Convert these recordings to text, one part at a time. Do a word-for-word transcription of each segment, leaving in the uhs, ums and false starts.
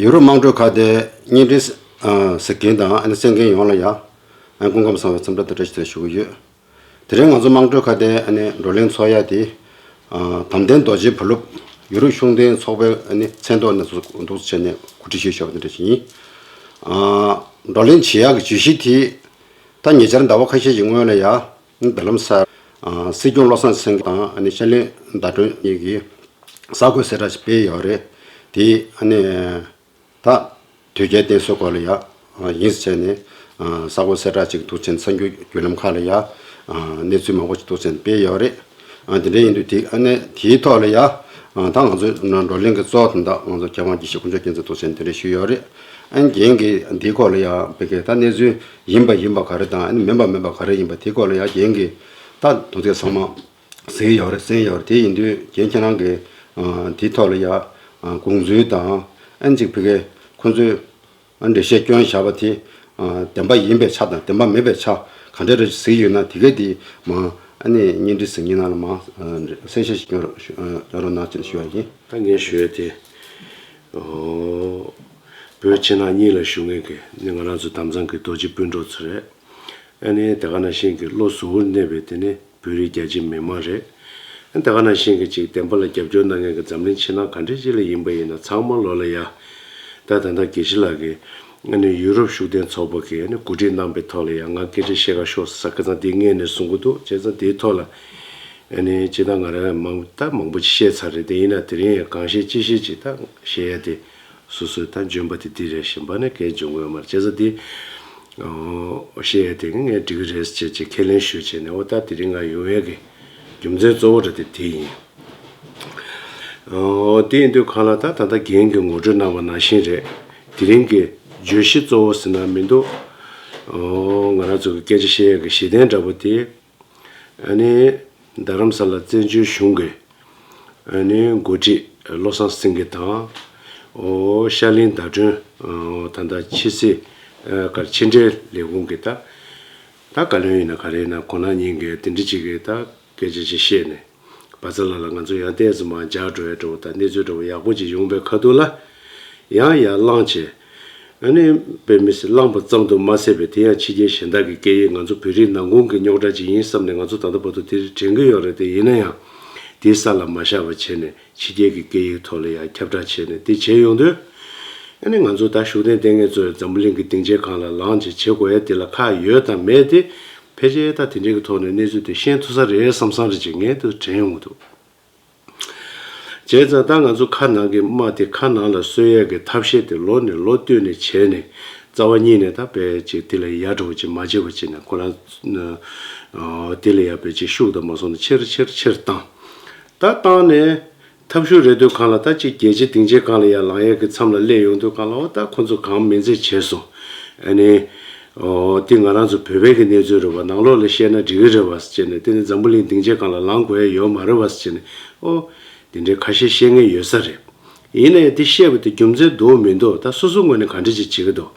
ཡུ་རོབ་དམངས་ཁྲོད་ཁ་བརྡའི་བརྙན་འཕྲིན་ཨ་གཟིགས་མཁན་དང་ཨ་ནི་གསན་མཁན་ཡོངས་ལ་ཡ་ཨ་སྐུ་ཁམས་བཟང་བའི་འཚམས་འདྲི་དང་བཀྲ་ཤིས་བདེ་ལེགས་ཞུ་གི་ཡོད། དེ་རིང་ང་ཚོ་དམངས་ཁྲོད་ཁ་བརྡའི་ཨ་ནི་བགྲོ་གླེང་ཚོགས་ཡ་དེ་ཨ་དམ་ལྡན་རྡོ་རྗེ་བུ་སློབ་ཡུ་རོབ་ཤུགས་ལྡན་ཚོགས་པའི་ཨ་ནི་མཚན་ཐོག་ནས་འདུག་བྱས་ནས་གོ་སྒྲིག་ཞུས་ཡོད་པ་དེ་འདྲ་ཞིག་ཡིན། ཨ་བགྲོ་གླེང་བྱེད་ཡག་གི་བརྗོད་གཞི་དེ་ད་ཉེ་ཆར་ཟླ་བ་ཁ་ཤས་ཀྱི་སྔོན་ལ་ཡ། རྡ་རམ་ས། ཨ་སྲིད་སྐྱོང་བློ་བཟང་སེང་གེ་དང་ཨ་ནི་ཤར་གླིང་ཟླ་སྒྲོན་གཉིས་ཀྱིས་གསར་འགོད་གསལ་བསྒྲགས་ཤིག་སྤེལ་ཡོད་རེད། དེ་ཨ་ནི་ད་དོལ་རྒྱལ་བསྟེན་གསོལ་སྐོར་ལ་ཡ་ཡིན་ཟེར་ནས་གསར་འགོད་གསལ་བསྒྲགས་ཅིག་འདུག་བྱས་ནས་གསར་འགྱུར་བརྒྱུད་ལམ་ཁག་ལ་ཡ་གནས་ཚུལ་མང་པོ་ཞིག་འདུག་བྱས་ནས་སྤེལ་ཡོད་རེད། ཨ་དེ་འདྲ་ཡིན་དུས་དེ་ཨ་ནི་དེའི་ཐོག་ལ་ཡ་ཨ་ད་ང་ཚོའི་བགྲོ་གླེང་གི་གཙོ་བོ་དེ་འདྲ་ང་ཚོ་མཁས་དབང་དགེ་བཤེས་དཀོན་མཆོག་རྒྱལ་མཚན་མདོ་ཆེན་དེ་འདྲ་ཞུས་ཡོད་རེད། ཨ་ནི་རྒན་གྱིས་འདིའི་སྐོར་ལ་ཡ་བོད་སྐད་ད་གནས་ཚུལ་ཡིན་པ་ཡིན་པ་ག་རེ་དང་ཨ་ནི་མིན་པ་མིན་པ་ག་རེ་ཡིན་པ་དེའི་སྐོར་ལ་ཡ་རྒན་གྱིས་ད་དོན་ཚན་ཚང་མ་གཟིགས་ཡོད་རེད་གསན་ཡོད་རེད། དེ་ཡིན་དུས་རྒན་ཁྱེད་རང་གིས་ཨ་དེའི་ཐོག་ལ་ཡ་ཨ་དགོངས་ཚུལ་དང་ཨ་ནི་ཅིག་བོད་སྐད་ཁོང་ཚོས། ཨ་འགྲེལ་བཤད་སྐྱོན་བཞག་པ་དེ་ཨ་བདེན་པ་ཡིན་པའི་ཆ་དང་བདེན་པ་མིན་པའི་ཆ་ག་འདྲ་རེ་གཟིགས་ཡོད་ན་དེ་གས་དེ་མ་ཨ་ནི་བརྙན་འཕྲིན་གཟིགས་མཁན་ནང་ལ་མ་ཨ་གསལ་བཤད་ཞིག་སྐྱོན་རོགས་ཞུ་ཨ་སྐྱོན་རོགས་གནང་ཅེས་ཞུ་བ་ཡིན། ད་ངས་ཞུ་ཡ་དེ་ཨོ་བོད་ཕྱི་ནང་གཉིས་ལ་བཞུགས་མཁན་གྱི་ནི་ང་རང་ཚོ་དམ་གཙང་གི་རྡོ་རྗེ་སྤུན་གྲོགས་ཚོ་རེད། ཨ་ནི་དེ་ག་ནང་བཞིན་གྱི་བློ་གཟུ་བོར་གནས་པའི་དེ་ནི་བོད་རིགས་རྒྱ་ཆེ་མི་མང་རེད། ཨ་ནི་དེ་ག་ནང་བཞིན་གྱི་ཅིག་བདེན་པ་ལ་རྒྱབ་སྐྱོར་གནང་མཁན་གྱི་འཛམ་གླིང་ཕྱི་ནང་ག་འདྲ་ཅིག་ལ་ཡིན་པ་ཡིན་ན་ཚང་མ་ལོ་ལ་ཡ། ད་ད་ལྟ་དགེ་བཤེས་ལགས་ཀྱིས་ཨ་ནི་ཡུ་རོབ་ཤུགས་ལྡན་ཚོགས་པ་གིས་ཨ་ནི་གོ་སྒྲིག་གནང་པའི་ཐོག་ལ་ཡ་ང་སྐད་ཆ་བཤད་ག་ཤོག་ཟེར་ཁ་སང་དེ་སྔས་ནས་གསུང་གི་འདུག་བྱས་ཙང་དེའི་ཐོག་ལ་ཨ་ནི་ཇི་ལྟར་ང་རང་མང་ད་མང་པོ་ཅིག་བཤད་ཚར་རེད། དེ་ཡིན་ན་དེ་རིང་ཡང་གང་བཤད་ཅི་བཤད་ཅིག་ད་བཤད་ཡ་དེ། སོ་སོའི་ད་འཇོན་པ་དེ་འདི་རེད། གཞན་པ་ནི་གལ་འཇོན་གི་ཡོད་མ་རེད། བྱས་ཙང་འདི་ཨོ་བཤད་ཡ་དེ་ངས་འགྲིག་གི་རེད་ཟེར་བྱས་ཁས་ལེན་ཞུས་བྱས་ནས་ཨོ་ད་དེ་རིང་ང་ཡོང་ཡ་གི་རྒྱུ་མཚན་གཙོ་བོ་རེད་དེ་དེ་ཡིན། ཨོ་དེ་ཡིན་དུས་གང་ལ་ད་ད་ལྟ་རྒན་གྱིས་ངོ་སྤྲོད་གནང་བ་ནང་བཞིན་རེད། དེ་རིང་གི་བརྗོད་གཞི་གཙོ་བོ་ཟེར་ན་མི་འདུག་ཨོ་ང་རང་ཚོ་གི་སྐད་ཆ་བཤད་ཡ་གི་གཞི་རྟེན་འདྲ་པོ་དེ། ཨ་ནི་རྡ་རམ་ས་ལ་བཙན་བྱོལ་གཞུང་གི་ཨ་ནི་འགོ་ཁྲིད་བློ་བཟང་སེང་གེ་དང་། ཨོ་ཤར་གླིང་ཟླ་སྒྲོན། ཨོ་ད་ལྟ་ཕྱི་སྲིད་ཨ་གར་ཕྱི་འབྲེལ་ལས་ཁུངས་ཀྱི་ད་ད་བཀའ་བློན་ཡིན་ན་ག་རེ་ཡིན་ན་ཁོང་རྣམ་གཉིས་ཀྱིས་དེ་འདྲ་ཅིག་གི་ད་སྐད་ཆ་ཅིག་བཤད་ནས་བ་ཚ་ལ་ལ་ང་ཚོ་ཡང་ཏོག་ཙམ་མར་འཇགས་འགྲོ་ཡ་འདྲ་བོ་ད་གནས་ཚུལ་འདྲ་བོ་ཡག་པོ་ཅིག་ཡོང་པའི་ཁ་ཐུག་ལ། ཡང་ཡར་བླངས་བྱས། ཨ་ནི་དཔེ་མི་སྲིད་བླངས་པ་ཙམ་དུ་མ་ཟད་པའི་དེ་ཡང་ཕྱི་རྒྱལ་གཞན་དག་གི་སྐད་ཡིག་ང་ཚོ་བོད་རིགས་ནང་ཁུལ་གྱི་རྙོག་དྲ་ཅིག་ཡིན་བསམ་ནས་ང་ཚོ་ད་ལྟ་བར་དུ་དེ་དྲན་གྱི་ཡོད་རེད། དེ་ཡིན་ན་ཡང་དེའི་ས་ལ་མ་བཞག་པ་བྱས་ནས་ཕྱི་རྒྱལ་གྱི་སྐད་ཡིག་ཐོག་ལ་ཡང་ཁྱབ་བསྒྲགས་བྱས་ནས་དེ་བྱས་ཡོང་དུས། ཨ་ནི་ང་ཚོ་ད་ཤུགས་ལྡན་ལྟས་ངན་ཚོས་འཛམ་བུ་གླིང་གི་སྡིངས་ཆའི་སྒང་ལ་ལངས་བྱས་བྱེད་དགོས་ཡ་དེ་ལ་ཁག་ཡོད་དང་མེད་དེ་ཕལ་ཆེར་ད་དེ་འདྲའི་གི་ཐོག་ནས་གནས་ཚུལ་དེ་ཤེས་ཐུབ་ས་རེད་བསམ་བསམ་རེ་ཅིག་ངས་དེ་དྲན་ཡོང་གི་འདུག་བྱས་ཙང་ད་ང་ཚོ་ཁ་ནང་གི་རྨ་དེ་ཁ་ནང་ལ་གསོ་ཡས་ཀྱི་ཐབས་ཤེས་དེ་ལོ་ནས་ལོ་བསྟུད་ནས་བྱས་ནས་རྩ་བ་ཉིད་ནས་ད་དཔེ་ཅིག་དེ་ལ་ཡ་འགྲོ་བ་ཅིག་མ་བྱེད་པ་བྱས་ནས་ཁོ་རང་ཨ་དེ་ལ་ཡ་དཔེ་ཅིག་ཤུགས་དང་མ་སོང་ནས་ཆེར་ཆེར་ཆེར་བཏང་། ད་བཏང་ནས་ཐབས་ཤུགས་རེ་ལྟོས་གང་ལ་ད་ཅིག་རྒྱལ་སྤྱི་སྡིངས་ཆའི་སྒང་ལ་ཡ་ལངས་ཡས་ཀྱི་མཚམས་ལ་སླེབས་ཡོང་དུས་གང་ལ་འོ་ད་ཁོ་ཚོ་གང་མིན་ཚད་བྱས་སོང་། ཨ་ནི། ཨོ་དེ་ང་རང་ཚོ་བོད་པའི་གི་གནས་ཚུལ་རེད་བ། ནང་ལོགས་ལ་བཤད་ན་འགྲིག་གི་རེད་བ་ཟེར་ནས་དེ་ནི་འཛམ་བུ་གླིང་སྡིངས་ཆའི་སྒང་ལ་ལངས་དགོས་ཡ་ཡོད་མ་རེད་བ་ཟེར་ནས་ཨོ་དེ་འདྲའི་ཁ་ཤས་བཤད་མཁན་ཡོད་ས་རེད། ཡིན་ནའི་དེ་བཤད་པ་དེ་རྒྱུ་མཚན་འདུག་མི་འདུག་ད་སོ་སོའི་ངོས་ནས་ག་འདྲ་ཅིག་བྱེད་ཀྱི་འདུག་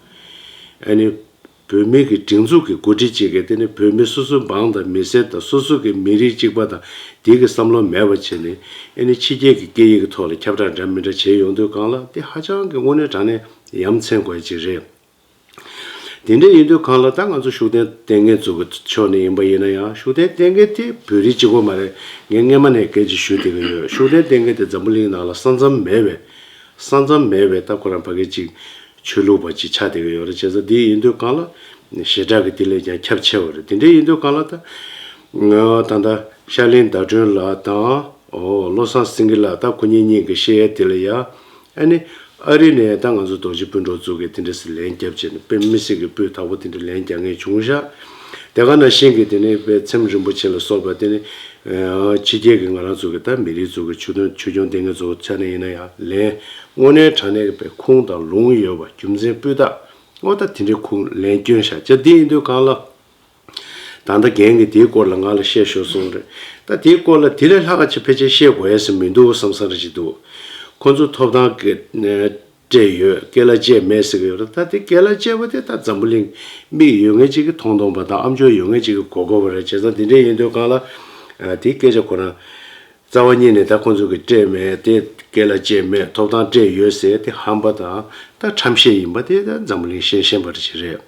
ཨ་ནི་བོད་མི་གི་སྒྲིག་འཛུགས་ཀྱི་འགོ་ཁྲིད་ཅིག་གིས་དེ་ནི་བོད་མི་སོ་སོའི་འབངས་དང་མི་སེར་དང་སོ་སོ་གི་མི་རིགས་གཅིག་པ་དང་དེ་གི་བསམ་བློ་མེད་པ་བྱས་ནས་ཨ་ནི་ཕྱི་རྒྱལ་གྱི་སྐད་ཡིག་གི་ཐོག་ལ་ཁྱབ་བསྒྲགས་འདྲ་མི་འདྲ་བྱས་ཡོང་དུས་གང་ལ་དེ་ཧ་ཅང་གི་དངོས་གནས་དྲང་གནས་ཡ་མཚན་དགོས་ཡ་ཅིག་རེད། དེ་འདྲ་ཡིན་དུས་གང་ལ་ད་ང་ཚོ་ཤུགས་ལྡན་ལྟས་ངན་ཚོ་གི་ཕྱོགས་ནས་ཡིན་པ་ཡིན་ན་ཡང་ཤུགས་ལྡན་ལྟས་ངན་དེ་བོད་རིགས་གཅིག་པོ་མ་རེད། ངས་སྔས་མ་ནས་སྐད་ཆ་ཞུ་བསྡད་ཀྱི་ཡོད། ཤུགས་ལྡན་ལྟས་ངན་དེ་འཛམ་བུ་གླིང་ནང་ལ་ས་མཚམས་མེད་པའི་ས་མཚམས་མེད་པའི་ད་ཁོ་རང་ཕ་གི་གཅིག་ཆོས་ལུགས་པ་གཅིག་ཆགས་བསྡད་ཀྱི་ཡོད་རེད། བྱས་ཙང་དེ་ཡིན་དུས་གང་ལ་ཞེ་དྲག་གི་དེ་ལས་ཀྱང་ཁྱབ་ཆེ་བ་རེད། དེ་འདྲ་ཡིན་དུས་གང་ལ་ད་ང་ད་ལྟ་ཤར་གླིང་ཟླ་སྒྲོན་ལགས་དང་ཨོ་བློ་བཟང་སེང་གེ་ལགས་ད་ཁོ་གཉིས་གཉིས་ཀྱི་བཤད་ཡ་དེ་ལ་ཡ། ཨ་ནི་ཨ་རི་ནས་ད་ང་ཚོ་རྡོ་རྗེ་སྤུན་གྲོགས་ཚོ་གིས་དེ་འདྲ་སེ་ལན་བརྒྱབ་བྱས་ནས་དཔེ་མི་སྲིད་ཀྱི་སྤུས་དག་པོ་དེ་འདྲ་ལན་རྒྱག་མཁན་བྱུང་ཤག་དེ་ག་ནང་བཞིན་གྱི་དེ་ནས་དཔེ་ཚེམ་རིན་པོ་ཆེ་ལ་སོགས་པ་དེ་ནི་ཕྱི་རྒྱལ་གྱི་ང་རང་ཚོ་གི་ད་མི་རིགས་ཚོ་གི་ཆོས་དོན་ཆོས་སྐྱོང་ལྟས་ངན་ཚོ་ཆ་ནས་ཡིན་ན་ཡང་ལན་དངོས་གནས་དྲང་གནས་ཀྱི་དཔེ་ཁུངས་དང་ལུང་ཡོད་པ་རྒྱུ་མཚན་སྤུས་དག་འོ་ད་དེ་འདྲའི་ཁུངས་ལན་བསྐྱོན་ཤག་ཅག་དེ་ཡིན་དུས་གང་ལ། ད་ལྟ་རྒན་གྱིས་དེའི་སྐོར་ལ་ང་ལ་བཤད་ཤོག་གསུངས་རེད། ད་དེའི་སྐོར་ལ་དེ་ལས་ལྷག་ག་ཅིག་ཕལ་ཆེར་བཤད་དགོས་ཡ་ཟེར་མི་འདུག་བསམ་བསམ་རེ་ཅིག་འདུག་ཁོ་ཚོ་ཐོབ་ཐང་གི་ཨ་སྤྲད་ཡོད། སྐེ་ལ་བཅད་མེད་ཟེར་གྱི་ཡོད་རེད། ད་དེ་སྐེ་ལ་བཅད་པ་དེ་ད་འཛམ་བུ་གླིང་མིག་ཡོད་མཁན་ཅིག་གིས་མཐོང་མཐོང་པ་དང་ཨ་མཆོག་ཡོད་མཁན་ཅིག་གིས་གོ་གོ་བ་རེད། བྱས་ཙང་དེ་འདྲ་ཡིན་དུས་གང་ལ་ཨ་དེ་སྐད་ཆ་ཁོ་རང་། རྩ་བ་ཉིད་ནས་ད་ཁོང་ཚོ་གི་སྤྲད་མེད་དེ། སྐེ་ལ་བཅད་མེད། ཐོབ་ཐང་སྤྲད་ཡོད་ཟེར་དེ་ཧམ་པ་དང་ད་ཁྲམ་བཤད་ཡིན་པ་དེ་ད་འཛམ་བུ་གླིང་ཤེས་ཤེས་པ་ཞིག་རེད།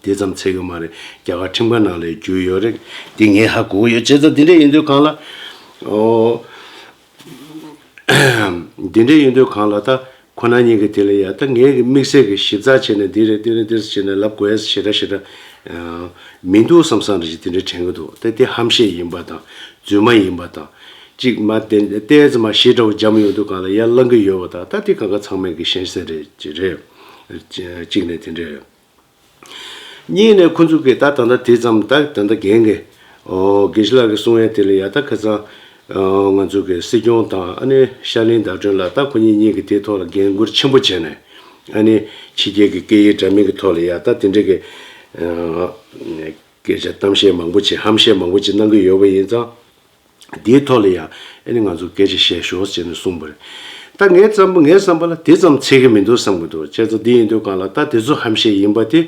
དེ་ཙམ་ཚད་གི་མ་རེད། རྒྱ་གར་ཁྲིམས་ཁང་ནང་ལ་རྒྱུས་ཡོད་རེད། དེ་ངས་ཧ་གོ་གི་ཡོད། བྱས་ཙང་དེ་འདྲ་ཡིན་དུས་གང་ལ། ཨོ། དེ་འདྲ་ཡིན་དུས་གང་ལ་ད་ཁོ་ན་ཉིད་ཀྱི་དེ་ལ་ཡ་ད་ངས་ཀྱི་དམིགས་བསལ་གྱི་ཞིབ་ཚགས་བྱས་ནས་འདི་རེད་འདི་རེད་འདི་རེད་བྱས་ནས་ལབ་དགོས་ཞེ་དྲག་ཞེ་དྲག་མི་འདུག་བསམ་བསམ་རེ་ཞིག་དེ་འདྲ་དྲན་གི་འདུག་ད་དེ་ཧམ་བཤད་ཡིན་པ་དང་རྫུན་མ་ཡིན་པ་དང་གཅིག་མ་བདེན་ཏོག་ཙམ་མ་ཞེ་དྲག་འཇམ་ཡོང་དུས་གང་ལ་ཡར་ལངས་གི་ཡོད་པ་དང་ད་དེ་གང་ག་ཚང་མས་ཀྱི་ཤེས་གསལ་རེད་ཅེས་རེད། གཅིག་ནས་དེ་འདྲ་རེད། གཉིས་ནས་ཁོ་ཚོ་གིས་ད་ད་ལྟ་དེ་ཙམ་ད་ད་ལྟ་རྒན་གྱི་ཨོ་དགེ་བཤེས་ལགས་ཀྱིས་གསུང་ཡས་དེ་ལ་ཡ་ད་ཁ་སང་ཨོ་ང་ཚོ་གི་སྲིད་སྐྱོང་དང་ཨ་ནི་ཤར་གླིང་ཟླ་སྒྲོན་ལགས་ད་ཁོ་གཉིས་གཉིས་ཀྱིས་དེའི་ཐོག་ལ་འགན་འཁུར་ཆེན་པོ་བྱས་ནས་ཨ་ནི་ཕྱི་རྒྱལ་གྱི་སྐད་ཡིག་འདྲ་མིན་གྱི་ཐོག་ལ་ཡ་ད་དེ་འདྲ་གི་ཨ་སྐད་ཆ་གཏམ་བཤད་མང་པོ་བྱེད་ཧམ་བཤད་མང་པོ་བྱེད་གནང་གི་ཡོད་པ་ཡིན་ཙང་། དེའི་ཐོག་ལ་ཡང་ཨ་ནི་ང་ཚོ་སྐད་ཆ་བཤད་ཤོག་ཟེར་ནས་གསུངས་པ་རེད། ད་ངའི་བསམ་པ་ངའི་བསམ་པ་ལ་དེ་ཙམ་ཚད་ཀྱི་མི་འདུག་བསམ་གྱི་འདུག་བྱས་ཙང་འདི་ཡིན་དུས་གང་ལ་ད་དེ་ཚོ་ཧམ་བཤད་ཡིན་པ་དེ་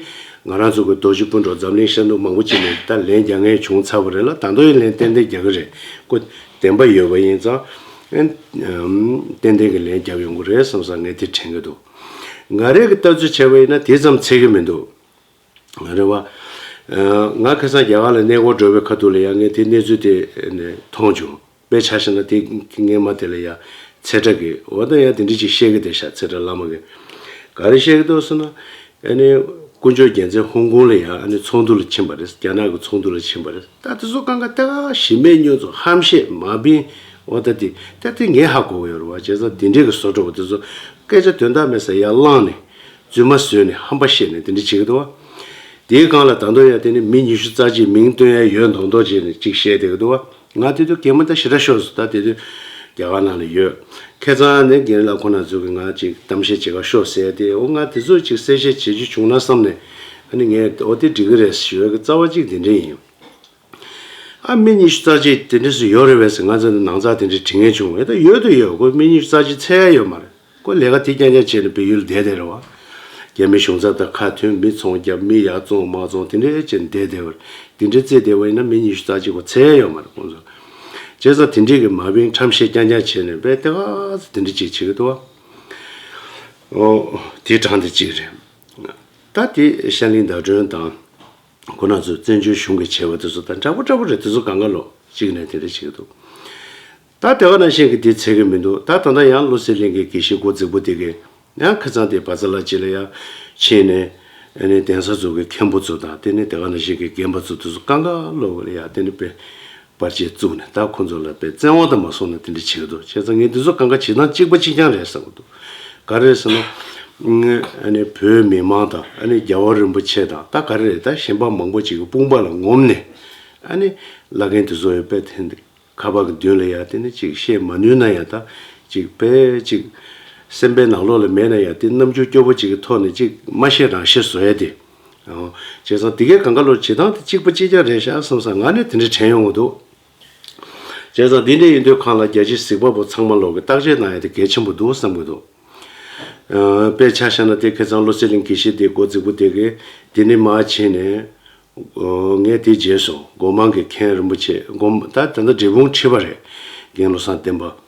ང་རང་ཚོ་གི་རྡོ་རྗེ་སྤུན་གྲོགས་འཛམ་གླིང་ཤར་ནུབ་མང་པོ་ཅིག་ནས་ད་ལན་རྒྱག་མཁན་བྱུང་ཚར་བ་རེད་ལ། ད་དུང་ཡང་ལན་ཏན་ཏན་རྒྱག་གི་རེད། ཁོ་བདེན་པ་ཡོད་པ་ཡིན་ཙང་ཨ་ནི་ཏན་ཏན་གྱི་ལན་རྒྱག་ཡོང་གི་རེད་བསམ་བསམ་ངས་དེ་དྲན་གྱི་འདུག་ང་རང་གི་ལྟ་ཚུལ་བྱས་པ་ཡིན་ན་དེ་ཙམ་ཚད་ཀྱི་མི་འདུག་རེད་བ། ང་ཁ་སང་རྒྱ་གར་ལ་གནས་སྐོར་འགྲོ་བའི་ཁ་ཐུག་ལ་ཡང་ངས་དེ་གནས་ཚུལ་དེ་ནས་མཐོང་བྱུང་། དཔེ་ཆ་བཞག་ན་དེ་སྔས་མ་དེ་ལ་ཡང་ཚེ་བཀྲ་གི་འོ་ད་ཡང་དེ་འདྲ་ཅིག་བཤད་གི་བསྡད་ཤག་ཚེ་བཀྲ་བླ་མ་གི་ག་རེ་བཤད་གི་འདུག་ཟེར་ན། ཨ་ནི་དཀོན་མཆོག་རྒྱལ་མཚན་ཧོང་ཀོང་ལ་ཡང་ཨ་ནི་ཚོགས་འདུ་ལ་ཕྱིན་པ་རེད། རྒྱ་ནག་གི་ཚོགས་འདུ་ལ་ཕྱིན་པ་རེད། ད་དེ་ཚོ་གང་ག་ད་ག་ཞི་མེད་སྨྱོ་རྫུན་ཧམ་བཤད་མ་བིན་འོ་ད་དེ་ད་དེ་ངས་ཧ་གོ་གི་ཡོད་རེད་བ། བྱས་ཙང་དེ་འདྲའི་གི་བཟོ་འདྲ་བ་དེ་ཚོ་སྐད་ཆ་དོན་དག་མེད་ས་ཡར་བླངས་ནས། རྫུན་མ་བཟོས་ནས་ཧམ་པ་བཤད་ནས་དེ་འདྲ་བྱེད་ཀྱི་འདུག་བ། དེའི་སྒང་ལ་ད་དུང་ཡང་དེ་ནི་མི་ཉི་ཤུ་རྩ་གཅིག་མིང་བཏོན་ཡ་ཡོད་མདོག་མདོག་བྱས་ནས་ཅིག་བཤད་བསྡད་ཀྱི་འདུག་བ། ང་དེ་དུས་གད་མོ་ད་ཞེ་དྲག་ཤོར་སོང་། ད་དེ་དུས་རྒྱ་གར་ནང་ལ་ཡོད། ཁ་སང་ནས་རྒན་ལགས་ཁོང་རྣམ་ཚོ་གིས་ང་ཅིག་གཏམ་བཤད་བྱེད་ག་ཤོག་ཟེར་ཏེ། འོ་ང་དེ་ཚོ་ཅིག་གསལ་བཤད་བྱེད་རྒྱུ་བྱུང་ན་བསམ་ནས་ཨ་ནི་ངས་འོ་དེ་འགྲིག་གི་རེད་ཞུ་ཡ་གི་རྩ་བ་གཅིག་དེ་འདྲ་ཡིན། ཨ་མི་ཉི་ཤུ་རྩ་གཅིག་དེ་འདྲ་སུ་ཡོད་རེད་བས་ཟེར་ང་ཚོ་ནང་ཚགས་དེ་འདྲ་དྲི་ངན་བྱུང་བས། ད་ཡོད་དུ་ཡོད། ཁོ་མི་ཉི་ཤུ་རྩ་གཅིག་འཚོལ་ཡ་ཡོད་མ་རེད། ཁོ་ལས་ཀ་དེ་རྐྱང་རྐྱང་བྱས་ནས་བལ་ཡུལ་བསྡད་བསྡད་རེད་བ། རྒྱ་མི་གཞུང་ཚབ་དང་ཁ་མཐུན། མི་ཚོང་རྒྱབ། མི་ཡར་བཙོང་མར་བཙོང་དེ་འདྲ་བྱས་ནས་བསྡད་བསྡད་པ་རེད། དེ་འདྲ་བརྩིས་བསྡད་པ་ཡིན་ན་མི་ཉི་ཤུ་རྩ་གཅིག་ཁོ་འཚོལ་ཡ་ཡོད་མ་རེད་ཁོང་ཚོ། བྱས་ཙང་དེ་འདྲས་ཀྱི་མ་བིན་ཁྲམ་བཤད་རྐྱང་རྐྱང་བྱས་ནས་བས་དེ་ག་ཚོད་དེ་འདྲ་ཅིག་བྱེད་ཀྱི་འདུག་བ། ཨོ་དེ་དྲང་དེ་གཅིག་རེད། ད་དེ་ཤར་གླིང་ཟླ་སྒྲོན་དང་ཁོ་རང་ཚོ་བཙན་བྱོལ་གཞུང་གི་བྱས་པ་དེ་ཚོ་དང་འདྲ་པོ་འདྲ་པོ་རེད། དེ་ཚོ་གང་ག་ལོ་གཅིག་ནས་དེ་འདྲ་བྱེད་ཀྱི་འདུག་ད་དེ་ག་ནང་བཞིན་གྱི་དེ་ཚད་ཀྱི་མི་འདུག་ད་ད་ལྟ་ཡང་བློ་གསལ་གླིང་གི་དགེ་བཤེས་འགོ་རྫིག་པོ་དེ་གས་ཡང་ཁ་སང་དེ་བ་ཚ་ལ་ཅིག་ལ་ཡང་ཕྱིན་ནས་ཨ་ནི་གདན་ས་ཚོ་གི་མཁན་པོ་ཚོ་དང་དེ་ནས་དེ་ག་ནང་བཞིན་གྱི་རྒན་པ་ཚོ་དེ་ཚོ་གང་ག་ལོ་གི་ལ་ཡང་དེ་ནི་དཔེ་པར་ཆས་བཙུགས་ནས་ད་ཁོ་ཚོ་ལ་དཔེ་བཙན་དབང་དུ་མ་སོང་ན་དེ་འདྲ་བྱེད་ཀྱི་འདུག་བྱས་ཙང་ངས་འདི་ཚོ་གང་ག་བྱེད་སྟངས་གཅིག་པ་གཅིག་རྐྱང་རེད་བསམ་གྱི་འདུག་ག་རེ་རེད་ཟེར་ན། ཨ་ནི་བོད་མི་མང་དང་ཨ་ནི་རྒྱལ་བ་རིན་པོ་ཆེ་དང་ད་ག་རེ་རེད། ད་གཞན་པ་མང་པོ་ཅིག་གི་དཔུང་པ་ལ་ངོམ་ནས་ཨ་ནི་བླ་རྒན་དེ་ཚོ་ཡོད་པས་དེ་འདི་ཁ་པར་གྱི་མདུན་ལ་ཡ་དེ་ནི་ཅིག་བཤད་མ་ནུས་ན་ཡང་ད་ཅིག་དཔེ་ཅིག་སེམས་པའི་ནང་ལོགས་ལ་མེད་ན་ཡང་དེ་རྣམ་འགྱུར་སྐྱོ་པོ་ཅིག་གི་ཐོག་ནས་ཅིག་མ་བཤད་རང་བཤད་བཟོ་ཡ་དེ། ཨོ། བྱས་ཙང་དེ་གའི་གང་ག་ལོ་བྱེད་སྟངས་དེ་གཅིག་པ་གཅིག་རྐྱང་རེད་ཤག་བསམ་ས་ང་ནི་དེ་འདྲ་དྲན་ཡོང་གི་འདུག་བྱས་ཙང་འདི་འདྲ་ཡིན་དུས་གང་ལ་རྒྱ་ཆེའི་གཟིགས་པ་པོ་ཚང་མ་ལོག་གི་བརྟག་དཔྱད་གནང་ཡ་དེ་གལ་ཆེན་པོ་འདུག་བསམ་གྱི་འདུག་ཨ། དཔེ་ཆ་བཞག་ན་དེ་ཁ་སང་བློ་གསལ་གླིང་དགེ་བཤེས་དེ་འགོ་རྫིག་པོ་དེ་གས་དེ་ནི་མར་ཕྱིན་ནས། ཨོ། ངས་དེ་བརྗེད་སོང་། སྒོ་མང་གི་མཁན་རིན་པོ་ཆེ་སྒོ་ད་ད་ལྟ་འབྲས་སྤུངས་ཁྲི་པ་རེད། རྒན་བློ་བཟང་བསྟན་པ།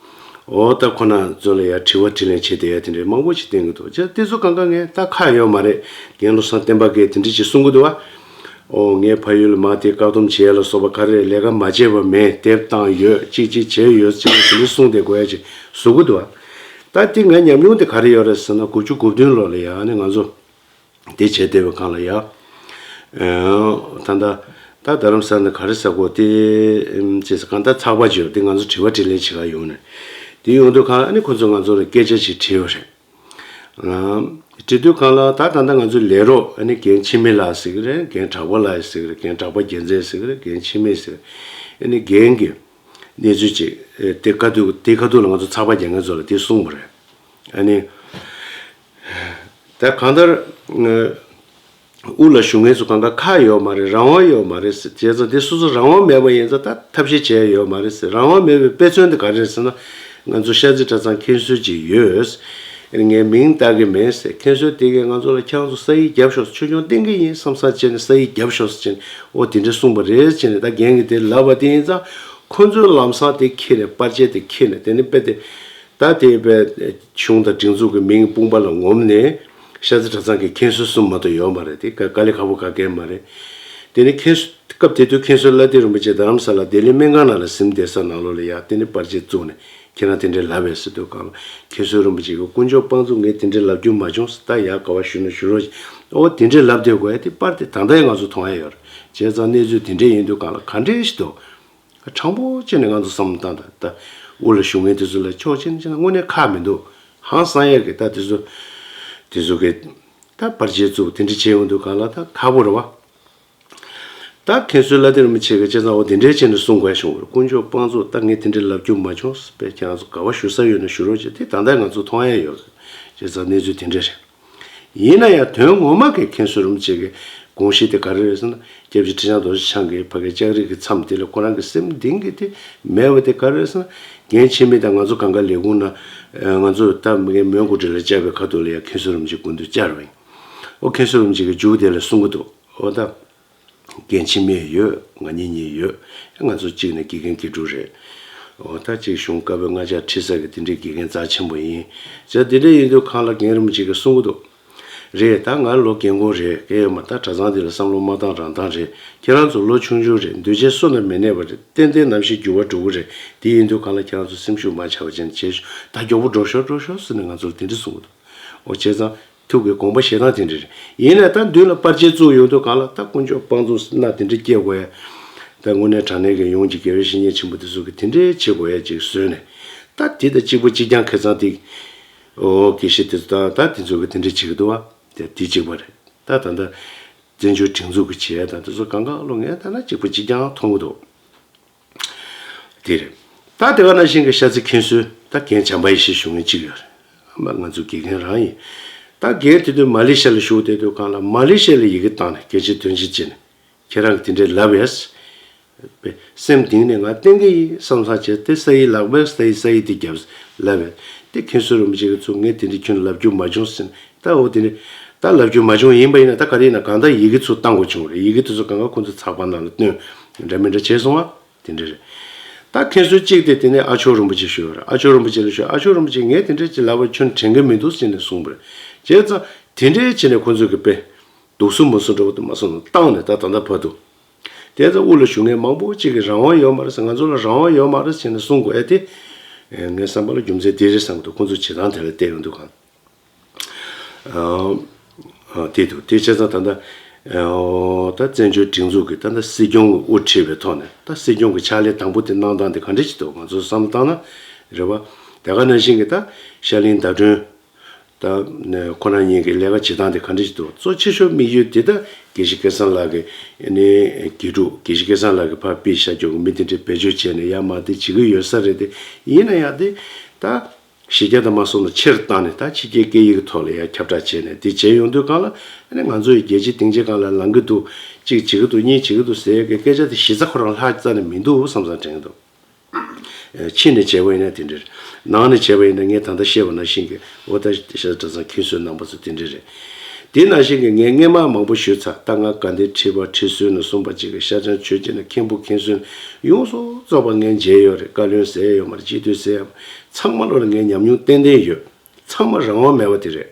ཨོ་ད་ཁོ་ན་ཚོ་ལ་ཡ་དྲི་བ་དྲིས་ལན་བྱེད་བསྡད་ཡ་དེ་འདྲའི་མང་པོ་ཞིག་བསྟན་གྱི་འདུག་བྱས་དེ་ཚོ་གང་ག་ངས་ད་ཁག་ཡོད་མ་རེད། རྒན་བློ་བཟང་བསྟན་པ་གིས་དེ་འདྲ་ཅིག་གསུང་གི་འདུག་བ། ཨོ་ངས་ཕ་ཡུལ་ལ་མར་དེ་བཀག་སྡོམ་བྱས་ལ་སོགས་པ་ག་རེ་ལས་ཀ་མ་བྱས་པ་མེད། དེབ་བཏང་ཡོད། གཅིག་གཅིག་བྱས་ཡོད་ཅེས་དེ་འདྲ་གསུངས་བསྡད་དགོས་ཡ་ཅིག་བཟོ་གི་འདུག་བ། ད་དེ་ང་ཉམས་མྱོང་དེ་ག་རེ་ཡོད་རེད་ཟེར་ན་དགུ་བཅུ་གོ་བདུན་ལོ་ལ་ཡ་ཨ་ནི་ང་ཚོ། དེ་བྱས་བསྡད་པའི་སྒང་ལ་ཡ། ཨ། ད་ལྟ་ད་རྡ་རམ་ས་ལ་ག་རེ་ཟ་གོ་དེ་ཨམ་ཅེས་གང་ལྟར་ཚགས་པར་བརྗོད་དེ་ང་ཚོ་དྲི་བ་དྲིས་ལན་བྱེད་ག་ཡོང་ནས། དེ་ཡོང་དུས་གང་ཨ་ནི་ཁོ་ཚོས་ང་ཚོ་ལ་སྐད་ཆ་ཞིག་དྲིས་པ་རེད། ཨ། དྲི་དུས་གང་ལ་ད་ད་ལྟ་ང་ཚོ་ལས་རོགས་ཨ་ནི་རྒན་འཆི་མེད་ལགས་ཟེར་གི་རེད། རྒན་གྲགས་པ་ལགས་ཟེར་གི་རེད། རྒན་གྲགས་པ་རྒྱལ་མཚན་ཟེར་གི་རེད། རྒན་འཆི་མེད་ཟེར། ཨ་ནི་རྒན་གྱི་གནས་ཚུལ་ཅིག་དེ་ཁ་ཐུག་དེ་ཁ་ཐུག་ལ་ང་ཚོ་ཚགས་པར་རྒྱག་མཁན་ཚོ་ལ་དེ་གསུངས་པ་རེད། ཨ་ནི། ད་གང་ལྟར། དབུ་ལ་བཞུགས་མཁན་ཚོ་གང་ག་ཁག་ཡོད་མ་རེད། རང་དབང་ཡོད་མ་རེད་ཟེར། བྱས་ཙང་དེ་སོ་སོ་རང་དབང་མེད་པ་ཡིན་ཙང་ད་ཐབས་ཤེས་བྱས་ཡོད་མ་རེད་ཟེར། རང་དབང་མེད་པའི་དཔེ་མཚོན་དེ་ག་རེ་རེད་ཟེར་ན། ང་ཚོ་ཤར་རྩེ་གྲྭ་ཚང་མཁན་ཟུར་ཅིག་ཡོད། ངས་མིང་བཏགས་ཀྱི་མེད་ཟེར། མཁན་ཟུར་དེ་གས་ང་ཚོ་ལ་ཁྱེད་རང་ཚོ་ས་ཡིག་རྒྱབ་ཤོག་ཆོས་སྐྱོང་བསྟེན་གྱི་ཡིན་བསམ་བསམ་བྱས་ནས་ས་ཡིག་རྒྱབ་ཤོག་ཟེར་བྱས་ནས་ཨོ་དེ་འདྲ་གསུངས་པ་རེད་བྱས་ནས་ད་རྒན་གྱིས་དེ་ལབ་པ་དེ་ཡིན་ཙང་། ཁོ་ཚོས་ལམ་སང་དེ་ཁྱེར་ནས་པར་ཆས་དེ་ཁྱེར་ནས་དེ་ནི་དཔེ་དེ་ད་དེ་དཔེ་གཞུང་དང་སྒྲིག་འཛུགས་ཀྱི་མིང་དཔུང་པ་ལ་ངོམ་ནས་ཤར་རྩེ་གྲྭ་ཚང་གི་མཁན་ཟུར་གསུམ་མ་གཏོགས་ཡོད་མ་རེད། དེ་དཀའ་ལས་ཁག་པོ་ག་གེ་མ་རེད། དེ་ནི་མཁན་ཟུར་སྐབས་དེ་དུས་མཁན་ཟུར་བླ་བདེ་རིན་པོ་ཆེ་རྡ་རམ་ས་ལ་ལྡི་ལི་སྨན་ཁང་ནང་ལ་གཟིམ་བསྡད་ས་ནང་ལོགས་ལ་ཡ་དེ་ནི་པར་ཆས་བཙུགས་ནས་ཁྱེད་རང་དེ་འདྲའི་ལབ་པས་ཟེར་དུས་གང་ལ་མཁན་ཟུར་རིན་པོ་ཆེ་གིས་དཀོན་མཆོག་དཔང་བཙུགས་ངས་དེ་འདྲའི་ལབ་རྒྱུ་མ་བྱུང་ཟེར། ད་ཡ་ག་བ་ཞུ་ན་ཞུ་རོགས་བྱེད། ཨོ་དེ་འདྲའི་ལབ་བསྡད་དགོས་ཡ་དེ་པར་དེ་ད་ལྟ་ཡང་ང་ཚོ་མཐོང་ཡ་ཡོད་རེད། བྱས་ཙང་གནས་ཚུལ་དེ་འདྲའི་ཡིན་དུས་གང་ལ་ག་འདྲའི་ཞིག་འདུག་དྲང་པོ་བྱས་ནས་ང་ཚོ་བསམ་བློ་བཏང་དང་། ད་དབུ་ལ་བཞུགས་མཁན་དེ་ཚོ་ལ་ཕྱོགས་གཅིག་ནས་བྱས་ན་དངོས་གནས་ཁག་མི་འདུག་ཧང་སང་ཡས་ཀྱི་ད་དེ་ཚོ་དེ་ཚོ་གི་ད་པར་ཆས་བཙུགས་དེ་འདྲ་བྱས་ཡོང་དུས་གང་ལ་ད་ཁག་པོ་རེད་བ། ད་མཁན་ཟུར་བླ་བདེ་རིན་པོ་ཆེ་གིས་བྱས་ཙང་འོ་དེ་འདྲའི་བྱས་ནས་གསུང་དགོས་བྱུང་བ་རེད། དཀོན་མཆོག་དཔང་བཙུགས་ད་ངས་དེ་འདྲ་ལབ་རྒྱུ་མ་བྱུང་། དཔེ་ཁྱེད་རང་ཚོ་ག་བ་ཞུ་ས་ཡོད་ན་ཞུ་རོགས་བྱེད། དེ་ད་ལྟ་ང་ཚོ་མཐོང་ཡས་ཡོད་རེད། བྱས་ཙང་གནས་ཚུལ་དེ་འདྲ་རེད། ཡིན་ན་ཡང་དོན་ངོ་མ་གི་མཁན་ཟུར་རིན་པོ་ཆེ་གི་དགོངས་གཞི་དེ་ག་རེ་རེད་ཟེར་ན། སྐྱབས་རྗེ་ཁྲི་བྱང་རྡོ་རྗེ་འཆང་གིས་ཕ་གི་ལྕགས་རི་གི་མཚམས་དེ་ལ་ཁོ་རང་གི་སེམས་གཏིང་གི་དེ་མེད་པ་དེ་ག་རེ་རེད་ཟེར་ན། འགན་འཁྱེར་མི་དང་ང་ཚོ་གང་ག་ལས་ཁུངས་ན་ང་ཚོ་ད་མི་ངན་མོན་གྷོ་གྲི་ལ་བཅར་བའི་ཁ་ཐུག་ལ་ཡང་མཁན་ཟུར་རིན་པོ་ཆེ་སྐུ་མདུན་བཅར་བ་ཡིན། ཨོ་མཁན་ཟུར་རིན་པོ་ཆེ་གིས་མཇུག་དེ་ལ་གསུང་གི་འདུག་ཨོ་ད། འགན་འཁྱེར་མི་ཡོད། ང་གཉིས་གཉིས་ཡོད། ང་ཚོ་གཅིག་ནས་དགེ་རྒན་དགེ་ཕྲུག་རེད། འོ་ད་གཅིག་གཞུང་བཀའ་པོད་ལྔ་བརྒྱ་ཁྲི་ས་གི་དེ་འདྲའི་དགེ་རྒན་རྩ་ཆེན་པོ་ཡིན། བྱས་དེ་འདྲ་ཡིན་དུས་གང་ལ་རྒན་རིན་པོ་ཆེ་གིས་གསུང་གི་འདུག་རེད། ད་ང་ལོ་རྒན་གོག་རེད། གལ་ཡོད་མ་རེད། ད་གྲྭ་ཚང་འདི་ལ་བསམ་བློ་མ་བཏང་རང་བཏང་རེད། ཁྱེད་རང་ཚོ་ལོ་ཆུང་ཆུང་རེད། འདུས་བྱས་བསོད་ནམས་མི་གནས་པ་རེད། ཏན་ཏན་ནམ་ཞིག་འགྱུར་བ་འགྲོ་གི་རེད། དེ་ཡིན་དུས་གང་ལ་ཁྱེད་རང་ཚོ་སེམས་ཤུགས་མ་ཆག་པ་བྱས་ནས་བྱེད་ཤོག་ད་མགྱོགས་པོ་འགྲོ་ཤོག་འགྲོ་ཤོག་ཟེར་ནས་ང་ཚོ་ལ་དེ་འདྲ་གསུང་གི་འདུག་འོ་བྱས་ཙང་། ཐུགས་ཀྱི་དགོངས་པ་བཞེས་སྟངས་དེ་འདྲ་རེད། ཡིན་ནའི་ད་མདུན་ལ་པར་ཆས་བཙུགས་ཡོང་དུས་གང་ལ་ད་དཀོན་མཆོག་དཔང་བཙུགས་ཟེར་ན་དེ་འདྲ་སྐྱེ་དགོས་ཡ། ད་དངོས་གནས་དྲང་གནས་ཀྱི་ཡོངས་ཀྱི་དགེ་བའི་བཤེས་གཉེན་ཆེན་པོ་དེ་ཚོ་གིས་དེ་འདྲའི་བྱེད་དགོས་ཡ་ཅིག་བཟོས་ནས། ད་དེ་ད་གཅིག་པ་གཅིག་རྐྱང་ཁ་སང་དེ། ཨོ་དགེ་བཤེས་དེ་ཚོ་ད་ད་དེ་ཚོ་གིས་དེ་འདྲ་བྱེད་ཀྱི་འདུག་བ། དེ་དེ་གཅིག་པ་རེད། ད་ད་ད་བཙན་བྱོལ་སྒྲིག་འཛུགས་ཀྱི་བྱེད་ཡ་དང་དེ་ཚོ་གང་ག་ལོ་ངས་ད་ན་གཅིག་པ་གཅིག་རྐྱང་མཐོང་གི་འདུག་དེ་རེད། ད་དེ་ག་ནང་བཞིན་གྱི་ཤར་རྩེ་མཁན་ཟུར་ད་རྒན་བྱམས་པ་ཡེ་ཤེས་ཞུ་མཁན་གཅིག་ཡོད་རེད། ཨ་མ་ང་ཚོ་དགེ་རྒན་རང་ཡིན། ད་རྒན་དེ་དུས་མ་ལེ་ཤ་ལ་བཞུགས་བསྡད་དུས་གང་ལ་མ་ལེ་ཤ་ལ་ཡི་གེ་བཏང་ནས་སྐད་ཆ་དོན་ཆེན་བྱས་ནས་ཁྱེད་རང་གིས་དེ་འདྲའི་ལབ་ཡས། པས་སེམས་གཏིང་ནས་ང་བསྟན་གྱི་ཡིན་བསམ་བསམ་བྱས་ཏེ་ས་ཡི་ལག་པས་ས་ཡི་ས་ཡི་དེ་བརྒྱབ་ལབ་ཡས། དེ་མཁན་ཟུར་རིན་པོ་ཆེ་གིས་ཚུར་ངས་དེ་འདྲའི་ཁྱོན་ལབ་རྒྱུ་མ་བྱུང་ཟེར་ནས་ད་འོ་དེ་འདྲའི་ད་ལབ་རྒྱུ་མ་བྱུང་ཡིན་པ་ཡིན་ན་ད་ག་རེ་ཡིན་ན་གང་ལྟར་ཡི་གེ་ཚུར་བཏང་དགོས་བྱུང་རེད། ཡི་གེ་དེ་ཚོ་གང་ག་ཁོང་ཚོ་ཚགས་པར་ནང་ལ་བཏོན་འདྲ་མི་འདྲ་བྱས་སོང་བ། དེ་འདྲ་རེད། ད་མཁན་ཟུར་གཅིག་དེ་དེ་ནས་ཨ་མཆོག་རིན་པོ་ཆེ་ཞུ་བ་རེད། ཨ་མཆོག་རིན་པོ་ཆེ་ལ་ཞུ། ཨ་མཆོག་རིན་པོ་ཆེས་ངས་དེ་འདྲ་ཅིག་ལབ་པ་ཁྱོན་དྲན་གྱི་མི་འདུག་ཟེར་ནས་གསུངས་པ་རེད། བྱས་ཙང་དེ་འདྲའི་བྱས་ནས་ཁོ་ཚོ་གི་དཔེ་འདུག་སེ་མ་སོང་འདྲ་བོ་དེ་མ་སོང་ནས་བཏང་ནས་ད་ད་ལྟ་བར་དུ། དེ་ཚོ་དབུ་ལ་བཞུགས་མཁན་མང་པོ་ཅིག་གིས་རང་དབང་ཡོད་མ་རེད་ཟེར། ང་ཚོ་ལ་རང་དབང་ཡོད་མ་རེད་ཟེར་ནས་གསུང་དགོས་ཨེ་དེ། ངའི་བསམ་པ་ལ་རྒྱུ་མཚན་དེ་རེད་བསམ་གྱི་འདུག་ཁོ་ཚོ་བྱེད་སྟངས་དེ་ལ་བལྟས་ཡོང་དུས་གང་། དེ་འདུག་དེ་བྱས་ཙང་ད་ལྟ་ད་བཙན་བྱོལ་སྒྲིག་འཛུགས་ཀྱི་ད་ལྟ་སྲིད་སྐྱོང་གི་དབུ་ཁྲིད་པའི་ཐོག་ནས་ད་སྲིད་སྐྱོང་གི་ཕྱག་ལས་དང་པོ་དེ་གནང་སྟངས་དེ་ག་འདྲ་ཞིག་འདུག་ང་ཚོ་བསམ་བློ་བཏང་ན་རེད་བ། དེ་ག་ནང་བཞིན་གྱི་ད་ཤར་གླིང་ཟླ་སྒྲོན། ད་ཁོ་རང་ཉིད་ཀྱི་ལས་ཀ་བྱེད་སྟངས་དེ་ག་འདྲ་ཞིག་འདུག་གཙོ་ཆེ་ཤོས་དམིགས་ཡུལ་དེ་ད་དགེ་བཤེས་སྐལ་བཟང་ལགས་ཀྱི་ནི་དགེ་ཕྲུག་དགེ་བཤེས་སྐལ་བཟང་ལགས་ཀྱི་ཕར་ཕུད་བཞག་རྒྱུ་གི་མི་དེ་འདྲས་བེད་སྤྱོད་བྱས་ནས་ཡར་མར་དེ་བྱེད་ཀྱི་ཡོད་ས་རེད་དེ། ཡིན་ན་ཡང་དེ་ད་གཞི་རྒྱ་དང་མ་སོང་ན་ཆེར་བཏང་ནས་ད་ཕྱི་རྒྱལ་སྐད་ཡིག་གི་ཐོག་ལ་ཡར་ཁྱབ་བསྒྲགས་བྱས་ནས་དེ་བྱས་ཡོང་དུས་གང་ལ་ཨ་ནི་ང་ཚོ་ཡི་རྒྱལ་སྤྱིའི་སྡིངས་ཆའི་སྒང་ལ་ལངས་ཀྱི་འདུག་གཅིག་བྱེད་ཀྱི་འདུག་གཉིས་བྱེད་ཀྱི་འདུག་ཟེར་ཡས་ཀྱི་སྐད་ཆ་དེ་གཞི་རྩ་ཁོ་རང་ལྷག་རྩ་ནས་མི་འདུག་བསམ་བསམ་དྲན་གྱི་འདུག་ཕྱི་ནས་བྱས་པ་ཡིན་ན་དེ་འདྲ་རེད། ནང་ནས་བྱས་པ་ཡིན་ན་ངས་ད་ལྟ་བཤད་པ་ནང་བཞིན་གྱི་འོ་ད་ཤ་གྲྭ་ཚང་མཁན་ཟུར་རྣམ་པ་ཚོ་དེ་འདྲ་རེད། དེ་ནང་བཞིན་གྱི་ངས་སྔས་མ་མང་པོ་ཞུས་ཚར། ད་ང་དགའ་ལྡན་ཁྲི་པ་ཁྲི་ཟུར་ནས་གསུངས་པ་ཅིག་གི་ཤར་བྱང་ཆོས་རྗེ་ནས་མཁན་པོ་མཁན་ཟུར་ཡོངས་སུ་རྫོགས་པ་ངས་མཇལ་ཡོད་རེད། བཀའ་བློན་ཟེར་ཡོད་མ་རེད། སྤྱི་འཐུས་ཟེར་ཡོད་མ་རེད། ཚང་མ་ལོ་ལ་ངས་ཉམས་མྱོང་ཏན་ཏན་ཡོད། ཚང་མ་རང་དབང་མེད་པ་དེ་རེད།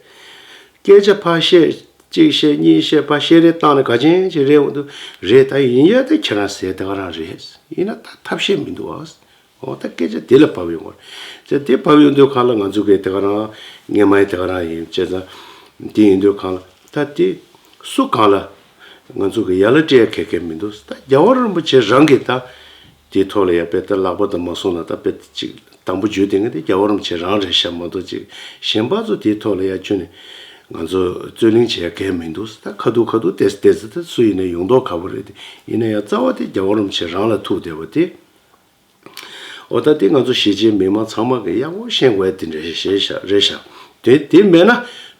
སྐད་ཆ་ཕར་བཤད། གཅིག་བཤད་གཉིས་བཤད་ཕར་བཤད་རེས་བཏང་ནས་ག་ཅན་ཅིག་རེད་འོང་དུས་རེད། ད་ཡིན་ཡ་དེ་ཁྱེད་རང་ཟེར་དེ་ག་རང་རེད། ཡིན་ན་ད་ཐབས་ཤེས་མི་འདུག་ཨ། འོ་ད་སྐད་ཆ་དེ་ལ་བབས་ཡོང་བ་རེད། དེ་བབས་ཡོང་དུས་གང་ལ་ང་ཚོ་གི་དེ་ག་རང་སྔས་མ་ཡི་དེ་ག་རང་ཡིན་བྱས་ཙང་། དེ་ཡིན་དུས་གང་ལ་ད་དེ་སུ་གང་ལ་ང་ཚོ་གི་ཡ་ལ་སྤྲད་ཡ་གལ་གལ་མི་འདུག་ད་རྒྱལ་བ་རིན་པོ་ཆེ་རང་གིས་ད། དེའི་ཐོག་ལ་ཡ་དཔེ་ད་ལག་པ་དང་མ་སོང་ན་ད་དཔེ་ཅིག་དང་པོ་བརྗོད་དེ་ངས་དེ་རྒྱལ་བ་རིན་པོ་ཆེ་རང་རེད་ཤག་མ་གཏོགས་ཅིག་གཞན་པ་ཚོ་དེའི་ཐོག་ལ་ཡ་ཁྱོན་ནས་ང་ཚོ་རྩོད་གླེང་བྱེད་ཡ་གལ་མི་འདུག་ད་ཁ་ཐུག་ཁ་ཐུག་བལྟས་བལྟས་ཚེ་ད་སུ་ཡིན་ན་ཡོང་མདོག་ཁ་པོ་རེད་དེ། ཡིན་ན་ཡང་རྩ་བ་དེ་རྒྱལ་བ་རིན་པོ་ཆེ་རང་ལ་ཐུག་བསྡད་པ་དེ། འོ་ད་དེ་ང་ཚོ་གཞིས་བྱེས་མི་མང་ཚང་མ་གིས་ཡག་པོ་ཤེས་དགོས་ཡ་དེ་འདྲ་ཞིག་རེད་ཤག་དེ་དེ་མེད་ན་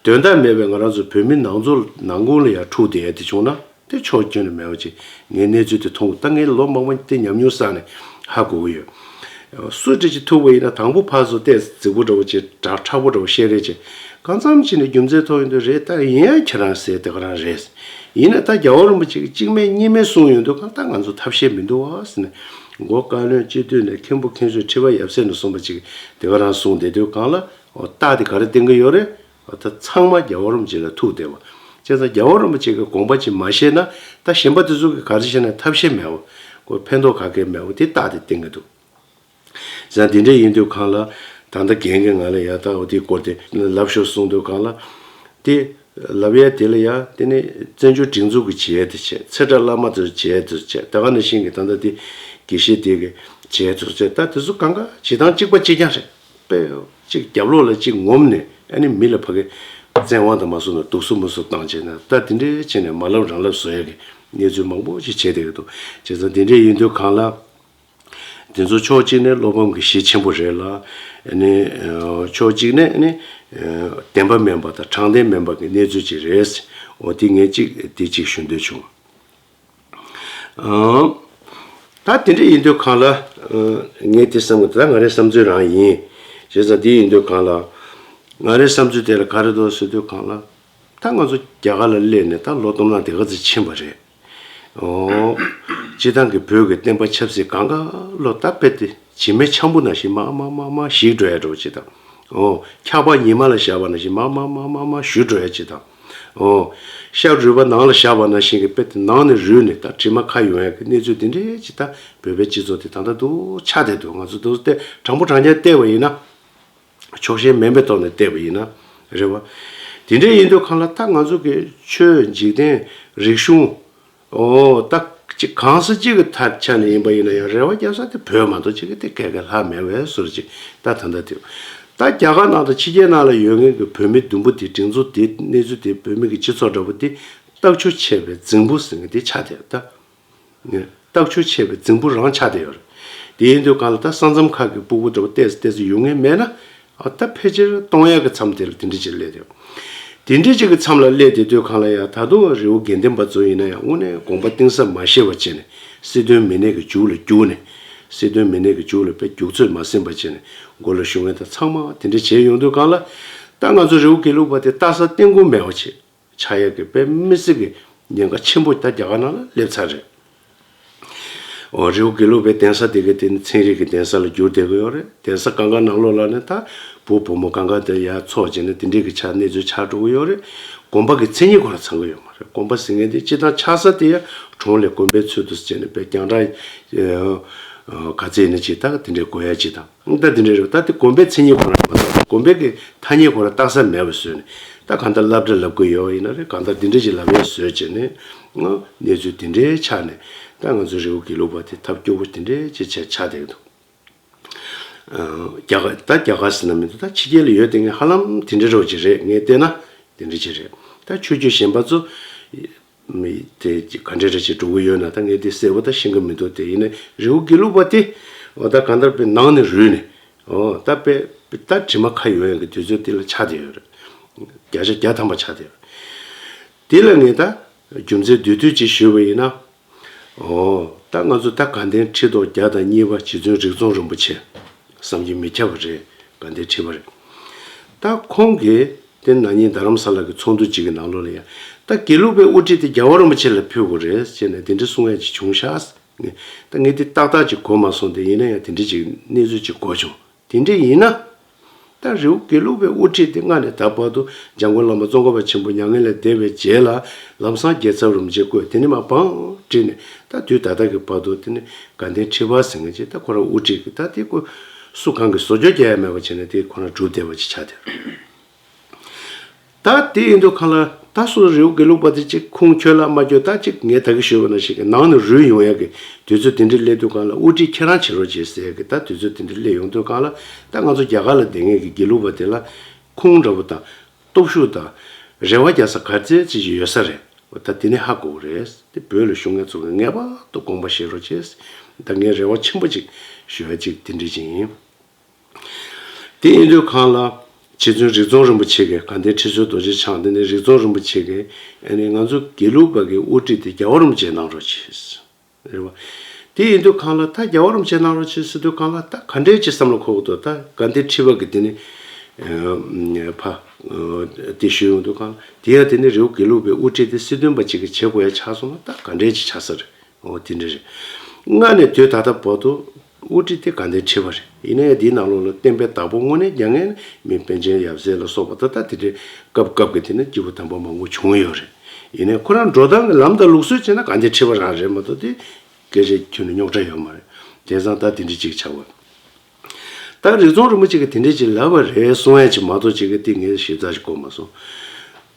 དོན་དག་མེད་པའི་ང་རང་ཚོ་བོད་མི་ནང་ཚོ་ནང་ཁུལ་ལ་ཡ་འཁྲུག་བསྡད་ཡ་དེ་བྱུང་ན། དེ་ཕྱོགས་སྐྱོན་ནས་མེད་པ་ཅིག་ངས་གནས་ཚུལ་དེ་མཐོང་གི། ད་ངས་ལོ་མང་པོ་དེ་ཉམས་མྱོང་བསགས་ནས་ཧ་གོ་གི་ཡོད། སུ་འདྲ་ཅིག་ཐུག་པ་ཡིན་ན་དང་པོ་ཕར་ཚུར་བལྟས་རྫིག་པོ་འདྲ་བོ་ཅིག་དྲག་དྲག་པོ་འདྲ་བོ་བཤད་རེས་བྱས། གང་འཚམ་ཅིག་ནས་རྒྱུ་མཚན་ཐོགས་ཡོང་དུས་རེད། ད་ཡིན་ཡང་ཁྱེད་རང་ཟེར་དེ་ག་རང་རེད། ཡིན་ན་ད་རྒྱལ་བ་རིན་པོ་ཆེ་གིས་གཅིག་མེད་གཉིས་མེད་གསུངས་ཡོང་དུས་གང་ད་ང་ཚོ་ཐབས་ཤེས་མི་འདུག་བ་ཟེར་ནས། མགོ་བཀའ་བློན་སྤྱི་འཐུས་ནས་མཁན་པོ་མཁན་ཟུར་ཁྲི་པ་ཡབ་སྲས་ནས་གསུངས་པ་ཅིག་དེ་ག་རང་གསུངས་བསྡད་དུས་གང་ལ་ཨོ་རྟགས་དེ་ག་རེ་བསྟན་གྱི་ཡོད་རེད། ཨོ་ད་ཚང་མ་རྒྱལ་བ་རིན་པོ་ཆེ་ལ་ཐུག་བསྡད་པ། བྱས་ཙང་རྒྱལ་བ་རིན་པོ་ཆེ་གི་དགོངས་པ་ཅིག་མ་བཞེས་ན་ད་གཞན་པ་དེ་ཚོ་གི་ག་རེ་བྱས་ན་ཐབས་ཤེས་མེད་པ། ཁོ་ཕན་ཐོགས་ག་གེ་མེད་པ་དེ་རྟགས་དེ་བསྟན་གྱི་འདུག་བྱས་ཙང་དེ་འདྲ་ཡིན་དུས་གང་ལ་ད་ལྟ་རྒན་གྱིས་ང་ལ་ཡ་ད་འོ་དེའི་སྐོར་དེ་ལབ་ཤོག་གསུངས་དུས་གང་ལ་དེ་ལབ་ཡ་དེ་ལ་ཡ་དེ་ནི་བཙན་བྱོལ་སྒྲིག་འཛུགས་ཀྱི་བྱེད་ཡ་དེ་བྱས། ཚེ་བཀྲ་བླ་མ་དེ་བྱེད་ཡ་དེ་བྱས། ད་ག་ནང་བཞིན་གྱི་ད་ལྟ་དེ་དགེ་བཤེས་དེ་གི་བྱེད་ཡ་དེ་བྱས། ད་དེ་ཚོ་གང་ག་བྱེད་སྟངས་གཅིག་པ་གཅིག་རྐྱང་རེད། དཔེ་གཅིག་རྒྱབ་ལོགས་ལ་གཅིག་ངོམ་ནས་ཨ་ནི་མི་ལ་ཕ་གི་བཙན་དབང་དང་མ་སོང་ན་སྡུག་སུ་མུ་སུ་བཏང་བྱས་ན་ད་དེ་འདྲའི་བྱས་ནས་མ་ལབ་རང་ལབ་བཟོ་ཡ་གི་གནས་ཚུལ་མང་པོ་ཞིག་བྱས་བསྡད་ཀྱི་འདུག་བྱས་ཙང་དེ་འདྲའི་ཡིན་དུས་གང་ལ། དེ་ཚོ་ཕྱོགས་གཅིག་ནས་བློ་ཕམ་གྱི་གཞི་ཆེན་པོ་རེད་ལ། ཨ་ནི་ཕྱོགས་གཅིག་ནས་ཨ་ནི་བདེན་པ་མིན་པ་དང་དྲང་བདེན་མིན་པ་གི་གནས་ཚུལ་ཅིག་རེད། འོ་དེ་ངས་གཅིག་དེ་གཅིག་ཞུ་འདོད་བྱུང་། ཨང་། ད་དེ་འདྲ་ཡིན་དུས་གང་ལ། ངས་དེ་བསམ་གི་ད་ང་རའི་བསམ་ཚུལ་རང་ཡིན། བྱས་ཙང་དེ་ཡིན་དུས་གང་ལ། ང་རའི་བསམ་ཚུལ་དེ་ལ་ག་རེ་འདུག་ཟེར་དུས་གང་ལ། ད་ང་ཚོ་རྒྱ་གར་ལ་སླེབས་ནས་ད་ལོ་སྟོང་ཕྲག་དེ་ག་ཚོད་ཕྱིན་པ་རེད། ཨོ། སྤྱི་བཏང་གི་བོད་ཀྱི་བསྟན་པ་ཆབ་སྲིད་གང་ག་ལོ་ད་དཔེ་དེ་བྱེ་མའི་འཆམ་པོ་ནང་བཞིན་མ་མ་མ་མ་ཞིག་འགྲོ་ཡ་འགྲོ་བྱེད་དང་། ཨོ། འཁྱག་པ་ཉི་མ་ལ་བཞག་པ་ནང་བཞིན་མ་མ་མ་མ་མ་ཞུ་འགྲོ་ཡ་བྱེད་དང་། ཨོ། ཤ་རུས་པ་ནང་ལ་བཞག་པ་ནང་བཞིན་གྱི་དཔེ་དེ་ནང་ནས་རུལ་ནས་ད་དྲི་མ་ཁ་ཡོང་ཡ་གི་གནས་ཚུལ་དེ་འདྲའི་ཅིག་ད་བོད་པའི་སྤྱི་ཚོགས་དེ་ད་ལྟ་འདུག་ཆགས་བསྡད་འདུག་ང་ཚོ་འདུག་སྟེ་དྲང་པོ་དྲང་རྐྱང་བལྟས་པ་ཡིན་ན། ཕྱོགས་ཞེན་མེད་པའི་ཐོག་ནས་བལྟས་པ་ཡིན་ན་རེད་བ། དེ་འདྲ་ཡིན་དུས་གང་ལ་ད་ང་ཚོ་གི་ཆོས་འཇིག་རྟེན་རིག་གཞུང་། ཨོ་ད་ཅིག་གང་ས་ཅིག་གི་ཐད་ཆ་ནས་ཡིན་པ་ཡིན་ན་ཡང་རེ་བ་རྒྱབ་ས་དེ་བོད་མ་གཏོགས་ཅིག་གི་དེ་སྐད་ག་ལྷག་མེད་པའི་ཟུར་ཅིག་ད་ད་ལྟ་དེ། ད་རྒྱ་གར་ནང་དང་ཕྱི་རྒྱལ་ནང་ལ་ཡོད་མཁན་གྱི་བོད་མི་དུམ་བུ་དེ་སྒྲིག་འཛུགས་དེ་གནས་ཚུལ་དེ་བོད་མི་གི་སྤྱི་ཚོགས་འདྲ་པོ་དེ་སྟག་ཆུ་ཆད་པའི་རྫིང་བུ་ཟེར་མཁན་དེ་ཆགས་བསྡད་ད། ནས་སྟག་ཆུ་ཆད་པའི་རྫིང་བུ་རང་ཆགས་བསྡད་ཡོད་རེད། དེ་ཡིན་དུས་གང་ལ་ད་ས་མཚམས་ཁག་གི་ཕྲུ་གུ་འདྲ་པོ་ཏོག་ཙམ་ཏོག་ཙམ་ཡོང་མཁན་མེད་ན། ཨ་ད་ཕལ་ཆེར་གཏོང་ཡག་གི་མཚམས་དེ་ལ་དེ་འདྲ་ཅིག་སླེབས་བསྡད་ཡོད། དེ་འདྲ་ཅིག་གི་མཚམས་ལ་སླེབས་བསྡད་དུས་གང་ལ་ཡ་ད་དུང་རི་བོ་དགེ་ལྡན་པ་ཚོ་ཡིན་ན་ཡང་དངོས་གནས་དགོངས་པ་གཏིང་ཟབ་མ་བཞེས་པ་བྱས་ནས་སྲིད་དོན་མི་སྣའི་གི་རྒྱུགས་ལ་རྒྱུགས་ནས་སྲིད་དོན་མི་སྣའི་གི་རྒྱུགས་ལ་དཔེ་རྒྱུགས་ཚོད་མ་ཟིན་པ་བྱས་ནས་མགོ་ལ་གཞུང་ངན་དང་ཚང་མ་དེ་འདྲ་བྱས་ཡོང་དུས་གང་ལ་ད་ང་ཚོ་རི་བོ་དགེ་ལུགས་པ་དེ་ལྟ་ས་བསྟན་ཁུངས་མེད་པ་བྱས། ཆགས་ཡག་གི་དཔེ་མི་སྲིད་ཀྱི་ཉེན་ཁ་ཆེན་པོ་ད་རྒྱ་གར་ནང་ལ་སླེབས་ཚར་རེད། འོ་རི་བོ་དགེ་ལུགས་པའི་གདན་ས་དེ་ག་དེ་ནི་ཚན་རིག་གི་གདན་ས་ལ་འགྱུར་བསྡད་ཀྱི་ཡོད་རེད། གདན་ས་གང་ག་ནང་ལོགས་ལ་ནི་ད་བུ་བུ་མོ་གང་ག་དེ་ཡར་འཚོགས་བྱས་ནས་དེ་འདྲའི་གི་ཆགས་གནས་ཚུལ་ཆགས་འགྲོ་གི་ཡོད་རེད། དགོན་པ་གི་མཚན་ཉིད་ཁོ་རང་ཚང་གི་ཡོད་མ་རེད། དགོན་པ་ཟེར་མཁན་དེ་སྤྱིར་བཏང་ཆགས་ས་དེ་ཡང་གྲོང་ལས་དགོན་པའི་ཚུལ་དུ་བྱས་ནས་དཔེ་རྒྱང་གྲགས་ག་ཚད་ཡིན་ན་ཅིག་ད་དེ་འདྲའི་དགོས་ཡ་ཅིག་དང་། ད་དེ་འདྲ་རེད། ད་དེ་དགོན་པའི་མཚན་ཉིད་ཁོ་རང་མ་གཏོགས་དགོན་པའི་གི་ཐ་སྙད་ཁོ་རང་བཏགས་ས་མེད་པ་བཟོས་ནས་ད་གང་ལྟར་སློབ་གྲྭ་ལབ་དགོས་ཡོད་ཡིན་ན་རེད། གང་ལྟར་འདི་འདྲ་ཅིག་ལབ་ཡས་བཟོས་བྱས་ནས་ང་གནས་ཚུལ་དེ་འདྲའི་ཆགས་ནས་ད་ང་ཚོ་རི་བོ་དགེ་ལུགས་པ་དེ་ཐབས་སྐྱོ་པོ་དེ་འདྲའི་ཅིག་ཆགས་ཆགས་བསྡད་ཀྱི་འདུག་རྒྱ་གར་ད་རྒྱ་གར་ཟེར་ན་མི་འདུག་ད་ཕྱི་རྒྱལ་ལ་ཡོད་དེ་ངས་ཧ་ལམ་དེ་འདྲ་རོགས་ཅིག་རེད། ངས་བལྟས་ན་དེ་འདྲ་ཅིག་རེད། ད་ཆོས་བརྒྱུད་གཞན་པ་ཚོ། མི་དེ་ག་འདྲ་རེ་ཅིག་འགྲོ་གི་ཡོད་ན་ད་ངས་དེ་གསལ་པོ་ད་ཤེས་ཀྱི་མི་འདུག་དེ་ཡིན་ན་རི་བོ་དགེ་ལུགས་པ་དེ་འོ་ད་གང་ལྟར་པའི་ནང་ནས་རུལ་ནས་འོ་ད་པའི་ད་དྲི་མ་ཁ་ཡོད་ཡང་གི་དུས་ཚོད་དེ་ལ་ཆགས་བསྡད་ཡོད་རེད། བརྒྱ་ཆ་བརྒྱ་ཐམ་པ་ཆགས་བསྡད་ཡོད་རེད། དེ་ལ་ངས་ད་རྒྱུ་མཚན་བསྡུས་བསྡུས་ཅིག་ཞུས་པ་ཡིན་ན། འོ་ད་ང་ཚོ་ད་དགའ་ལྡན་ཁྲི་ཐོག་བརྒྱ་དང་གཉིས་པ་རྗེ་བཙུན་རིགས་རྫོང་རིན་པོ་ཆེ། བསམ་གྱིས་མི་ཁྱབ་པ་རེད། དགའ་ལྡན་ཁྲི་པ་རེད། ད་ཁོང་གིས་དེ་ན་ནིང་རྡ་རམ་ས་ལ་གི་ཚོགས་འདུ་གཅིག་གི་ནང་ལོགས་ལ་ཡང་ད་དགེ་ལུགས་པའི་དབུ་ཁྲིད་དེ་རྒྱལ་བ་རིན་པོ་ཆེ་ལ་ཕུལ་དགོས་རེད་ཅེས་ནས་དེ་འདྲ་གསུང་ཡ་ཅིག་བྱུང་ཤག་ད་ངས་དེ་ཏག་ཏག་ཅིག་གོ་མ་སོང་། དེ་ཡིན་ན་ཡང་དེ་འདྲ་ཅིག་གནས་ཚུལ་ཅིག་གོ་བྱུང་། དེ་འདྲ་ཡིན་ན། ད་རི་བོ་དགེ་ལུགས་པའི་དབུ་ཁྲིད་དེ་སྔ་ནས་ད་བར་དུ་འཇམ་མགོན་བླ་མ་ཙོང་ཁ་པ་ཆེན་པོ་མྱ་ངན་ལས་འདས་པའི་རྗེས་ལ་ལམ་སང་རྒྱལ་ཚབ་རིན་པོ་ཆེ་བསྐོས། དེ་ནས་མར་བང་བསྒྲིགས་ནས་ད་དུས་ད་ལྟ་གི་བར་དུ་དེ་ནི་དགའ་ལྡན་ཁྲི་པ་ཟེར་མཁན་ཅིག་ད་ཁོ་རང་དབུ་ཁྲིད་ཀྱི་ད་དེ་ཁོ་སུ་གང་གིས་བཟོ་བཅོས་རྒྱག་ཡ་མེད་པ་བྱས་ནས་དེ་ཁོ་རང་གྲུབ་བསྡད་པ་ཅིག་ཆགས་བསྡད། ད་དེ་ཡིན་དུས་གང་ལ་ད་སོ་སོ་རི་བོ་དགེ་ལུགས་པ་དེ་གཅིག་ཁུངས་འཁྱོལ་ལ་མ་འཁྱོལ། ད་གཅིག་ངས་ད་གི་ཞུས་པ་ནང་བཞིན་གྱི་ནང་ནས་རུལ་ཡོང་ཡ་གི་དུས་ཚོད་དེ་འདྲ་སླེབས་དུས་གང་ལ་དབུ་ཁྲིད་ཁྱེད་རང་བྱེད་རོགས་བྱེད་ཟེར་ཡ་གི་ད་དུས་ཚོད་དེ་འདྲ་སླེབས་ཡོང་དུས་གང་ལ་ད་ང་ཚོ་རྒྱ་གར་ལ་བསྡད་མཁན་གྱི་དགེ་ལུགས་པ་དེ་ལ་ཁུངས་འདྲ་པོ་དང་སྟོབས་ཤུགས་དང་རེ་བ་རྒྱག་ས་ག་ཚད་ཅིག་ཡོད་ས་རེད། ད་དེ་ནས་ཧ་གོ་གི་རེད། དེ་བོད་ལ་བཞུགས་མཁན་ཚོ་གི་ངེས་པར་དུ་དགོངས་པ་བཞེས་རོགས་བྱེད། ད་ངས་རེ་བ་ཆེན་པོ་ཅིག་ཞུ་ཡ་ཅིག་དེ་འདྲ་ཅིག་ཡིན། དེ་ཡིན་དུས་གང་ལ་རྗེ་བཙུན་རིགས་རྫོང་རིན་པོ་ཆེ་གིས་དགའ་ལྡན་ཁྲི་ཟུར་རྡོ་རྗེ་འཆང་དེ་ནས་རིགས་རྫོང་རིན་པོ་ཆེ་གིས་ཨ་ནི་ང་ཚོ་དགེ་ལུགས་པ་གི་དབུ་ཁྲིད་དེ་རྒྱལ་བ་རིན་པོ་ཆེ་གནང་རོགས་བྱེད། རེད་བ། དེ་ཡིན་དུས་གང་ལ་ད་རྒྱལ་བ་རིན་པོ་ཆེ་གནང་རོགས་བྱེད་ཟེར་དུས་གང་ལ་ད་ག་འདྲས་ཅིག་བསམ་བློ་འཁོར་གི་འདུག་ད་དགའ་ལྡན་ཁྲི་པ་གི་དེ་ནི་ཕ་དེ་ཞུས་ཡོང་དུས་གང་ལ་དེ་ཡང་དེ་ནི་རི་བོ་དགེ་ལུགས་པའི་དབུ་ཁྲིད་དེ་སྲིད་དོན་པ་ཅིག་གིས་བྱེད་དགོས་ཡ་ཆགས་སོང་ན་ད་ག་འདྲས་ཅིག་ཆགས་ས་རེད། འོ་དེ་འདྲ་རེད། སྔ་ནས་དུས་ད་ལྟ་བར་དུ་དབུ་ཁྲིད་དེ་དགའ་ལྡན་ཁྲི་པ་རེད། ཡིན་ནའི་འདིའི་ནང་ལོགས་ལ་བསྟན་པའི་བདག་པོ་དངོས་གནས་རྒྱ་ངན་མི་པཎ་ཆེན་ཡབ་སྲས་ལ་སོགས་པ་ད་ལྟ་དེ་འདྲའི་སྐབས་སྐབས་ཀྱི་དེ་ནི་སྐྱེས་བུ་དམ་པ་མང་པོ་བྱུང་ཡོད་རེད། ཡིན་ནའི་ཁོ་རང་འགྲོ་སྟངས་ཀྱི་ལམ་དང་ལུགས་སྲོལ་བྱས་ན་དགའ་ལྡན་ཁྲི་པ་རང་རེད་མ་གཏོགས་དེ་སྐད་ཆ་ཁྱོན་ནས་རྙོག་དྲ་ཡོད་མ་རེད། དེང་སང་ད་དེ་འདྲའི་ཅིག་ཆགས་པ། ད་རིག་འཛོམས་རིན་པོ་ཆེ་གིས་དེ་འདྲའི་ཅིག་ལབ་པ་རེད་གསུང་ཡ་ཅིག་མ་གཏོགས་ཅིག་གི་དེ་ངས་ཞིབ་ཚགས་ཅིག་གོ་མ་སོང་།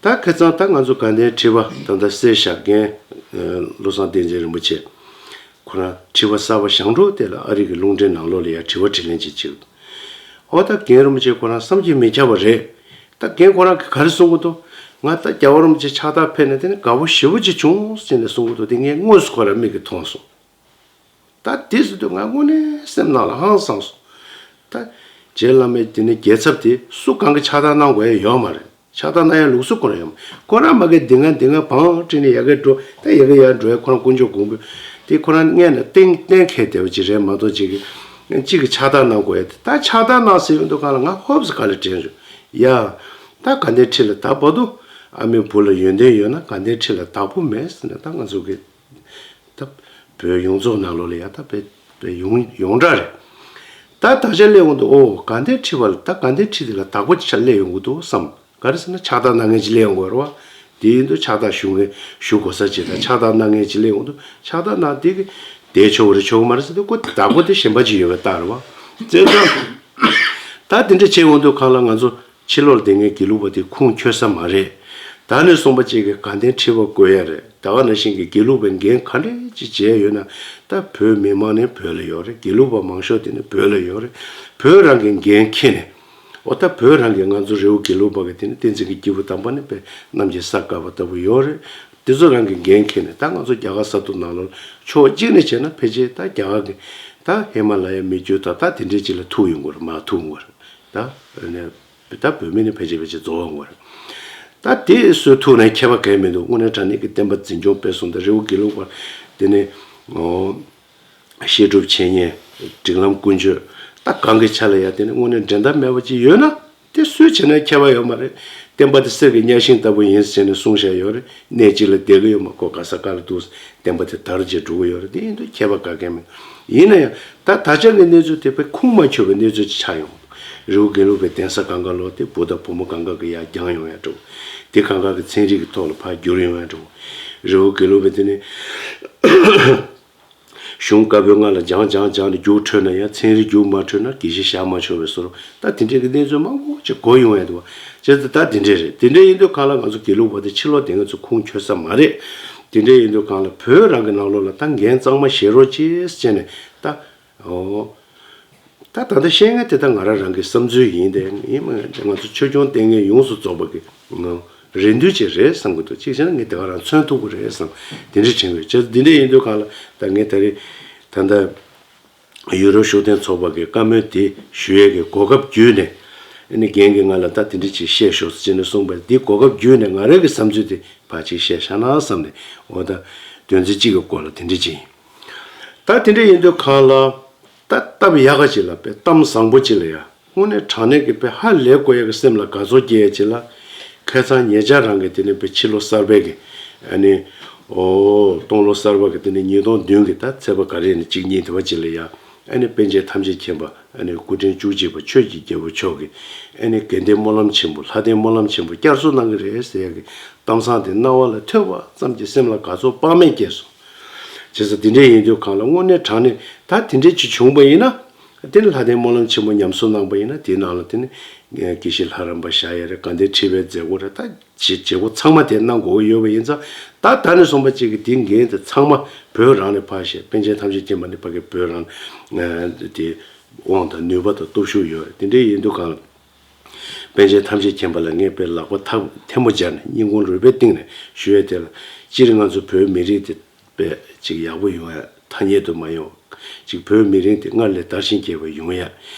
ད་ཁ་སང་ད་ང་ཚོ་དགའ་ལྡན་ཁྲི་པ་ད་ལྟ་སྲས་ཞབས་མཁན་བློ་བཟང་བསྟན་འཛིན་རིན་པོ་ཆེ། ཁོ་རང་ཁྲི་པ་གསར་པ་བཞེངས་འགྲོ་དེ་ལ་ཨ་རི་གི་རླུང་འཕྲིན་ནང་ལོགས་ལ་ཡ་དྲི་བ་དྲིས་ལན་ཅིག་བྱེད། ཨོ་ད་རྒན་རིན་པོ་ཆེ་ཁོ་རང་བསམ་གྱིས་མི་ཁྱབ་པ་རེད། ད་རྒན་ཁོ་རང་གིས་ག་རེ་གསུང་གི་འདུག་ང་ད་རྒྱལ་བ་རིན་པོ་ཆེ་ཕྱག་རྟགས་ཕེབས་ནས་དེ་ནི་དགའ་པོ་ཞེ་པོ་ཅིག་བྱུང་ཟེར་ནས་གསུང་གི་འདུག་དེ་ངས་དངོས་སུ་ཁོ་རང་མིག་གིས་མཐོང་སོང་། ད་དེ་ཟེར་དུས་ང་དངོས་གནས་སེམས་ནང་ལ་ཧང་སངས་སོང་། ད་རྗེ་བླ་མའི་དེ་ནི་རྒྱལ་ཚབ་དེ་སུ་གང་གི་ཕྱག་རྟགས་གནང་དགོས་ཡ་ཡོད་མ་རེད། ཕྱག་རྟགས་གནང་ཡ་ལུགས་སྲོལ་ཁོ་རང་ཡོད་མ་རེད། ཁོ་རང་མ་གི་འདི་ང་འདི་ང་བང་བསྒྲིགས་ནས་ཡ་གི་འགྲོ་ད་ཡ་གི་ཡ་འགྲོ་ཡ་ཁོ་རང་དཀོན་མཆོག་དགོངས་པ་དེ་ཁོ་རང་སྔས་ནས་གཏན་གཏན་འཁེལ་བསྡད་པ་ཅིག་རེད་མ་གཏོགས་ཅིག་གི་གཅིག་གི་ཕྱག་རྟགས་གནང་དགོས་ཡ་དེ་ད་ཕྱག་རྟགས་གནང་ཟེར་ཡོང་དུས་གང་ལ་ང་ཧོབ་ཟེར་ག་ལ་དྲན་བྱུང་། ཡ་ད་དགའ་ལྡན་ཁྲི་ལ་ད་བར་དུ་ཨ་མའི་བུ་ལ་ཡོན་ཏན་ཡོད་ན་དགའ་ལྡན་ཁྲི་ལ་བདག་པོ་མེད་ཟེར་ནས་ད་ང་ཚོ་གི་ད་བོད་ཡོངས་རྫོགས་ནང་ལོགས་ལ་ཡ་ད་བོད་བོད་ཡོངས་ཡོངས་གྲགས་རེད། ད་ད་ཆ་སླེབས་འོང་དུས་ཨོ་དགའ་ལྡན་ཁྲི་པ་ལ་ད་དགའ་ལྡན་ཁྲི་དེ་ལ་བདག་པོ་ཆ་སླེབས་ཡོང་གི་འདུག་བསམ། ག་རེ་ཟེར་ན་ཕྱག་རྟགས་གནང་མཁན་ཅིག་སླེབས་ཡོང་གི་རེད་བ། དེ་ཡིན་དུས་ཕྱག་རྟགས་ཞུ་མཁན་ཞུ་དགོས་ས་ཅིག་དང་ཕྱག་རྟགས་གནང་མཁན་ཅིག་སླེབས་ཡོང་དུས་ཕྱག་རྟགས་གནང་དེ་གི་བསྡད་ཆོག་གི་རེད་ཆོག་གི་མ་རེད་ཟེར་དུས་ཁོ་བདག་པོ་དེ་གཞན་པ་ཅིག་ཡོད་པའི་རྟགས་རེད་བ། བཙན་ཐང་། ད་དེ་འདྲ་བྱས་འོང་དུས་གང་ལ་ང་ཚོ་ཕྱི་ལོགས་ལ་བསྡད་མཁན་དགེ་ལུགས་པ་དེ་ཁུངས་འཁྱོལ་ས་མ་རེད། ད་ནས་བཟུང་པ་ཅིག་གི་དགའ་ལྡན་ཁྲི་པ་དགོས་ཡ་རེད། ད་ག་ནང་བཞིན་གྱི་དགེ་ལུགས་པའི་འགན་ག་འདྲས་ཅིག་བྱས་ཡོད་ན་ད་བོད་མི་མང་ནི་བོད་ལ་ཡོད་རེད། དགེ་ལུགས་པ་མང་ཤོས་དེ་ནི་བོད་ལ་ཡོད་རེད། བོད་རང་གི་འགན་འཁྱེར་ནས། འོ་ད་བོད་རང་གི་ང་ཚོ་རི་བོ་དགེ་ལུགས་པ་གི་དེ་ནི་བསྟན་འཛིན་གྱི་སྐྱེས་བུ་དམ་པ་ནི་དཔེ་གནམ་གྱི་ས་བཀབ་པ་ལྟ་བུ་ཡོད་རེད། དེ་ཚོ་རང་གི་འགན་འཁྱེར་ནས་ད་ང་ཚོ་རྒྱ་གར་ས་ཐོག་ནང་ལོགས་ཕྱོགས་གཅིག་ནས་བྱས་ན་ཕལ་ཆེར་ད་རྒྱ་གར་གི་ད་ཧི་མ་ལ་ཡའི་མི་རྒྱུད་དང་ད་དེ་འདྲས་ཅིག་ལ་ཐུག་ཡོང་གི་རེད། མར་ཐུག་ཡོང་གི་རེད། ད་ཨ་ནི་ད་བོད་མི་ནི་ཕལ་ཆེར་ཕལ་ཆེར་རྫོགས་ཡོང་གི་རེད། ད་དེ་སུའི་ཐུག་ནའི་ཁྱད་པར་གང་ཡང་མི་འདུག་དངོས་གནས་དྲང་གནས་ཀྱི་བསྟན་པ་འཛིན་སྐྱོང་སྤེལ་གསུམ་དང་རི་བོ་དགེ་ལུགས་པ་དེ་ནི་ཨོ། བཤད་སྒྲུབ་འཆད་ཉན། སྒྲིག་ལམ་ཀུན་སྤྱོད། ད་གང་གི་ཆ་ལ་ཡ་དེ་ནི་དངོས་གནས་འགྲན་ཟླ་མེད་པ་ཅིག་ཡོད་ན་དེ་སུས་བྱས་ན་ཁྱད་པར་ཡོད་མ་རེད། བསྟན་པ་དེ་གསེར་གྱི་གཉའ་ཤིང་ལྟ་བུ་ཡིན་ཟེར་ནས་གསུངས་བཞག་ཡོད་རེད། གནས་གཅིག་ལ་བསྡད་ཀྱི་ཡོད་མ་ཁོ་ག་ས་ག་ལ་འདུག་བསྟན་པ་དེ་དར་རྒྱས་འགྲོ་གི་ཡོད་རེད། དེ་ཡིན་དུས་ཁྱད་པར་ག་གེ་མེད། ཡིན་ན་ཡང་ད་ད་ཆ་གི་གནས་ཚུལ་དེ་དཔེ་ཁུངས་མ་འཁྱོལ་བའི་གནས་ཚུལ་ཅིག་ཆགས་ཡོང་། རི་བོ་དགེ་ལུགས་པའི་གདན་ས་གང་ག་ལོག་དེ་བུ་དང་བུ་མོ་གང་ག་གི་ཡར་བརྒྱངས་ཡོང་ཡ་འགྲོ། དེ་གང་ག་གི་ཚན་རིག་གི་ཐོག་ལ་ཕར་བསྒྱུར་ཡོང་ཡ་འགྲོ། རི་བོ་དགེ་ལུགས་པའི་དེ་ནི། གཞུང་བཀའ་པོད་ལྔ་ལ་སྦྱངས་སྦྱངས་སྦྱངས་ནས་རྒྱུགས་འཕྲོད་ན་ཡང་ཚན་རིག་རྒྱུགས་མ་འཕྲོད་ན་དགེ་བཤེས་བཞག་མ་ཆོག་པའི་བཟོ་འདྲ། ད་དེ་འདྲའི་གི་གནས་ཚུལ་མང་པོ་ཅིག་གོ་ཡོང་ཡ་འདུག་བ། བྱས་ཙང་ད་དེ་འདྲས་རེད། དེ་འདྲས་ཡིན་དུས་གང་ལ་ང་ཚོ་དགེ་ལུགས་པ་དེ་ཕྱི་ལོགས་དེ་ང་ཚོ་ཁུངས་འཁྱོལ་ས་མ་རེད། དེ་འདྲས་ཡིན་དུས་གང་ལ་བོད་རང་གི་ནང་ལོགས་ལ་ད་འགན་གཙང་མ་བཞེས་རོགས་གྱིས་ཟེར་ནས་ད། ཨོ། ད་ད་ལྟ་བཤད་མཁན་དེ་ད་ང་རང་རང་གི་བསམ་ཚུལ་ཡིན་ཏེ་ཡིན་མ་ང་ཚོ་ཆོས་སྐྱོང་ལྟས་ངན་ཡོངས་སུ་རྫོགས་པ་གི་རེ་འདུན་ཅིག་རེད་བསམ་གི་འདུག་གཅིག་བྱས་ན་ངས་དེ་ག་རང་མཚོན་ཐུབ་ཀྱི་རེད་བསམ་དེ་འདྲ་དྲན་གི་ཡོད། བྱས་ཙང་འདི་འདྲ་ཡིན་དུས་གང་ལ་ད་ངས་ད་རེས་ད་ལྟ་ཡུ་རོབ་ཤུགས་ལྡན་ཚོགས་པ་གི་བཀའ་མོལ་དེ་ཞུ་ཡས་ཀྱི་གོ་སྐབས་བརྒྱུད་ནས་ཨ་ནི་རྒན་གྱིས་ང་ལ་ད་དེ་འདྲ་ཅིག་བཤད་ཤོག་ཟེར་ནས་གསུངས་པས་འདི་གོ་སྐབས་བརྒྱུད་ནས་ང་རང་གི་བསམ་ཚུལ་དེ་ཕར་ཅིག་བཤད་བཞག་ན་བསམ་ནས་འོ་ད་དོན་ཚན་གཅིག་གི་སྐོར་ལ་དེ་འདྲ་ཅིག་ཡིན། ད་དེ་འདྲ་ཡིན་དུས་གང་ལ། ད་སྟབས་ཡག་ག་ཅིག་ལ་དཔེ་གཏམ་བཟང་པོ་ཅིག་ལ་ཡ། དངོས་གནས་དྲང་གནས་ཀྱི་དཔེ་ཧ་ལས་དགོས་ཡ་གི་སེམས་ལ་དགའ་ཚོར་སྐྱེ་ཡ་ཅིག་ལ། ཁ་སང་ཉེ་ཆར་རང་གི་དེ་ནས་དཔེ་ཕྱི་ལོ་གསར་པའི་གི། ཨ་ནི། ཨོ། སྟོང་ལོ་གསར་པ་གི་དེ་ནས་ཉིས་སྟོང་བདུན་གི་ད་ཚེས་པ་ག་རེ་ནས་གཅིག་གཉིས་དེ་བ་ཅིག་ལ་ཡ། ཨ་ནི་པཎ་ཆེན་ཐམས་ཅད་མཁྱེན་པ་ཨ་ནི་སྐུ་ཕྲེང་བཅུ་གཅིག་པ་ཆོས་ཀྱི་རྒྱལ་པོ་མཆོག་གིས་ཨ་ནི་དགེ་ལྡན་སྨོན་ལམ་ཆེན་པོ་ལྷ་ལྡན་སྨོན་ལམ་ཆེན་པོ་བསྐྱར་གསོ་གནང་གི་རེད་ཟེར་ཡ་གི་གཏམ་བཟང་དེ་རྣ་བ་ལ་ཐོས་པ་ཙམ་གྱིས་སེམས་ལ་དགའ་ཚོར་དཔག་མེད་སྐྱེས་སོང་། བྱས་ཙང་དེ་འདྲ་ཡིན་དུས་གང་ལ་དངོས་གནས་དྲང་གནས་ད་དེ་འདྲས་ཅིག་བྱུང་པ་ཡིན་ན། དེ་ནི་ལྷ་ལྡན་སྨོན་ལམ་ཆེན་མོ་ཉམས་གསོ་གནང་པ་ཡིན་ན་དེའི་ནང་ལ་དེ་ནི་དགེ་བཤེས་ལྷ་རམས་པ་བཞག་ཡ་རེད། དགའ་ལྡན་ཁྲི་པའི་མཛད་སྒོ་རེད། ད་བྱེད་བྱེད་སྒོ་ཚང་མ་དེ་གནང་དགོས་ཀྱི་ཡོད་པ་ཡིན་ཙང་ད་ད་ནས་བཟུང་པ་ཅིག་གི་དེ་འགན་དེ་ཚང་མ་བོད་རང་ནས་ཕར་བཞེས། པཎ་ཆེན་ཐམས་ཅད་མཁྱེན་པ་ནི་ཕ་གི་བོད་རང་དེ་དབང་དང་ནུས་པ་དང་སྟོབས་ཤུགས་ཡོད་རེད། དེ་འདྲས་ཡིན་དུས་གང་ལ། པཎ་ཆེན་ཐམས་ཅད་མཁྱེན་པ་ལ་ངས་དཔེ་ལག་པ་ཐག་ཐལ་མོ་སྦྱར་ནས་སྙིང་ཁོང་རུས་པའི་གཏིང་ནས་ཞུ་ཡས་དེ་ལ་སྤྱིར་ང་ཚོ་བོད་མི་རིགས་དེ་དཔེ་ཅིག་ཡག་པོ་ཡོང་ཡ་ཐ་སྙད་དུ་མ་ཡོང་ཅིག་བོད་མི་རིགས་དེ་སྔར་ལས་དར་ཞིང་རྒྱས་པ་ཡོང་ཡ།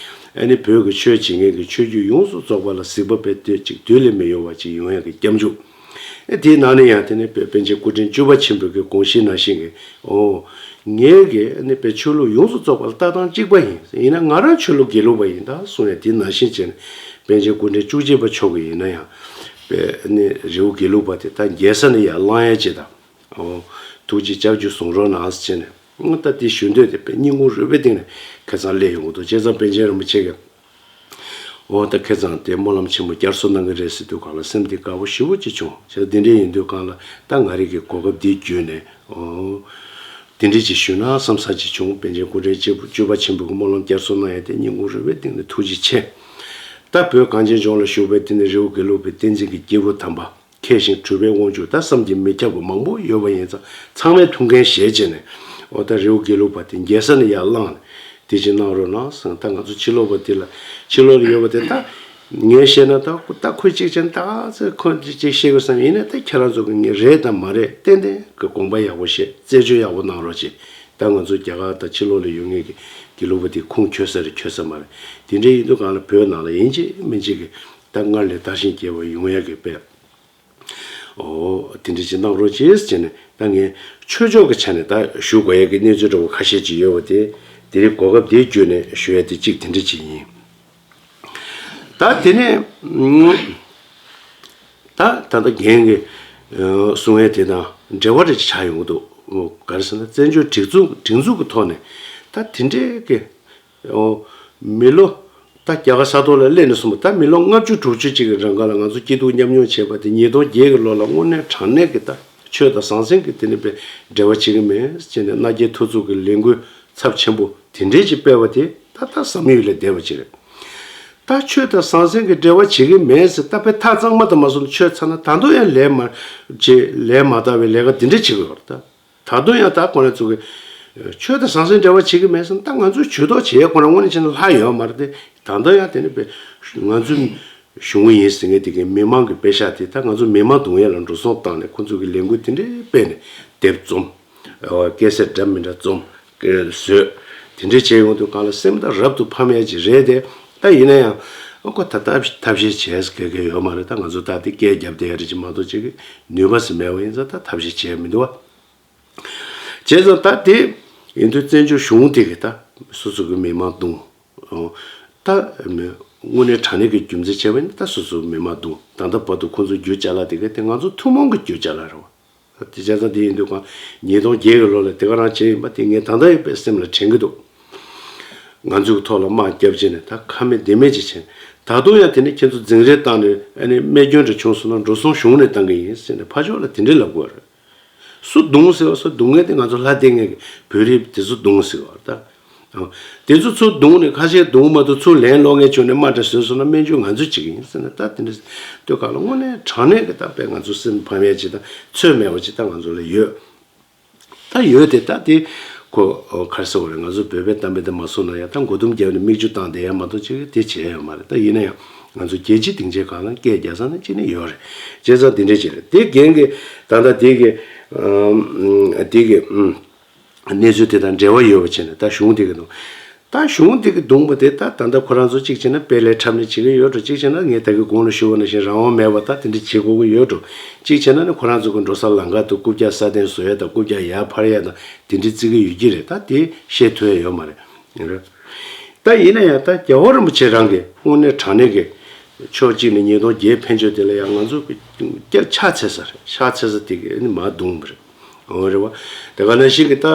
ཨ་ནི་བོད་ཀྱི་ཆོས་བྱེད་མཁན་གྱི་ཆོས་བརྒྱུད་ཡོངས་སུ་རྫོགས་པ་ལ་གཟིགས་པ་དཔེ་དེ་ཅིག་དུས་ལས་མི་ཡོལ་བ་ཅིག་ཡོང་ཡ་གི་སྐྱབས་འཇུག་ཨེ་དེའི་ནང་ནས་ཡང་དེ་ནི་དཔེ་པཎ་ཆེན་སྐུ་ཕྲེང་བཅུ་པ་ཆེན་པོའི་གི་དགོངས་གཞི་ནང་བཞིན་གྱི་ཨོ། ངེད་ཀྱི་ཨ་ནི་དཔེ་ཆོས་ལུགས་ཡོངས་སུ་རྫོགས་པ་ལ་ལྟ་སྟངས་གཅིག་པ་ཡིན། ཡིན་ན་ང་རང་ཆོས་ལུགས་དགེ་ལུགས་པ་ཡིན་ད་གསུང་ཡ་དེ་ནང་བཞིན་བྱས་ནས་པཎ་ཆེན་སྐུ་ཕྲེང་བཅུ་གཅིག་པ་མཆོག་གི་ཡིན་ན་ཡང་དཔེ་ཨ་ནི་རི་བོ་དགེ་ལུགས་པ་དེ་ད་རྒྱལ་ས་ནས་ཡར་བསླང་ཡ་ཅིག་དང་ཨོ། ཐུགས་རྗེ་ལྕགས་ཀྱུ་བཟུང་རོགས་གནང་ཟེར་བྱས་ནས། ད་དེ་ཞུ་འདོད་དེ་དཔེ་སྙིང་ཁུང་རུས་པའི་གཏིང་ནས་ཁ་སང་སླེབས་ཡོང་གི་འདུག་བྱས་ཙང་པཎ་ཆེན་རིན་པོ་ཆེ་གིས། འོ་ད་ཁ་སང་དེ་སྨོན་ལམ་ཆེན་མོ་བསྐྱར་གསོ་གནང་གི་རེད་ཟེར་དུས་སྒང་ལ་སེམས་དེ་དགའ་པོ་ཞེ་པོ་ཅིག་བྱུང་། བྱས་ཙང་དེ་འདྲ་ཡིན་དུས་སྒང་ལ་ད་ང་རང་གི་གོ་སྐབས་འདི་བརྒྱུད་ནས། འོ། དེ་འདྲ་ཅིག་ཞུས་ན་བསམ་ས་ཅིག་བྱུང་། པཎ་ཆེན་སྐུ་ཕྲེང་བཅུ་པ་ཆེན་པོའི་སྨོན་ལམ་བསྐྱར་གསོ་གནང་ཡ་དེ་སྙིང་ཁུང་རུས་པའི་གཏིང་ནས་ཐུགས་རྗེ་ཆེ། ད་བོད་གངས་ཅན་ལྗོངས་ལ་བཞུགས་པའི་དེ་ནས་རི་བོ་དགེ་ལུགས་པའི་བསྟན་འཛིན་གྱི་སྐྱེས་བུ་དམ་པ། མཁས་ཤིང་གྲུབ་པའི་དབང་ཕྱུག་ད་བསམ་གྱིས་མི་ཁྱབ་པ་མང་པོ་ཡོད་པ་ཡིན་ཙང་། ཚང་མས་ཐུགས་འགན་བཞེས་བྱས་ནས། འོ་ད་རི་བོ་དགེ་ལུགས་པ་དེ་རྒྱལ་ས་ནས་ཡར་བླངས་ནས་དེ་ཅིག་གནང་རོགས་གནང་གསུངས། ད་ང་ཚོ་ཕྱི་ལོགས་པ་དེ་ལ། ཕྱི་ལོགས་ལ་ཡོད་པ་དེ་ད་ངས་བཤད་ན་ད་ཁོ་ད་ཁོས་གཅིག་བྱས་ན་ད་ཚོད་ཁོ་གཅིག་བཤད་དགོས་བསམ། ཡིན་ན་ད་ཁྱེད་རང་ཚོ་གི་ངས་རེད་དང་མ་རེད་ཏན་ཏན་གི་དགོངས་པ་ཡག་པོ་བཞེས། རྩད་གཅོད་ཡག་པོ་གནང་རོགས་བྱེད། ད་ང་ཚོ་རྒྱ་གར་དང་ཕྱི་ལོགས་ལ་ཡོད་མཁན་གྱི་དགེ་ལུགས་པ་དེ་ཁུངས་འཁྱོལ་ས་རེད་འཁྱོལ་ས་མ་རེད། དེ་འདྲ་ཡིན་དུས་སྒང་ལ་བོད་ནང་ལ་ཡིན་གཅིག་མིན་གཅིག་གི་ད་སྔར་ལས་དར་ཞིང་རྒྱས་པ་ཡོང་ཡ་གི་དཔེ། འོ། དེ་འདྲ་ཅིག་གནང་རོགས་གྱིས་ཟེར་ནས། ད་ངས་ཆོས་ཕྱོགས་ཀྱི་ཆ་ནས་ད་ཞུ་དགོས་ཡ་གི་གནས་ཚུལ་འདྲ་བོ་ཁ་ཤས་ཅིག་ཡོད་པ་དེ། དེ་རིང་གོ་སྐབས་འདི་བརྒྱུད་ནས་ཞུ་ཡ་དེ་གཅིག་དེ་འདྲ་ཅིག་ཡིན། ད་དེ་ནས་ད་ད་ལྟ་རྒན་གྱིས་གསུང་ཡ་དེ་དང་འབྲེལ་བ་རེ་ཆགས་ཡོང་གི་འདུག་ག་རེ་ཟེར་ན། བཙན་བྱོལ་སྒྲིག་འཛུགས་སྒྲིག་འཛུགས་ཀྱི་ཐོག་ནས་ད་དེ་འདྲའི་གི། འོ། མི་ལོ། ད་རྒྱ་གར་ས་ཐོག་ལ་སླེབས་ནས་བཟུང་བ་ད་མི་ལོ་ལྔ་བཅུ་དྲུག་ཅུ་ཅིག་གི་རིང་ག་ལ་ང་ཚོ་སྐྱིད་སྡུག་མཉམ་མྱོང་བྱས་པ་དེ། ཉིས་སྟོང་བརྒྱད་ཀྱི་ལོ་ལ་དངོས་གནས་དྲང་གནས་ཀྱི་ད་ཆོས་དང་ཟང་ཟིང་གི་དེ་ནི་དཔེ་འབྲེལ་བ་བྱེད་ཀྱི་མེད་ཅེས་ནས་མནའ་སྐྱེལ་ཐུབ་ཚུགས་ཀྱི་ལས་འགུལ་ཚབས་ཆེན་པོ་དེ་འདྲས་ཅིག་སྤེལ་བ་དེ་ད་ལྟ་བསམ་ཡུལ་ལས་འདས་པ་ཅིག་རེད། ད་ཆོས་དང་ཟང་ཟིང་གི་འབྲེལ་བ་བྱེད་ཀྱི་མེད་ཟེར་ད་དཔེ་ཐག་གཙང་མ་དུ་མ་སོང་ན་ཆོས་ཚར་ན་ད་དུང་ཡང་ལས་མ་བྱེད་ལས་མ་དག་པའི་ལས་ཀ་འདི་འདྲས་བྱེད་དགོས་པ་རེད་ད། ད་དུང་ཡང་ད་ཁོ་རང་ཚོ་གི་ཆོས་དང་ཟང་ཟིང་འབྲེལ་བ་བྱེད་ཀྱི་མེད་ཟེར་ན། ད་ང་ཚོས་ཇུས་གཏོགས་བྱེད་ཡས་ཁོ་རང་དངོས་གནས་བྱས་ན་ལྷག་ཡོད་མ་རེད་དེ། ད་ལྟ་ཡང་དེ་ནི་དཔེ་ང་ཚོའི་གཞུང་ཡིན་ཟེར་མཁན་དེ་གའི་མི་མང་གི་དཔེ་ཤག་དེ་ད་ང་ཚོ་མི་མང་རྡུང་ཡས་ལ་འགྲོ་སོང་བཏང་ནས་ཁོ་ཚོ་གི་ལས་འགུལ་དེ་འདྲའི་སྤེལ་ནས་དེབ་རྩོམ། སྐད་ཆ་འདྲ་མི་འདྲ་རྩོམ། བཟོས། དེ་འདྲའི་བྱས་ཡོང་དུས་སྒང་ལ་སེམས་ད་རབ་ཏུ་ཕམ་ཡས་ཅིག་རེད་དེ། ད་ཡིན་ན་ཡང་ཁོ་ད་ཐབས་ཐབས་ཤེས་བྱས་ཟེར་མཁན་གང་ཡང་ཡོད་མ་རེད། ད་ང་ཚོ་ད་དེ་སྐད་རྒྱབ་བསྡད་ཡ་རེད་ཅིག་མ་གཏོགས་ཅིག་གི་ནུས་པ་ཟེར་མེད་པ་ཡིན་ཙང་ད་ཐབས་ཤེས་བྱས་མི་འདུག་བ། བྱས་ཙང་ད་དེ་ཡིན་དུས་བཙན་བྱོལ་གཞུང་དེ་གིས་ད་སོ་སོ་གི་མི་མང་རྡུང་། ད་དངོས་གནས་དྲང་གནས་ཀྱི་རྒྱུ་མཚན་བྱས་པ་ཡིན་ན་ད་སོ་སོ་གི་མི་མང་རྡུང་། ད་ལྟ་བར་དུ་ཁོང་ཚོ་རྒྱུ་ཅ་ལག་དེ་ག་དེ་ང་ཚོ་ཐུན་མོང་གི་རྒྱུ་ཅ་ལག་རེད་བ། དེ་བྱས་ཙང་དེ་ཡིན་དུས་སྒང་ཉིས་སྟོང་བརྒྱད་ཀྱི་ལོ་ལ་དེ་ག་རང་བྱས་ཡིན་པ་དེ་ངས་ད་ལྟ་ཡང་དཔེ་སེམས་ལ་དྲན་གྱི་འདུག་ང་ཚོའི་ཐོག་ལ་དམག་བརྒྱབ་བྱས་ནས་ད་ཁ་མེད་ལྡེ་མེད་ཅིག་བྱས། ད་དུང་ཡང་དེ་ནས་ཁྱེད་ཚོ་འཛིང་རེས་བཏང་ནས་ཨ་ནི་རྨས་སྐྱོན་འདྲ་བྱུང་སོང་ན་འགྲོ་སོང་གཞུང་ནས་བཏང་གི་ཡིན་ཟེར་ནས་ཕར་ཕྱོགས་ལ་དེ་འདྲས་ལབ་དགོས་རེད། སུ་རྡུང་ཟེར་བ། སུ་རྡུང་མཁན་དེ་ང་ཚོ་ལྷ་སྡེ་ངེད་ཀྱི་བོད་རིགས་དེ་ཚོ་རྡུང་ཟེར་བ་ད། དེ་ཚོ་ཚུར་རྡུང་ནས་ཁ་ཤས་རྡུང་མ་ཐུབ་ཚུར་ལན་སློག་མཁན་བྱུང་ནས་དམག་འདྲ་བཟོས་སོང་ན་སྨན་བཅོས་ང་ཚོ་བྱེད་ཀྱི་ཡིན་ཟེར་ནས་ད་དེ་འདྲས་ལྟོས་ག་ལ་དངོས་གནས་དྲང་གནས་ཀྱི་ད་དཔེ་ང་ཚོ་སེམས་ཕམ་ཡས་ཅིག་དང་ཚོད་མེད་པ་ཅིག་ད་ང་ཚོ་ལ་ཡོད། ད་ཡོད་དེ་ད་དེ་ཁོ་ག་རེ་ཟེར་དགོས་རེད། ང་ཚོ་བོད་པའི་གཏམ་དཔེ་དེ་མ་སོང་ན་ཡང་ད་མགོ་ལྡུམ་བརྒྱབ་ནས་མིག་ཆུ་བཏང་བསྡད་ཡ་མ་གཏོགས་ཅིག་དེ་བྱས་ཡོད་མ་རེད། ད་ཡིན་ན་ཡང་ང་ཚོ་རྒྱལ་སྤྱི་སྡིངས་ཆའི་སྒང་ལ་སྐད་རྒྱག་ས་ནི་ཅི་ནས་ཡོད་རེད། བྱས་ཙང་དེ་འདྲས་ཅིག་རེད། དེ་རྒན་གྱི་ད་ལྟ་དེ་གི་དེ་གི་གནས་ཚུལ་དེ་དང་འབྲེལ་བ་ཡོད་པ་བྱས་ནས་ད་གཞུང་དེ་གི་ནང་། ད་གཞུང་དེ་གི་རྡུང་པ་དེ་ད་ད་ལྟ་ཁོ་རང་ཚོ་གཅིག་བྱས་ན་དཔེ་ལས་འཁྲབ་ནས་བྱེད་ཀྱི་ཡོད་འགྲོ། གཅིག་བྱས་ན་ངས་ད་གི་གོང་ལ་ཞུས་པ་ནང་བཞིན་རང་དབང་མེད་པ་ད་དེ་འདྲ་བྱེད་དགོས་ཀྱི་ཡོད་འགྲོ། གཅིག་བྱས་ན་ནི་ཁོ་རང་ཚོ་གི་འགྲོ་ས་ལམ་ཁ་དུ་རྐུབ་བཀྱག་སྲ་བརྟན་བཟོ་ཡ་དང་རྐུབ་བཀྱག་ཡར་འཕར་ཡ་དང་དེ་འདྲ་བརྩི་གི་ཡོད་ཀྱི་རེད། ད་དེ་བཤད་ཐུབ་ཡ་ཡོད་མ་རེད། ད་ཡིན་ན་ཡང་ད་རྒྱལ་བ་རིན་པོ་ཆེ་རང་གི་དངོས་གནས་དྲང་གནས་ཀྱི་ཕྱོགས་གཅིག་ནས་ཉིས་སྟོང་བརྒྱད་ཕན་ཆོད་དེ་ལ་ཡང་ང་ཚོ་སྐྱ་ཕྱག་འཚལ་ས་རེད། ཕྱག་འཚལ་ས་དེ་གི་ནི་མར་རྡུང་བ་རེད། འོ་རེད་བ། དེ་ག་ནང་བཞིན་གྱི་ད་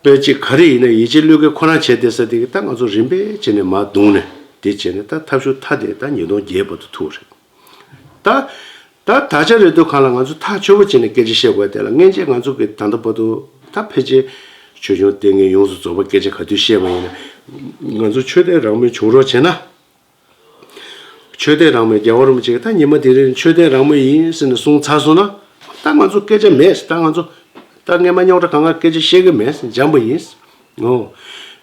དཔེ་ཅིག་ག་རེ་ཡིན་ན་ཡིད་ཆེས་བློས་འགེལ་ཁོ་རང་བྱས་བསྡད་ས་དེ་གི་ད་ང་ཚོ་རིམ་པས་བྱས་ནས་མར་རྡུང་ནས་དེ་བྱས་ནས་ད་ཐབས་ཤུགས་ཐ་དད་ད་ཉིས་སྟོང་བརྒྱད་བར་དུ་ཐུག་རེད། ད་ད་ད་ཆ་རེད་འདུག་གང་ལ་ང་ཚོ་ཐག་ཆོད་པོ་བྱས་ནས་སྐད་ཆ་བཤད་དགོས་དེ་ལ་སྔན་ཆད་ང་ཚོ་གི་ད་ལྟ་བར་དུ་ད་ཕལ་ཆེར་ཆོས་སྐྱོང་ལྟས་ངན་ཡོངས་སུ་རྫོགས་པ་སྐད་ཆ་ག་དུས་བཤད་པ་ཡིན་ན་ང་ཚོ་ཆོས་དད་རང་མོས་བྱུང་རོགས་བྱས་ན། ཆོས་དད་རང་མོས་རྒྱལ་བ་རིན་པོ་ཆེ་གིས་ད་ཉི་མ་དེ་རིང་ཆོས་དད་རང་མོས་ཡིན་ཟེར་ནས་གསུངས་ཚར་སོང་ན། ད་ང་ཚོ་སྐད་ཆ་མེད། ད་ང་ཚོ་ད་སྔས་མ་རྙོག་དྲ་གང་ག་སྐད་ཆ་བཤད་གི་མེད། འཇམ་པོ་ཡིན། ཨོ།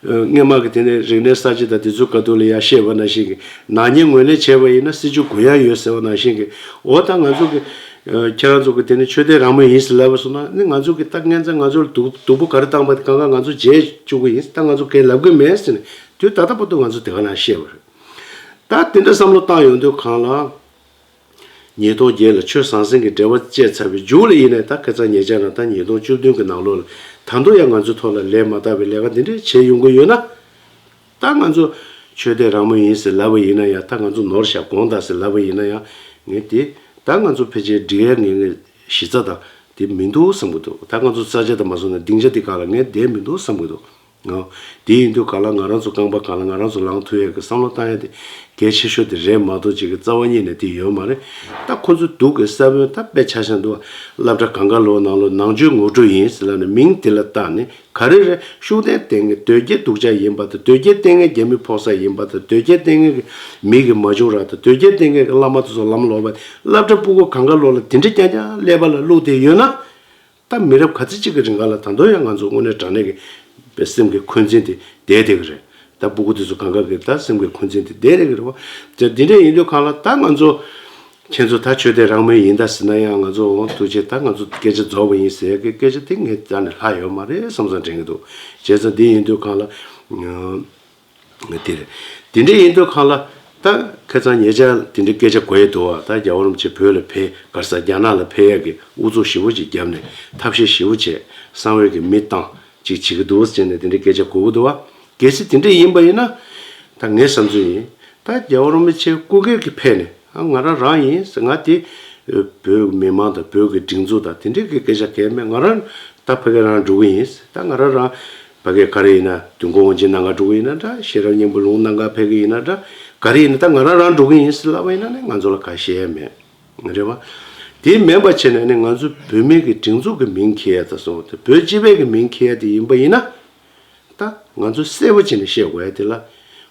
སྔས་མ་གི་དེ་ནས་རིག་གནས་གསར་བརྗེ་དང་དེ་ཚོའི་སྐབས་དུས་ལ་ཡར་བཤད་པ་ནང་བཞིན་གྱི་ནག་ཉེས་ངོས་ལེན་བྱས་པ་ཡིན་ན་སྲིད་བྱུས་གུ་ཡངས་ཡོད་ཟེར་བ་ནང་བཞིན་གྱི། འོ་ད་ང་ཚོ་གི་ཁྱེད་རང་ཚོ་གི་དེ་ནས་ཆོས་དད་རང་མོས་ཡིན་ཟེར་ལབ་པ་སོང་ན་ནི་ང་ཚོ་གི་ད་སྔན་ཆད་ང་ཚོ་ལ་སྡུག་སྡུག་པོ་ག་རེ་བཏང་པ་དེ་གང་ག་ང་ཚོ་བརྗེད་བཅུག་གི་ཡིན། ད་ང་ཚོ་གས་ལབ་གི་མེད་ཟེར་ནས་དུས་ད་ལྟ་བར་དུ་ང་ཚོ་དེ་ག་ནང་བཤད་པ་རེད། ད་དེ་འདྲ་བསམ་བློ་བཏང་ཡོང་དུས་གང་ལ། ཉིས་སྟོང་བརྒྱད་ལ་ཆོས་ཟང་ཟིང་གི་འབྲེལ་བ་བཅད་ཚར་བའི་མཇུག་ལ་ཡིན་ནའི་ད་ཁ་སང་ཉེ་ཆར་ན་ད་ཉིས་སྟོང་བཅུ་བདུན་གི་ནང་ལོགས་ལ་ད་དུང་ཡང་ང་ཚོའི་ཐོག་ལ་ལས་མ་དག་པའི་ལས་ཀ་འདི་འདྲས་བྱས་ཡོང་གི་ཡོད་ན། ད་ང་ཚོ་ཆོས་དད་རང་མོས་ཡིན་ཟེར་ལབ་པ་ཡིན་ན་ཡང་། ད་ང་ཚོ་ནོར་བཞག་དགོངས་དག་ཟེར་ལབ་པ་ཡིན་ན་ཡང་། ངས་དེ་ད་ང་ཚོ་ཕལ་ཆེར་འགྲིག་ཡ་ངེས་ངེས་གཞི་རྩ་དང་ དེ་མི་འདུག་བསམ་གྱི་འདུག་ད་ང་ཚོ་ས་ཆ་དང་མ་སོང་ན་སྡིངས་ཆ་དེ་ག་ལ་ངས་བསྡད་མི་འདུག་བསམ་གྱི་འདུག་ཨོ། དེ་ཡིན་དུས་ག་ལ་ང་རང་ཚོ་རྐང་པ་གང་ལ་ང་རང་ཚོ་ལངས་ཐུབ་ཡས་ཀྱི་བསམ་བློ་བཏང་ཡས་དེ་གལ་ཆེ་ཤོས་དེ་རེད་མ་གཏོགས་ཅིག་གི་རྩ་བ་ཉིད་ནས་དེ་ཡོད་མ་རེད། ད་ཁོ་ཚོ་སྡུག་གི་ས་བོན་ད་དཔེ་ཆ་བཞག་འདུག་སློབ་གྲྭ་གང་ག་ལོ་ནང་ལོ་ནང་ཆོས་ངོ་སྤྲོད་ཡིན་ཟེར་ལབ་ནས་མིང་དེ་ལ་བཏགས་ནས་ག་རེ་རེད། ཤུགས་ལྡན་ལྟས་ངན་དོལ་རྒྱལ་སྡུག་ཅག་ཡིན་པ་དང་། དོལ་རྒྱལ་ལྟས་ངན་རྒྱ་མི་ཕོག་ས་ཡིན་པ་དང་། དོལ་རྒྱལ་ལྟས་ངན་གྱི་མི་གི་མ་བྱུང་ར་དང་། དོལ་རྒྱལ་ལྟས་ངན་གྱི་བླ་མ་དེ་ཚོ་ལམ་ལོག་པ། སློབ་གྲྭ་སྤུ་གུ་གང་ག་ལོ་ལ་དེ་འདྲ་རྐྱང་རྐྱང་ཀླད་པ་ལ་བླུགས་ཏེ་ཡོད་ན། ད་མི་རབས་ག་ཚོད་ཅིག་གི་རིང་ག་ལ་ད་དུང་ཡང་ང་ཚོ་དངོས་གནས་དྲང་གནས་ཀྱི་སེམས་ཀྱི་འཁོན་འཛིན་དེ་བསྡད་བསྡད་ཀྱི་རེད། ད་སྤུ་གུ་དེ་ཚོ་གང་ག་གི་ད་སེམས་ཀྱི་འཁོན་འཛིན་དེ་བསྡད་བསྡད་ཀྱི་རེད་བ། ད་འདི་འདྲ་ཡིན་དུས་གང་ལ་ད་ང་ཚོ་ཁྱེད་ཚོ་ད་ཆོས་དད་རང་མོས་ཡིན་ད་ཟེར་ན་ཡང་ང་ཚོ་འོང་ཐུགས་རྗེ་ད་ང་ཚོ་སྐད་ཆ་རྫོགས་པ་ཡིན་ཟེར་གི་སྐད་ཆ་དེ་ངས་རྩ་ནས་ལྷག་ཡོད་མ་རེད་བསམ་བསམ་དྲན་གྱི་འདུག་བྱས་ཙང་འདི་ཡིན་དུས་གང་ལ། དེ་རེད། དེ་འདྲ་ཡིན་དུས་གང་ལ་ད་ཁ་སང་ཉེ་ཆར་དེ་འདྲའི་སྐད་ཆ་གོ་ཡི་འདུག་བ། ད་རྒྱལ་བ་རིན་པོ་ཆེ་བོད་ལ་ཕེབས་ག་རེ་ཟ་རྒྱ་ནག་ལ་ཕེབས་ཡག་གི་ཨུ་ཚུགས་ཞེ་པོ་ཅིག་བརྒྱབ་ནས་ཐབས་ཤེས་ཞེ་པོ་བྱས་གསང་བའི་གི་མི་བཏང་ཅིག་བྱེད་ཀྱི་འདུག་ཟེར་ནས་དེ་འདྲའི་སྐད་ཆ་གོ་གི་འདུག་བ། གལ་སྲིད་དེ་འདྲ་ཡིན་པ་ཡིན་ན་ད་ངའི་བསམ་ཚུལ་ཡིན། ད་རྒྱལ་བ་རིན་པོ་ཆེ་སྐུ་སྒེར་གྱི་ཕེབས་ནས་ཨ་ང་རང་རང་ཡིན་ཟེར། ང་དེ་བོད་མི་མང་དང་བོད་ཀྱི་སྒྲིག་འཛུགས་དང་དེ་འདྲའི་གི་སྐད་ཆ་གལ་མེད། ང་རང་ད་ཕ་གི་རང་འགྲོ་གི་ཡིན་ཟེར། ད་ང་རང་རང་ཕ་གི་ག་རེ་ཡིན་ན་དུས་འཁོར་དབང་ཆེན་གནང་ག་འགྲོ་གི་ཡིན་ན་འདྲ། ཤེས་རབ་སྙིང་པོ་ལུང་གནང་ག་ཕེབས་གི་ཡིན་ན་འདྲ། ག་རེ་ཡིན་ན་ད་ང་རང་རང་འགྲོ་གི་ཡིན་ཟེར་ལབ་པ་ཡིན་ན་ནི་ང་ཚོ་ལ་ག་བཤད་ཡ་མེད། རེད་བ། དེ་མེད་པ་བྱས་ནས་ནི་ང་ཚོ་བོད་མི་གི་སྒྲིག་འཛུགས་ཀྱི་མིང་འཁྱེར་ཡ་དང་སོང་དེ་བོད་སྤྱི་པའི་གི་མིང་འཁྱེར་ཡ་དེ་ཡིན་པ་ཡིན་ན། ད་ང་ཚོ་གསལ་པོ་བྱས་ནས་བཤད་དགོས་ཡ་དེ་ལ།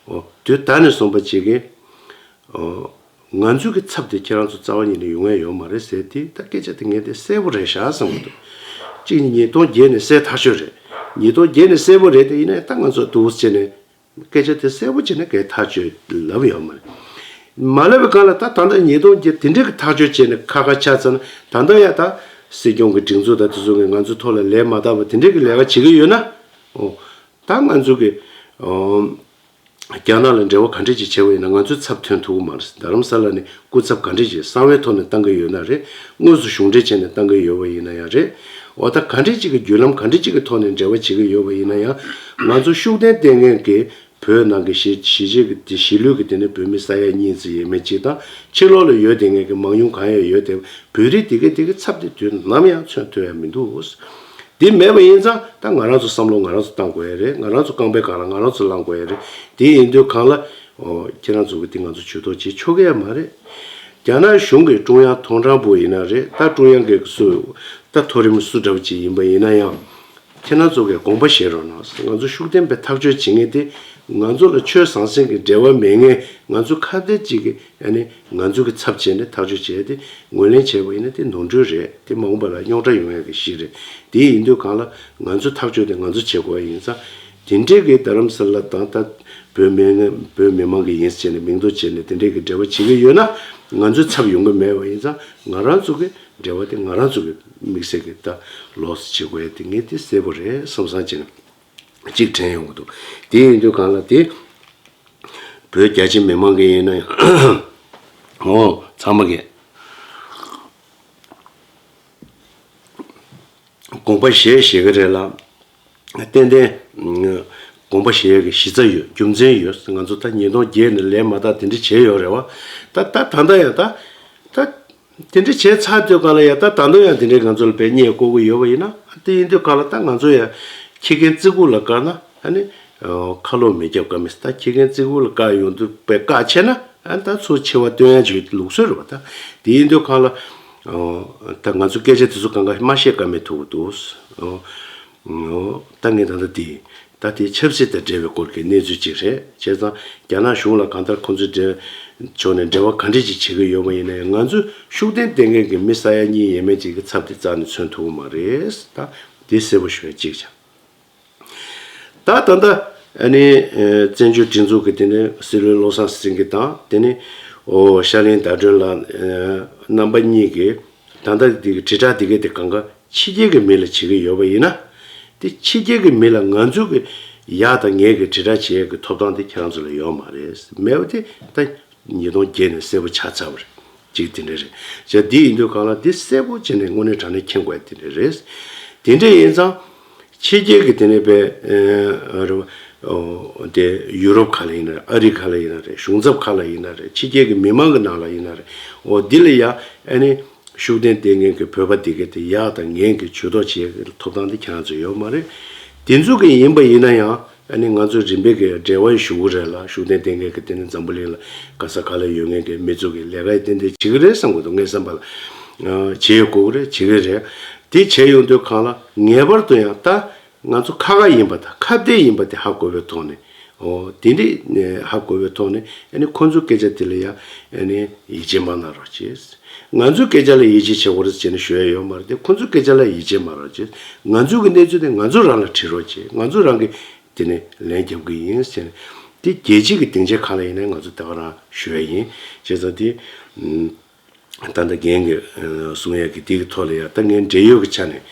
འོ་དུས་ད་ནས་བཟུང་པ་བྱེད་ཀྱི། ཨོ། ང་ཚོའི་གི་ཚབ་དེ་ཁྱེད་རང་ཚོ་རྩ་བ་ཉིད་ནས་ཡོང་ཡ་ཡོད་མ་རེད་ཟེར་དེ་ད་སྐད་ཆ་དེ་ངས་དེ་གསལ་པོ་རེད་ཤག་བསམ་གྱི་འདུག་གཅིག་ཉིས་སྟོང་བརྒྱད་ནས་གསལ་ཐག་ཆོད་རེད། ཉིས་སྟོང་བརྒྱད་ནས་གསལ་པོ་རེད་དེ་ཡིན་ན་ད་ང་ཚོ་འདུག་བྱས་ནས་སྐད་ཆ་དེ་གསལ་པོ་བྱས་ནས་གས་ཐག་ཆོད་ལབ་ཡོད་མ་རེད། མ་ལབ་པའི་སྒང་ལ་ད་ད་ལྟ་ཉིས་སྟོང་བརྒྱད་དེ་འདྲའི་གི་ཐག་ཆོད་བྱས་ནས་ཁ་ཁ་ཆག་ཚར་ན་ད་ལྟ་ཡ་ད་སྲིད་སྐྱོང་གི་སྒྲིག་འཛུགས་དང་དེ་ཚོ་གི་ང་ཚོའི་ཐོག་ལ་ལས་མ་དག་པ་དེ་འདྲའི་གི་ལས་ཀ་བྱེད་ཀྱི་ཡོད་ན། ཨོ། ད་ང་ཚོ་གི་ཨོ། རྒྱ་ནག་ལ་འབྲེལ་བ་ག་འདྲ་ཅིག་བྱས་པ་ཡིན་ན་ང་ཚོའི་ཚབ་ཐོན་ཐུབ་ཀྱི་མ་རེད། རྡ་རམ་ས་ལ་ནས་སྐུ་ཚབ་ག་འདྲ་ཅིག་གསང་བའི་ཐོག་ནས་བཏང་གི་ཡོད་ན་རེད། དངོས་སུ་གཞུང་འབྲེལ་བྱས་ནས་བཏང་གི་ཡོད་པ་ཡིན་ན་ཡང་རེད། འོ་ད་ག་འདྲ་ཅིག་གི་བརྒྱུད་ལམ་ག་འདྲ་ཅིག་གི་ཐོག་ནས་འབྲེལ་བ་བྱེད་ཀྱི་ཡོད་པ་ཡིན་ན་ཡང་ང་ཚོ་ཤུགས་ལྡན་ལྟས་ངན་གྱི་བོད་ནང་གི་གཞིས་གཞིས་བྱེས་ཀྱི་དེ་གཞིས་ལུས་ཀྱི་དེ་ནས་བོད་མི་ས་ཡ་གཉིས་ཙམ་ཡས་མས་ཅིག་དང་ཕྱི་ལོགས་ལ་ཡོད་བསྡད་མཁན་གྱི་མང་ཉུང་གང་ཡང་ཡོད་དེ་བོད་རིགས་དེ་གའི་དེ་གའི་ཚབ་དེ་དུས་ནམ་ཡང་མཚོན་ཐུབ་ཡ་མི་འདུག་དེ་མེད་པ་ཡིན་ཙང་ད་ང་རང་ཚོ་བསམ་བློ་ང་རང་ཚོ་བཏང་དགོས་ཡ་རེད། ང་རང་ཚོ་རྐང་པའི་སྒང་ལ་ང་རང་ཚོ་ལངས་དགོས་ཡ་རེད། དེ་ཡིན་དུས་གང་ལ་ཨོ་ཁྱེད་རང་ཚོ་གི་དེ་ང་ཚོ་ཇུས་གཏོགས་བྱེད་ཆོག་གི་ཡ་མ་རེད། རྒྱ་ནག་གཞུང་གི་ཀྲུང་དབྱང་ཐོག་དྲང་པོ་ཡིན་ན་རེད། ད་ཀྲུང་དབྱང་གི་སུ་ད་མཐོ་རིམ་སུ་འདྲ་བོ་ཅིག་ཡིན་པ་ཡིན་ན་ཡང་ཁྱེད་རང་ཚོ་གི་དགོངས་པ་བཞེས་རོགས་གནང་། ང་ཚོ་ཤུགས་ལྡན་པའི་ཐག་གཅོད་བྱེད་མཁན་དེ་ང་ཚོ་ལ་ཆོས་ཟང་ཟིང་གི་འབྲེལ་བ་མེད་མཁན་ང་ཚོ་ཁ་གཏད་ཅིག་གི་ཨ་ནི་ང་ཚོ་གི་ཚབ་བྱས་ནས་ཐག་གཅོད་བྱས་ཏེ་ངོས་ལེན་བྱས་པ་ཡིན་ན་དེ་ནོར་འཁྲུལ་རེད། དེ་མ་འོངས་པ་ལ་རྙོག་དྲ་ཡོང་ཡག་གི་གཞི་རེད། དེ་ཡིན་དུས་གང་ལ་ང་ཚོ་ཐག་གཅོད་དེ་ང་ཚོ་བྱེད་དགོས་ཡིན་ཙང་དེ་འདྲས་ཀྱི་རྡ་རམ་ས་ལ་དང་ད་བོད་མི་བོད་མི་མང་གི་ཡིན་ཟེར་ནས་མིང་ཐོ་བྱས་ནས་དེ་འདྲས་ཀྱི་འབྲེལ་བ་བྱེད་ཀྱི་ཡོད་ན་ང་ཚོའི་ཚབ་ཡོང་གི་མེད་པ་ཡིན་ཙང་ང་རང་ཚོ་གི་འབྲེལ་བ་དེ་ང་རང་ཚོ་གི་དམིགས་བསལ་གྱི་ད་ལོགས་སུ་བྱེད་དགོས་ཡ་དེ་ངས་དེ་གསལ་པོ་རེད་བསམ་བསམ་བྱས་ནས་གཅིག་དྲན་ཡོང་གི་འདུག་དེ་ཡིན་དུས་གང་ལ་དེ། བོད་རྒྱ་ཆེ་མི་མང་གི་ཡིན་ན་ཡང་། འོ་ཚང་མ་གི་དགོངས་པ་བཞེས་བཞེས་ཀྱི་རེད་ལ། ཏན་ཏན་དགོངས་པ་བཞེས་ཡག་གི་གཞི་རྩ་ཡོད། རྒྱུ་མཚན་ཡོད། ང་ཚོ་ད་ཉིས་སྟོང་བརྒྱད་ནས་ལས་མ་དག་དེ་འདྲ་བྱས་ཡོད་རེད་བ། ད་ད་ད་ལྟ་ཡང་ད་ད། དེ་འདྲ་བྱས་ཚར་དུས་གང་ལ་ཡ་ད་ད་དུང་ཡང་དེ་འདྲའི་ང་ཚོ་ལ་དཔེ་བརྙས་བཀོད་ཀྱི་ཡོད་པ་ཡིན་ན་དེ་ཡིན་དུས་གང་ལ་ད་ང་ཚོ་ཡ་ཁྱི་རྒན་བརྩི་བཀུར་ལ་བཀག་ན་ཨ་ནི་ཁ་ལོག་མི་རྒྱབ་ཀ་མེད། ད་ཁྱི་རྒན་བརྩི་བཀུར་ལ་བཀག་ཡོང་དུས་དཔེ་བཀག་ཆེ་ན་ཨ་ནི་ད་ཚུར་ཆེ་བ་སྟོན་ཡ་ཅིག་ལུགས་སྲོལ་རེད་བ། ད་དེ་ཡིན་དུས་གང་ལ་ད་ང་ཚོ་སྐད་ཆ་དེ་ཚོ་གང་ག་མ་བཤད་ཀ་མེད་ཐུག་གི་འདུག་ད་ངས་ད་ལྟ་དེ། ད་དེ་ཆབ་སྲིད་དང་འབྲེལ་བའི་སྐོར་གྱི་གནས་ཚུལ་ཅིག་རེད། བྱས་ཙང་རྒྱ་ནག་གཞུང་ལ་གང་ལྟར་ཁོང་ཚོའི་འབྲེལ་ཕྱོགས་ནས་འབྲེལ་བ་ག་འདྲ་ཅིག་བྱེད་ཀྱི་ཡོད་པ་ཡིན་ན་ཡང་ང་ཚོས་ཤུགས་ལྡན་ལྟས་ངན་གྱི་མི་ས་ཡ་གཉིས་ཡས་མས་ཅིག་གི་ཚབ་དེ་རྩ་ནས་མཚོན་ཐུབ་ཀྱི་མ་རེད། ད་དེ་གསལ་པོ་ཞུ་ཡ་གཅིག་བྱ། ད་ད་ལྟ་ཨ་ནི་བཙན་བྱོལ་སྒྲིག་འཛུགས་ཀྱི་དེ་ནས་སྲིད་བློན་བློ་བཟང་སེང་གེ་དང་དེ་ནས་ཨོ་ཤར་གླིང་ཟླ་སྒྲོན་ལགས་རྣམ་པ་གཉིས་ཀྱིས། ད་ལྟ་འདི་གི་དྲིལ་བསྒྲགས་འདི་གའི་དེ་གང་ག་ཕྱི་རྒྱལ་གྱི་མི་ལ་བྱེད་ཀྱི་ཡོད་པ་ཡིན་ན། དེ་ཕྱི་རྒྱལ་གྱི་མི་ལ་ང་ཚོ་གི་ཡག་དང་ངན་གྱི་དྲིལ་བསྒྲགས་བྱེད་ཡས་ཀྱི་ཐོབ་ཐང་དེ་ཁྱེད་རང་ཚོ་ལ་ཡོད་མ་རེད། མེད་པ་དེ་ད་ཉིས་སྟོང་བརྒྱད་ནས་གསལ་པོ་ཆགས་ཚར་བ་རེད། གཅིག་དེ་འདྲ་རེད། བྱས་འདི་ཡིན་དུས་གང་ལ་དེ་གསལ་པོ་བྱས་ནས་དངོས་གནས་དྲང་གནས་མཁྱེན་དགོས་དེ་འདྲ་རེད། དེ་འདྲ་ཡིན་ཙང་། ཕྱི་རྒྱལ་གྱི་དེ་ནས་པའི་རེད་བ། དེ་ཡུ་རོབ་ཁ་ལ་ཡིན་ན་རེད། ཨ་རི་ཁ་ལ་ཡིན་ན་རེད། གཞུང་ཚབ་ཁ་ལ་ཡིན་ན་རེད། ཕྱི་རྒྱལ་གྱི་མི་མང་གི་ནང་ལ་ཡིན་ན་རེད། འོ་འདི་ལ་ཡ་ཨ་ནི་ ཤུགས་ལྡན་ལྟས་ངན་གྱི་བོད་པ་དེ་གའི་དེ་ཡག་དང་ངན་གྱི་ཇུས་གཏོགས་བྱེད་ཐོབ་ཐང་དེ་ཁྱེད་རང་ཚོ་ཡོད་མ་རེད། དེ་ཚོ་གི་ཡིན་པ་ཡིན་ན་ཡང་ཨ་ནི་ང་ཚོ་རིམ་པས་ཀྱི་འབྲེལ་བ་ཞུ་གི་རེད་ལ། ཤུགས་ལྡན་ལྟས་ངན་གྱི་དེ་ནི་འཛམ་བུ་གླིང་ལ་ག་ས་ག་ལ་ཡོད་མཁན་གྱི་མི་ཚོ་གི་ལས་ཀ་ཡི་ཏན་ཏན་བྱེད་ཀྱི་རེད་བསམ་གྱི་འདུག་ངའི་བསམ་པ་ལ། ཨ་བྱེད་དགོས་ཀྱི་རེད། བྱེད་ཀྱི་རེད། དེ་བྱས་ཡོང་དུས་གང་ལ་ངེས་པར་དུ་ཡང་ད། ང་ཚོ་ཁ་ཁ་ཡིན་པ་དང་ཁ་གཏད་ཡིན་པ་དེ་ཧ་གོ་བའི་ཐོག་ནས། ཨོ་དེ་འདྲས་ཧ་གོ་བའི་ཐོག་ནས་ཨ་ནི་ཁོ་ཚོའི་སྐད་ཆ་དེ་ལ་ཡང་ཨ་ནི་ཡིད་ཆེས་མ་གནང་རོགས་བྱེད། ང་ཚོའི་སྐད་ཆ་ལ་ཡིད་ཆེས་བྱེད་དགོས་རེད་ཟེར་ནས་ཞུ་ཡ་ཡོད་མ་རེད་དེ། ཁོ་ཚོའི་སྐད་ཆ་ལ་ཡིད་ཆེས་མ་རོགས་བྱེད། ང་ཚོའི་གི་གནས་ཚུལ་དེ་ང་ཚོ་རང་ལ་དྲི་རོགས་བྱེད། ང་ཚོ་རང་གི་དེ་ནས་ལན་རྒྱབ་གི་ཡིན་ཟེར་ནས། དེ་རྒྱལ་སྤྱི་གི་སྡིངས་ཆའི་ཁ་ལ་ཡིན་ནའི་ང་ཚོ་དེ་ག་རང་ཞུ་ཡ་ཡིན། བྱས་ཙང་དེ། ད་ལྟ་རྒན་གྱིས་གསུང་ཡག་གི་དེ་གི་ཐོག་ལ་ཡང་ད་ངས་འབྲེལ་ཡོད་ཀྱི་ཆ་ནས་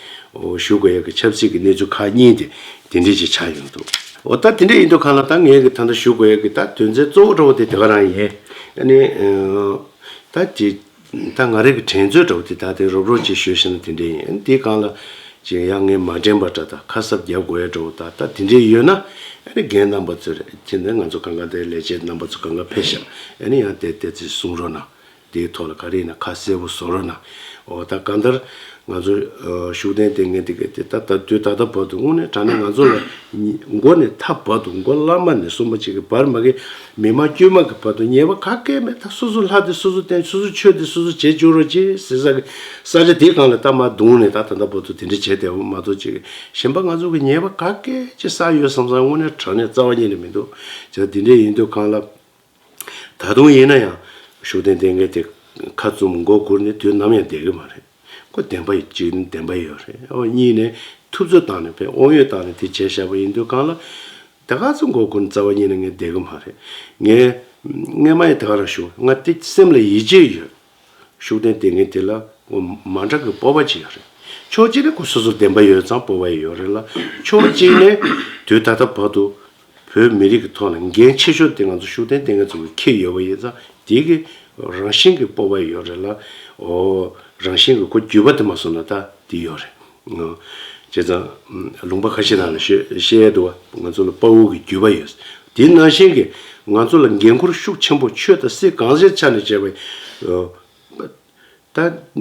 ཞུ་དགོས་ཡག་གི་ཆབ་སྲིད་ཀྱི་གནས་ཚུལ་ཁག་གཉིས་དེ་དེ་འདྲས་ཅིག་ཆགས་ཡོང་འདུག་འོ་ད་དེ་འདྲས་ཡིན་དུས་གང་ལ་ད་ངས་གི་ད་ལྟ་ཞུ་དགོས་ཡག་གི་ད་དོན་ཚན་གཙོ་བོ་འདྲ་བོ་དེ་དེ་ག་རང་ཡིན། ཨ་ནི་ད་ཅི་ད་ང་རང་གི་དྲན་ཚོད་འདྲ་བོ་དེ་ད་དེ་རོབ་རོབ་ཅིག་ཞུས་ཤེ་ན་དེ་འདྲས་ཡིན། ཨ་ནི་དེའི་སྒང་ལ་ཅི་ཡང་ངས་མ་དྲན་པ་འདྲ་ད་ཁ་གསབ་རྒྱབ་དགོས་ཡག་འདྲ་བོ་ད་ད་དེ་འདྲས་ཡོད་ན། ཨ་ནི་རྒན་རྣམ་པ་ཚོས་རེད་ཅི་འདྲ་ང་ཚོ་གང་ག་དེ་ལས་བྱེད་རྣམ་པ་ཚོ་གང་ག་ཕེབས་ཤག་ཨ་ནི་ཡང་དེ་དེ་ཚོས་གསུང་རོགས་གནང་། དེའི་ཐོག་ལ་ག་རེ་ཡིན་ན་ཁ་གསལ་པོ་བཟོ་རོགས་གནང་། འོ་ད་གང་ལྟར་ང་ཚོ་ཤུགས་ལྡན་ལྟས་ངན་དེ་ག་དེ་ད་ད་དུས་ད་ལྟ་བར་དུ་དངོས་གནས་དྲང་གནས་ང་ཚོ་ལ་མགོ་ནས་མཐའ་བར་དུ་མགོ་བླ་མ་ནས་གསུམ་པ་ཅིག་གི་བར་མ་གི་མི་མང་དཀྱུས་མ་གི་བར་དུ་ཉེས་པ་ག་གེ་མེད། ད་སོ་སོ་ལྷ་དེ་སོ་སོ་བསྟེན། སོ་སོ་ཆོས་དེ་སོ་སོ་བྱེད་བཅུག་རོགས་གྱིས་ཟེར་ས་གི་ས་ཆ་དེའི་སྒང་ལ་ད་མར་བརྡུངས་ནས་ད་ད་ལྟ་བར་དུ་དེ་འདྲ་བྱས་བསྡད་པ་མ་གཏོགས་ཅིག་གཞན་པ་ང་ཚོ་གི་ཉེས་པ་ག་གེ་ཅིག་བསགས་ཡོད་བསམ་བསམ་དངོས་གནས་དྲང་གནས་རྩ་བ་ཉིད་ནས་མི་འདུག་ཅེས་དེ་འདྲ་ཡིན་དུས་གང་ལ། ད་དུང་ཡིན་ན་ཡང་ཤུགས་ལྡན་ལྟས་ངན་དེ་ཁ་བཙུམ་མགོ་སྒུར་ནས་དུས་ནམ་ཡང་བསྡད་ཀྱི་མ་རེད། ཁོ་བདེན་པ་ཡོད་གཅིག་ནི་བདེན་པ་ཡོད་རེད། ཨོ་གཉིས་ནས་ཐུབ་ཚོད་བཏང་ནས་དཔེ་དབང་ཡོད་བཏང་ནས་དེ་བྱས་བཞག་པ་ཡིན་དུས་གང་ལ། ད་ག་ཚོད་མགོ་སྒུར་ནས་རྩ་བ་ཉིད་ནས་ངས་བསྡད་ཀྱི་མ་རེད། ངས་སྔས་མ་ཡི་ད་ག་རང་ཞུ་ང་དེ་སེམས་ལ་ཡིད་ཆེས་ཡོད། ཤུགས་ལྡན་ལྟས་ངན་དེ་ལ་ཁོ་མ་འདྲ་གི་སྤོབས་པ་ཅིག་ཡོད་རེད། ཕྱོགས་གཅིག་ནས་ཁོ་སོ་སོར་བདེན་པ་ཡོད་ཙང་སྤོབས་པ་ཡོད་རེད་ལ། ཕྱོགས་གཅིག་ནས་དུས་ད་ལྟ་བར་དུ་བོད་མི་རིགས་ཀྱི་ཐོག་ལ་འགན་ཆེ་ཤོས་དེ་ང་ཚོ་ཤུགས་ལྡན་ལྟས་ངན་ཚོ་གིས་འཁྱེར་ཡོད་པ་ཡིན་ཙང་དེ་གི་རང་བཞིན་གྱི་སྤོབས་པ་ཡོད་རེད་ལ། འོ་རང་བཞིན་གྱི་ཁོ་རྒྱུད་པ་དེ་མ་སོང་ན་ད་དེ་ཡོད་རེད། བྱས་ཙང་ལུང་པ་ཁ་ཤས་ནང་ལ་བཤད་བཤད་ཡས་འདུག་བ། ང་ཚོ་ལ་དཔའ་བོ་གི་རྒྱུད་པ་ཡོད། དེ་ནང་བཞིན་གྱི་ང་ཚོ་ལ་འགན་ཁུར་ཤུགས་ཆེན་པོ་ཆོས་དང་སྲིད་གང་ཟག་ཆ་ནས་བྱས་པ་ཡིན། ད་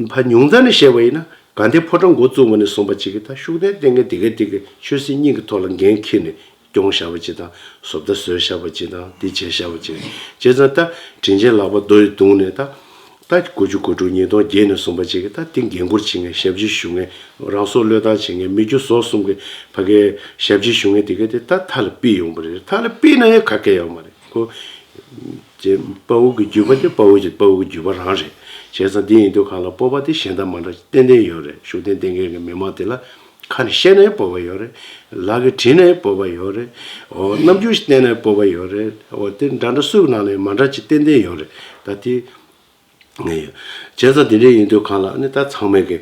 ཕ་ཉུང་མཐའ་ནས་བཤད་པ་ཡིན་ན་དགའ་ལྡན་ཕོ་བྲང་འགོ་བཙུགས་པ་ནས་བཟུང་བ་ཅིག་གིས་ད་ཤུགས་ལྡན་ལྟས་ངན་དེ་ག་དེ་གི་ཆོས་སྲིད་གཉིས་ཀྱི་ཐོག་ལ་འགན་འཁྱེར་ནས་སྐྱོང་བཞག་པ་ཅིག་དང་བཟོ་ལྟ་བཟོས་བཞག་པ་ཅིག་དང་དེ་བྱས་བཞག་པ་ཅིག་རེད། བྱས་ཙང་ད་དྲིན་ཆེན་ལག་པ་རྡོ་ཡིས་བརྡུངས་ནས་ད་ད་དགུ་བཅུ་གོ་དྲུག་ཉིས་སྟོང་བརྒྱད་ནས་བཟུང་བ་ཅིག་གིས་ད་དེ་འགན་འཁུར་བྱེད་མཁན་ཞབས་ཕྱི་ཞུ་མཁན་རང་སྲོག་བློས་བཏང་བྱེད་མཁན་མི་རྒྱུ་ཟོག་གསུམ་གྱི་ཕ་གའི་ཞབས་ཕྱི་ཞུ་མཁན་དེ་ག་དེ་ད་མཐའ་ལ་ཕུད་ཡོང་བ་རེད། མཐའ་ལ་ཕུད་ན་ཡང་ག་གེ་ཡོད་མ་རེད། ཁོ། ཅེས་དཔའ་བོ་གི་རྒྱུད་པ་དེ་དཔའ་བོ་གི་དཔའ་བོ་གི་རྒྱུད་པ་རང་རེད། བྱས་ཙང་འདི་ཡིན་དུས་གང་ལ་སྤོབས་པ་དེ་གཞན་དང་མ་འདྲ་ཏན་ཏན་ཡོད་རེད། ཤུགས་ལྡན་ལྟས་ངན་གྱི་མི་མང་དེ་ལ་ཁ་ནས་བཤད་ནའི་སྤོབས་པ་ཡོད་རེད། ལག་གིས་བྲིས་ནའི་སྤོབས་པ་ཡོད་རེད། འོ་རྣམ་འགྱུར་ཞིག་བསྟན་ནའི་སྤོབས་པ་ཡོད་རེད། འོ་དེ་འདྲ་འདྲ་སུ་གི་ནང་ནས་མ་འདྲ་ཅིག་ཏན་ཏན་ཡོད་རེད། ད་དེ། ངས་ཡོད། བྱས་ཙང་དེ་འདྲ་ཡིན་དུས་གང་ལ་ནི་ད་ཚང་མས་ཀྱི།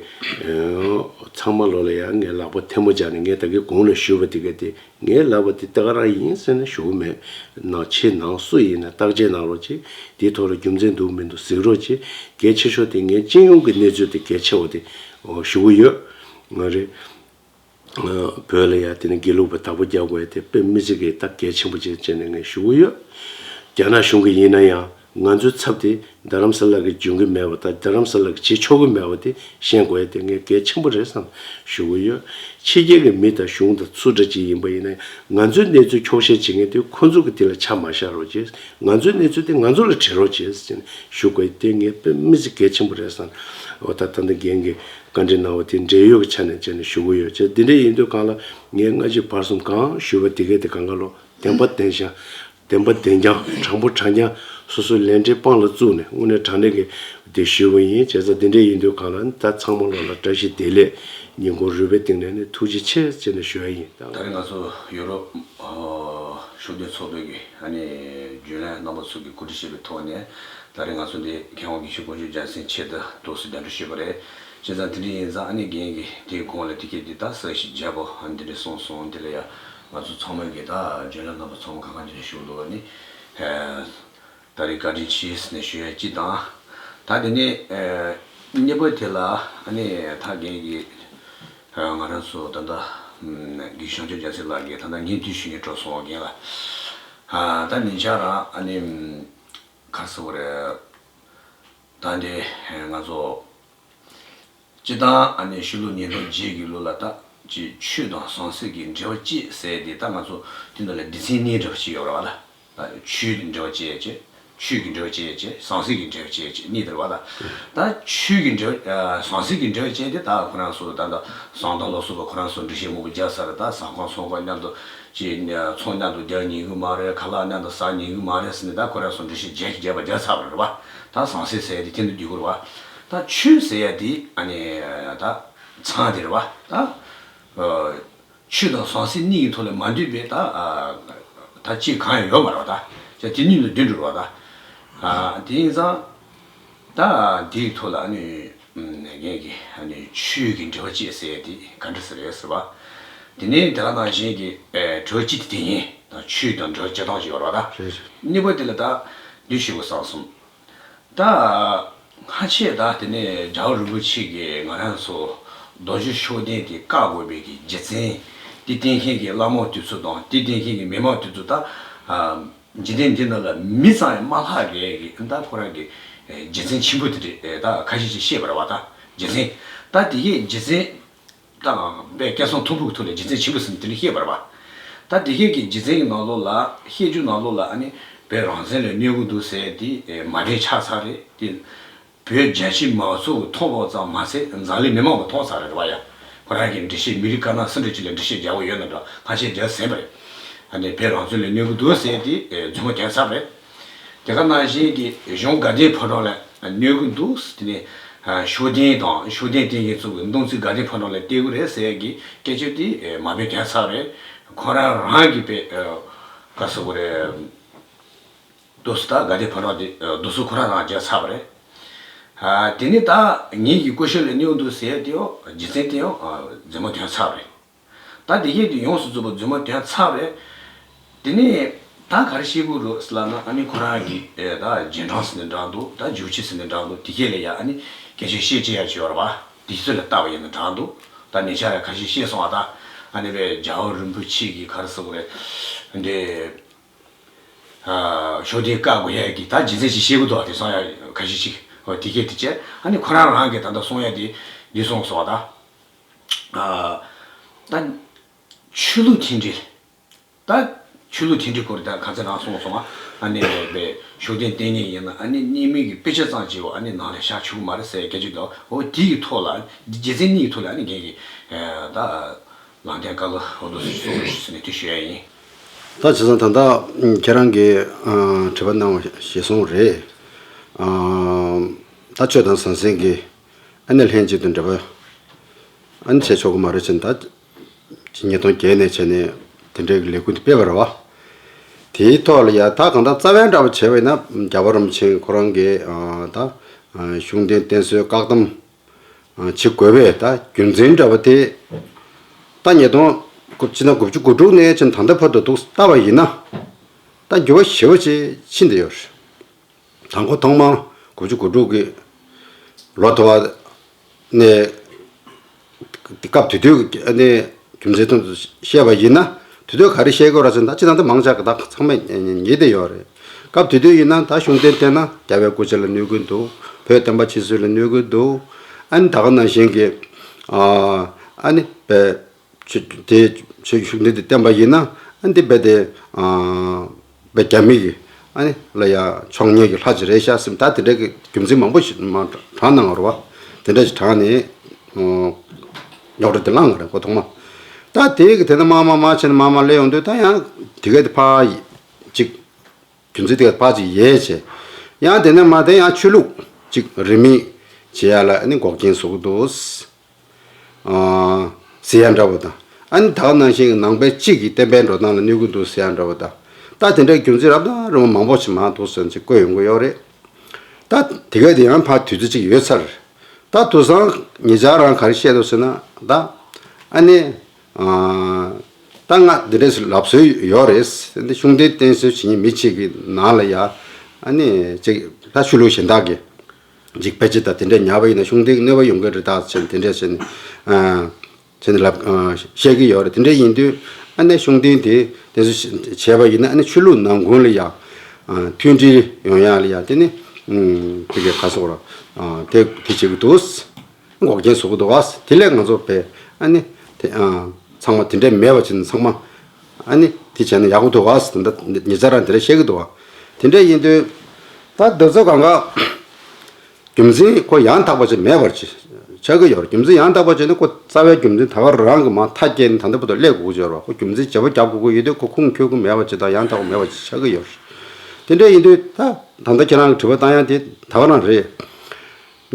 ཚང་མ་ལོ་ལ་ཡང་ངས་ལག་པ་ཐལ་མོ་སྦྱར་ནས་ངས་ད་གིན་གོང་ལ་ཞུས་པ་དེ་ག་དེ་ངའི་ལག་པ་དེ་ད་ག་རང་ཡིན་ཟེར་ནས་ཞུ་གི་མེད། ནང་ཆེ་ནང་སུ་ཡིན་ན་བརྟག་དཔྱད་གནང་རོགས་གྱིས། དེའི་ཐོག་ལ་རྒྱུ་མཚན་འདུག་མི་འདུག་གཟིགས་རོགས་གྱིས། གལ་ཆེ་ཤོས་དེ་ངས་སྤྱི་ཡོངས་ཀྱི་གནས་ཚུལ་དེ་གལ་ཆེ་བ་དེ་ཞུ་གི་ཡོད། ང་རེད། བོད་ལ་ཡང་དེ་ནི་དགེ་ལུགས་པ་བདག་པོ་རྒྱག་དགོས་དེ་དཔེ་མི་སྲིད་ཀྱི་ད་གལ་ཆེན་པོ་ཅིག་བྱས་ནས་ངས་ཞུ་གི་ཡོད། རྒྱ་ནག་གཞུང་གི་ཡིན་ན་ཡང་ང་ཚོའི་ཚབ་དེ་རྡ་རམ་ས་ལ་གི་འཇོན་གི་མེད་པ་དང་རྡ་རམ་ས་ལ་གི་བྱེད་ཆོག་གི་མེད་པ་དེ་ཤེས་དགོས་དེ་ངས་གལ་ཆེན་པོ་རེད་བསམ་ཞུ་གི་ཡོད། ཕྱི་རྒྱལ་གྱི་མི་དང་གཞུང་དང་སུ་འདྲ་ཅིག་ཡིན་པ་ཡིན་ན་ང་ཚོའི་གནས་ཚུལ་འཁྱོག་བཤད་བྱེད་མཁན་དེ་ཁོ་ཚོ་གི་དེ་ལ་ཆ་མ་བཞག་རོགས་བྱེད། ང་ཚོའི་གནས་ཚུལ་དེ་ང་ཚོ་ལ་དྲི་རོགས་བྱེད་ཟེར་ནས་ཞུ་དགོས་དེ་ངས་དཔེ་མི་སྲིད་གལ་ཆེན་པོ་རེད་བསམ། འོ་ད་ད་ལྟ་རྒན་གྱི་བཀའ་འདྲི་གནང་བ་དེ་འབྲེལ་ཡོད་ཀྱི་ཆ་ནས་བྱས་ནས་ཞུ་གི་ཡོད་ཅེས། འདི་འདྲ་ཡིན་དུས་གང་ལ་ངས་སྔ་ཕྱི་བར་གསུམ་གང་ཞུས་པ་དེ་གས་དེ་གང་ག་ལོ་བདེན་པ་བདེན་ཞང་བདེན་པ་བདེན་རྐྱང་དྲང་པོ་དྲང་རྐྱང་སོ་སོའི་ལས་འབྲེལ་དཔང་ལ་བཙུགས་ནས་དངོས་གནས་དྲང་གནས་ཀྱི་དེ་ཞུས་པ་ཡིན། བྱས་ཙང་འདི་འདྲ་ཡིན་དུས་གང་ལ་ད་ཚང་མ་ལོ་ལ་བཀྲ་ཤིས་བདེ་ལེགས་ཉིན་གུང་རོལ་པའི་སྟེང་ནས་ནི་ཐུགས་རྗེ་ཆེ་ཟེར་ནས་ཞུ་ཡ་ཡིན། ད་རེས་ང་ཚོ་ཡུ་རོབ་ཤུགས་ལྡན་ཚོགས་པའི་གི་ཨ་ནི་རྒྱུན་ལས་རྣམ་པ་ཚོ་གི་གོ་སྒྲིག་བྱས་པའི་ཐོག་ནས་ད་རེས་ང་ཚོ་འདི་མཁས་དབང་དགེ་བཤེས་དཀོན་མཆོག་རྒྱལ་མཚན་ཆེད་དུ་ཏོག་ཙམ་གདན་འདྲེན་ཞུས་པ་རེད། བྱས་ཙང་དེ་འདྲ་ཡིན་ཙང་ཨ་ནི་རྒན་གྱིས་དེའི་གོང་ལ་དེ་གས་འདི་ད་གསལ་བཤད་རྒྱས་པོ་ཨ་ནི་དེ་འདྲ་གསུངས་སོང་། དེ་ལ་ཡ་ང་ཚོ་ཚང་མ་གི་ད་རྒྱུན་ལས་རྣམ་པ་ཚང་མ་གང་ག་དེ་འདྲ་ཞུ་འདུག་ཨ་ནི་ད་རེས་བཀའ་དྲིན་ཆེ་ཟེར་ནས་ཞུ་ཡ་གཅིག་དང་། ད་དེ་ནས་གཉིས་པ་དེ་ལ་ཨ་ནི་ད་རྒན་གྱིས་ང་རང་ཚོ་ད་ལྟ་དགེ་བཤེས་དཀོན་མཆོག་རྒྱལ་མཚན་ལགས་ཀྱིས་ད་ལྟ་སྙན་ཐོའི་ཞུ་སྙན་སྤྲོད་སོང་རྒན་ལགས། ད་ཉེ་ཆར་རང་ཨ་ནི་ག་རེ་ཟེར་དགོས་རེད། ད་འདི་ང་ཚོ་ སྤྱིར་བཏང་ཨ་ནི་ཤོ་ལོ་ཉིས་སྟོང་བརྒྱད་ཀྱི་ལོ་ལ་ད་ཅིག་ཆོས་དང་ཟང་ཟིང་གི་འབྲེལ་བ་བཅད་ཟེར་དེ་ད་ང་ཚོ་དེ་འདྲ་ལ་སྡེ་ཚན་གཉིས་འདྲ་བ་ཞིག་ཡོད་རེད་བ་ད། ཆོས་ཀྱི་འབྲེལ་བ་བཅད་བྱས། ཆོས་ཀྱི་འབྲེལ་བ་བཅད་བྱས། ཟང་ཟིང་གི་འབྲེལ་བ་བཅད་བྱས་གཉིས་དེ་རེད་བ་ད། ད་ཆོས་ཀྱི་འབྲེལ་བ་ཨ་ཟང་ཟིང་གི་འབྲེལ་བ་བཅད་དེ་ད་ཁོ་རང་ཚོ་ད་ད་ཟངས་དང་ལོ་སོགས་པ་ཁོ་རང་ཚོ་འདྲི་བཤད་མང་པོ་རྒྱག་ཚར། ད་ཟ་ཁང་ཚོང་ཁང་མཉམ་དུ་ཅིག་ཚོང་མཉམ་དུ་རྒྱག་ཉན་གི་མ་རེད། ཁ་ལག་མཉམ་དུ་ཟ་ཉན་གི་མ་རེད་ཟེར་ནས་ད་ཁོ་རང་ཚོ་འདྲི་བཤད་རྒྱག་རྒྱག་པ་རྒྱག་ཚར་བ་རེད་བ། ད་ཟང་ཟིང་ཟེར་ཡ་དེ་དེ་འདྲ་འདུག་གི་རེད་བ། ད་ཆོས་ཟེར་ཡ་དེ་ཨ་ནི་ད་ཚང་དེ་རེད་བ་ད། ཆོས་དང་ཟང་ཟིང་གཉིས་ཀྱི་ཐོག་ལ་མ་འདུས་པའི་ད་ད་ཅིག་གང་ཡང་ཡོད་མ་རེད་བ་ད། ཅག་དེ་གཉིས་ལ་འདུས་འགྲོ་རེད་བ་ད། དེ་ཡིན་ཙང་ད་འདིའི་ཐོག་ལ་ཨ་ནི་ངས་ཀྱི་ཨ་ནི་ཆོས་ཀྱི་འབྲེལ་བ་བཅད་ཟེར་ཡ་དེ་ག་འདྲ་ཟེར་རེད་ཟེར་བ། དེ་ནས་དེ་ག་ནང་བཞིན་གྱི་འབྲེལ་བ་གཅིག་དེ་དེ་ཡིན་ད། ཆོས་དང་འབྲེལ་བ་བཅད་སྟངས་ཤིག་ཡོད་རེད་བ་ད། རེད་རེད། གཉིས་པ་དེ་ལ་ད་འདི་ཞུ་དགོས་བསམ་སོང་། ད་སྔ་ཕྱི་ད་དེ་ནས་རྒྱལ་བ་རིན་པོ་ཆེ་གིས་ང་རང་ཚོ་རྡོ་རྗེ་ཤུགས་ལྡན་དེ་བཀག་དགོས་པའི་གི་རྒྱུ་མཚན། དེ་བསྟེན་མཁན་གྱི་བླ་མ་དེ་ཚོ་དང་དེ་བསྟེན་མཁན་གྱི་མི་མང་དེ་ཚོ་ད་འཇིག་རྟེན་འདི་ནང་ལ་མི་ཙམ་ཡང་མ་ལྷག་གི་གི་ད་ཁོ་རང་གི་རྒྱུ་མཚན་ཆེན་པོ་དེ་འདྲ་ད་ཁ་ཤས་ཤིག་བཤད་པ་རེད་བ་ད། རྒྱུ་མཚན་ད་དེ་གའི་རྒྱུ་མཚན། དང་དཔེ་སྐལ་བཟང་མཐོན་པོ་གི་ཐོག་ལ་རྒྱུ་མཚན་ཆེན་པོ་ཟེར་ནས་དེ་འདྲ་བཤད་པ་རེད་བ། ད་དེ་གས་ཀྱི་རྒྱུ་མཚན་གྱི་ནང་ལོགས་ལ་བཤད་རྒྱུ་ནང་ལོགས་ལ་ཨ་ནི་བོད་རང་བཙན་ལ་གནོད་ཀྱི་འདུག་ཟེར་དེ་མ་བདེན་ཆགས་ཚར་རེད་དེ། བོད་རྒྱ་ཆེ་མང་ཚོགས་ཀྱི་མཐོང་བ་ཙམ་མ་ཟད་འཛམ་གླིང་མི་མང་གིས་མཐོང་ཚར་རེད་བ་ཡ། ཁོ་རང་གིས་འགྲེལ་བཤད་མི་རིགས་དཀར་ནག་སུ་འདྲ་ཅིག་ལ་འགྲེལ་བཤད་རྒྱག་གི་ཡོད་ན་འདྲ་ཐང་ཆད་རྒྱག་ཟིན་པ་རེད། ཨ་ནི་བོད་རང་བཙན་ལ་གནོད་ཀྱི་འདུག་ཟེར་དེ་རྫུན་མ་བཏོན་ཚར་རེད། དེ་ག་ནང་བཞིན་གྱི་གཞུང་དགའ་ལྡན་ཕོ་བྲང་ལ་གནོད་ཀྱི་འདུག་དེ་ནས་ཤུགས་ལྡན་དང་ཤུགས་ལྡན་བསྟེན་མཁན་ཚོ་གི་མདུང་རྩེ་དགའ་ལྡན་ཕོ་བྲང་ལ་གཏད་ཀྱི་རེད་ཟེར་ཡ་གི་སྐད་ཆ་དེ་མ་བདེན་བཏོན་ཚར་རེད། ཁོ་རང་རང་གི་པའི་ག་ཟེར་དགོས་རེད། རྡོ་སོལ་ད་དགའ་ལྡན་ཕོ་བྲང་དེ་རྡོ་སོལ་ཁོ་རང་རང་རྒྱག་ཚར་བ་རེད། དེ་ནས་ད་ངེད་ཀྱི་སྐུ་ཞབས་ལ་གནོད་འདུག་ཟེར་དེ་ཡང་རྒྱུ་མཚན་དེ་ཡང་རྫུན་མ་བཏོན་ཚར་བ་རེད། ད་དེ་གས་དེ་ཡོངས་སུ་རྫོགས་པ་རྫུན་མ་བཏོན་ཚར་བས། དེ་ནས་ད་ག་རེ་བཤད་དགོས་རེད་ཟེར་ལབ་ན་ཨ་ནི་ཁོ་རང་གི་ཨེ་ད་རྗེས་འབྲང་ཟེར་ནས་འདྲ་འདུག་ད་འཇུག་ཆི་ཟེར་ནས་འདྲ་འདུག་དེ་གས་ལ་ཡ་ཨ་ནི་སྐད་ཆ་བཤད་ཅི་ཡ་ཅི་ཡོད་རེད་བ། དེ་ཚོ་ལ་ལྟ་བ་ཡིན་ན་འདྲ་འདུག་ད་ཉེ་ཆར་ཡ་ཁ་ཤས་བཤད་སོང་བ་ད། ཨ་ནི་བས་རྒྱལ་བ་རིན་པོ་ཆེ་གི་ག་རེ་ཟེར་དགོས་རེད། འདི་ཤོག་དེ་བཀག་དགོས་ཡ་གི་ད་རྒྱུ་མཚན་ཞིག་བཤད་གི་འདུག་བ་དེ་སོང་ཡ་ཁ་ཤས་ཅིག་ཨོ་དེ་གས་དེ་བྱས་ཨ་ནི་ཁོ་རང་རང་གི་ད་ལྟ་སོང་ཡ་དེ་འདི་སོང་སོང་བ་ད། ད་ཆོས་ལུགས་མཐུན་སྒྲིལ། ད་ཆོས་ལུགས་མཐུན་སྒྲིལ་སྐོར་ད་ཁ་ཚ་རང་གསུངས་སོང་ང་། ཨ་ནི་བས་ཤུགས་ལྡན་བསྟེན་མཁན་ཡིན་ན་ཨ་ནི་གཉིས་མིན་གྱི་དཔེ་ཆ་ཙམ་ཅིག་འོ་ཨ་ནི་ནང་ལ་བཞག་ཆོག་གི་མ་རེད་ཟེར་སྐད་ཆ་འདུག་འོ་དེ་གི་ཐོག་ལ་རྒྱུ་མཚན་གཉིས་ཀྱི་ཐོག་ལ་ཨ་ནི་རྒན་གྱིས་ད་ལམ་སྟོན་བཀའ་སློབ་འོ་འདུག་སེ་གསུངས་རོགས་ཟེར་ནས་དེ་ཞུ་ཡ་ཡིན། ད་བྱས་ཙང་ད་ལྟ་ཁྱེད་རང་གིས་དྲི་བ་གནང་བ་ཞེས་སོང་རེད། ད་ཆོས་དང་ཟང་ཟིང་གི་ཨ་ནི་ལྷན་ཅིག་ཏུ་འབྲེལ་བ་ཨ་ནི་བྱེད་ཆོག་གི་མ་རེད་ཅེས་ད། ཉིས་སྟོང་བརྒྱད་ནས་བྱས་ནས་དེ་འདྲའི་ལས་འགུལ་འདི་སྤེལ་བ་རེད་བ། དེའི་ཐོག་ལ་ཡ་ད་གང་ལྟར་རྩ་བའི་འདྲ་པོ་བྱས་པ་ཡིན་ན་རྒྱལ་བ་རིན་པོ་ཆེ་ཁོ་རང་གིས་ད་ཤུགས་ལྡན་བསྟེན་གསོལ་བཀག་སྡོམ་བྱེད་དགོས་པའི་ད་རྒྱུ་མཚན་འདྲ་པོ་དེ་ད་ཉིས་སྟོང་དགུ་ཕྱི་ཟླ་དགུ་བཅུ་གོ་དྲུག་ནས་ཕྱིན་ད་ལྟ་བར་དུ་འདུག་ལྟ་བ་ཡིན་ན་ད་འགྱུར་བ་ཞེ་པོ་ཅིག་ཕྱིན་བསྡད་ཡོད་རེད། དང་པོ་ཐོག་མར་དགུ་བཅུ་གོ་དྲུག་གི་ལོ་དུ་བ་ནས་སྐབས་དེ་དུས་ཀྱི་ཨ་ནི་རྒྱུ་མཚན་ཐོག་ཏུ་བཤད་པ་ཡིན་ན་དེ་དུས་ག་རེ་བཤད་དགོས་ར་ཟེར་ན་ད་སྤྱིར་བཏང་ད་མང་ཆེ་ག་ད་ཚང་མས་ཉན་བསྡད་ཡོད་རེད། སྐབས་དེ་དུས་ཡིན་ན་ད་ཤུགས་ལྡན་བསྟེན་ན་རྒྱལ་བའི་སྐུ་ཕྱྭ་ལ་གནོད་ཀྱི་འདུག་བོད་བསྟན་པ་ཕྱི་གསོད་ལ་གནོད་ཀྱི་འདུག་ཨ་ནི་ད་ག་ནང་བཞིན་གྱི་ཨ་ནི་བས། ཆོས་དེ་ཆོས་ཤུགས་ལྡན་དེ་བསྟེན་པ་ཡིན་ན་ཨ་འདི་རྦད་དེ་རྦད་རྒྱ་མི་གི་ཨ་ནི་ལ་ཡ་ཕྱོགས་ངན་གྱི་ལྷ་ཅིག་རེད་ཤག་ཟེར་ད་དེ་འདྲ་གི་རྒྱུ་མཚན་མང་པོ་ཞིག་མ་དྲངས་གནང་བ་རེད་བ། དེ་འདྲ་ཞིག་དྲངས་ནས་རྙོག་དྲ་དེ་བསླངས་པ་རེད་ཁོ་ཐོག་མ། ད་དེ་གི་དེ་ནས་མར་མར་མར་བྱས་ནས་མར་མར་སླེབས་ཡོང་དུས་ད་ཡང་དེ་ག་དེ་ཕར་ཅིག་རྒྱུ་མཚན་དེ་ག་ཕར་ཅིག་ཡལ་བྱས་ཡང་དེ་ནས་མར་དེ་ཡང་ཆོས་ལུགས་ཅིག་རིས་མེད་བྱེད་ཡ་ལ་ཨ་ནི་འགོག་རྐྱེན་བཟོ་གི་འདུག་ཟེར་ཡ་འདྲ་བོ་དང་། ཨ་ནི་ད་ག་ནང་བཞིན་གྱི་ནང་པའི་གཅིག་གི་བསྟན་པའི་འགྲོ་སྟངས་ལ་གནོད་ཀྱི་འདུག་ཟེར་ཡ་འདྲ་བོ་དང་། ད་དེ་འདྲའི་རྒྱུ་མཚན་རབ་དང་རིམ་པ་མང་པོ་ཞིག་མར་འདུག་ཟེར་ཅིག་བཀོད་ཡོང་གི་ཡོད་རེད། ད་དེ་ག་དེ་ཡང་ཕར་དུས་ཚོད་ཅིག་ཡོད་ཚར། ད་དེང་སང་ཉེ་ཆར་རང་ག་རེ་བཤད་འདུག་ཟེར་ན་ད་ཨ་ནི་ད་ང་འདི་འདྲས་ལབ་སྲོལ་ཡོད་རེད། འདི་ཤུགས་ལྡན་བསྟེན་གསོལ་བྱེད་མཁན་མི་གཅིག་གི་ནང་ལ་ཡ་ཨ་ནི་ཅིག་ད་ཆོས་ལུགས་གཞན་དག་གི་འཇིགས་པ་ཅི་ད་དེ་འདྲ་ཉར་བ་ཡིན་ན་ཤུགས་ལྡན་གནོད་པ་ཡོང་གི་རེད་ད་ཟེར་དེ་འདྲ་བྱས་ནས་ཨ་བྱས་ནས་ལབ་ཨ་བཤད་ཀྱི་ཡོད་རེད། དེ་འདྲ་ཡིན་དུས་ཨ་ནི་ཤུགས་ལྡན་དེ་དེ་ཚོ་བྱས་པ་ཡིན་ན་ཨ་ནི་ཆོས་ལུགས་ནང་ཁུལ་ལ་ཡང་ཨ་མཐུན་སྒྲིལ་ཡོང་ཡག་ལ་ཡང་དེ་ནི་ཨ་དེ་གའི་ཁ་སོགས་ར་ཨ་དེ་དེ་བྱེད་ཀྱི་འདུག་འགོག་རྐྱེན་བཟོ་གི་འདུག་བ། དེ་ལས་ང་ཚོ་བས་ཨ་ནི་དེ་ཨ་ཚང་མ་དེ་འདྲས་མེད་པ་བྱས་ནས་ཚང་མ་ཨ་ནི་དེ་བྱས་ན་ཡག་པོ་འདུག་བ། དེ་འདྲ་ཉེ་ཆར་རང་དེ་འདྲས་བཤད་ཀྱི་འདུག་བ། དེ་འདྲས་ཡིན་དུས་ད་འདི་ཚོ་གང་ག་རྒྱུ་མཚན་ཁོ་ཡང་དག་པ་ཅིག་མེད་པར་ཅིག་ཆགས་ཀྱི་ཡོད་རེད། རྒྱུ་མཚན་ཡང་དག་པ་ཅིག་ནི་ཁོ་རྩ་བའི་རྒྱུ་མཚན་ད་བར་རང་གི་མ་མཐའ་སྐྱེལ་ནས་ད་ལྟ་བར་དུ་སླེབས་དགོས་ཀྱི་ཡོད་རེད་བ། ཁོ་རྒྱུ་མཚན་བརྗེ་པོ་རྒྱབ་དགོས་ཀྱི་ཡོད་དུས་ཁོ་ཁུངས་འཁྱོལ་གྱི་མེད་པ་ཅིག་དང་ཡང་དག་པ་མེད་པ་ཅིག་ཆགས་ཀྱི་ཡོད་རེད། དེ་འདྲ་ཡིན་དུས་ད་ད་ལྟ་ཁྱེད་རང་གི་དྲི་བ་བཏང་ཡ་དེ་ད་ག་རང་རེད།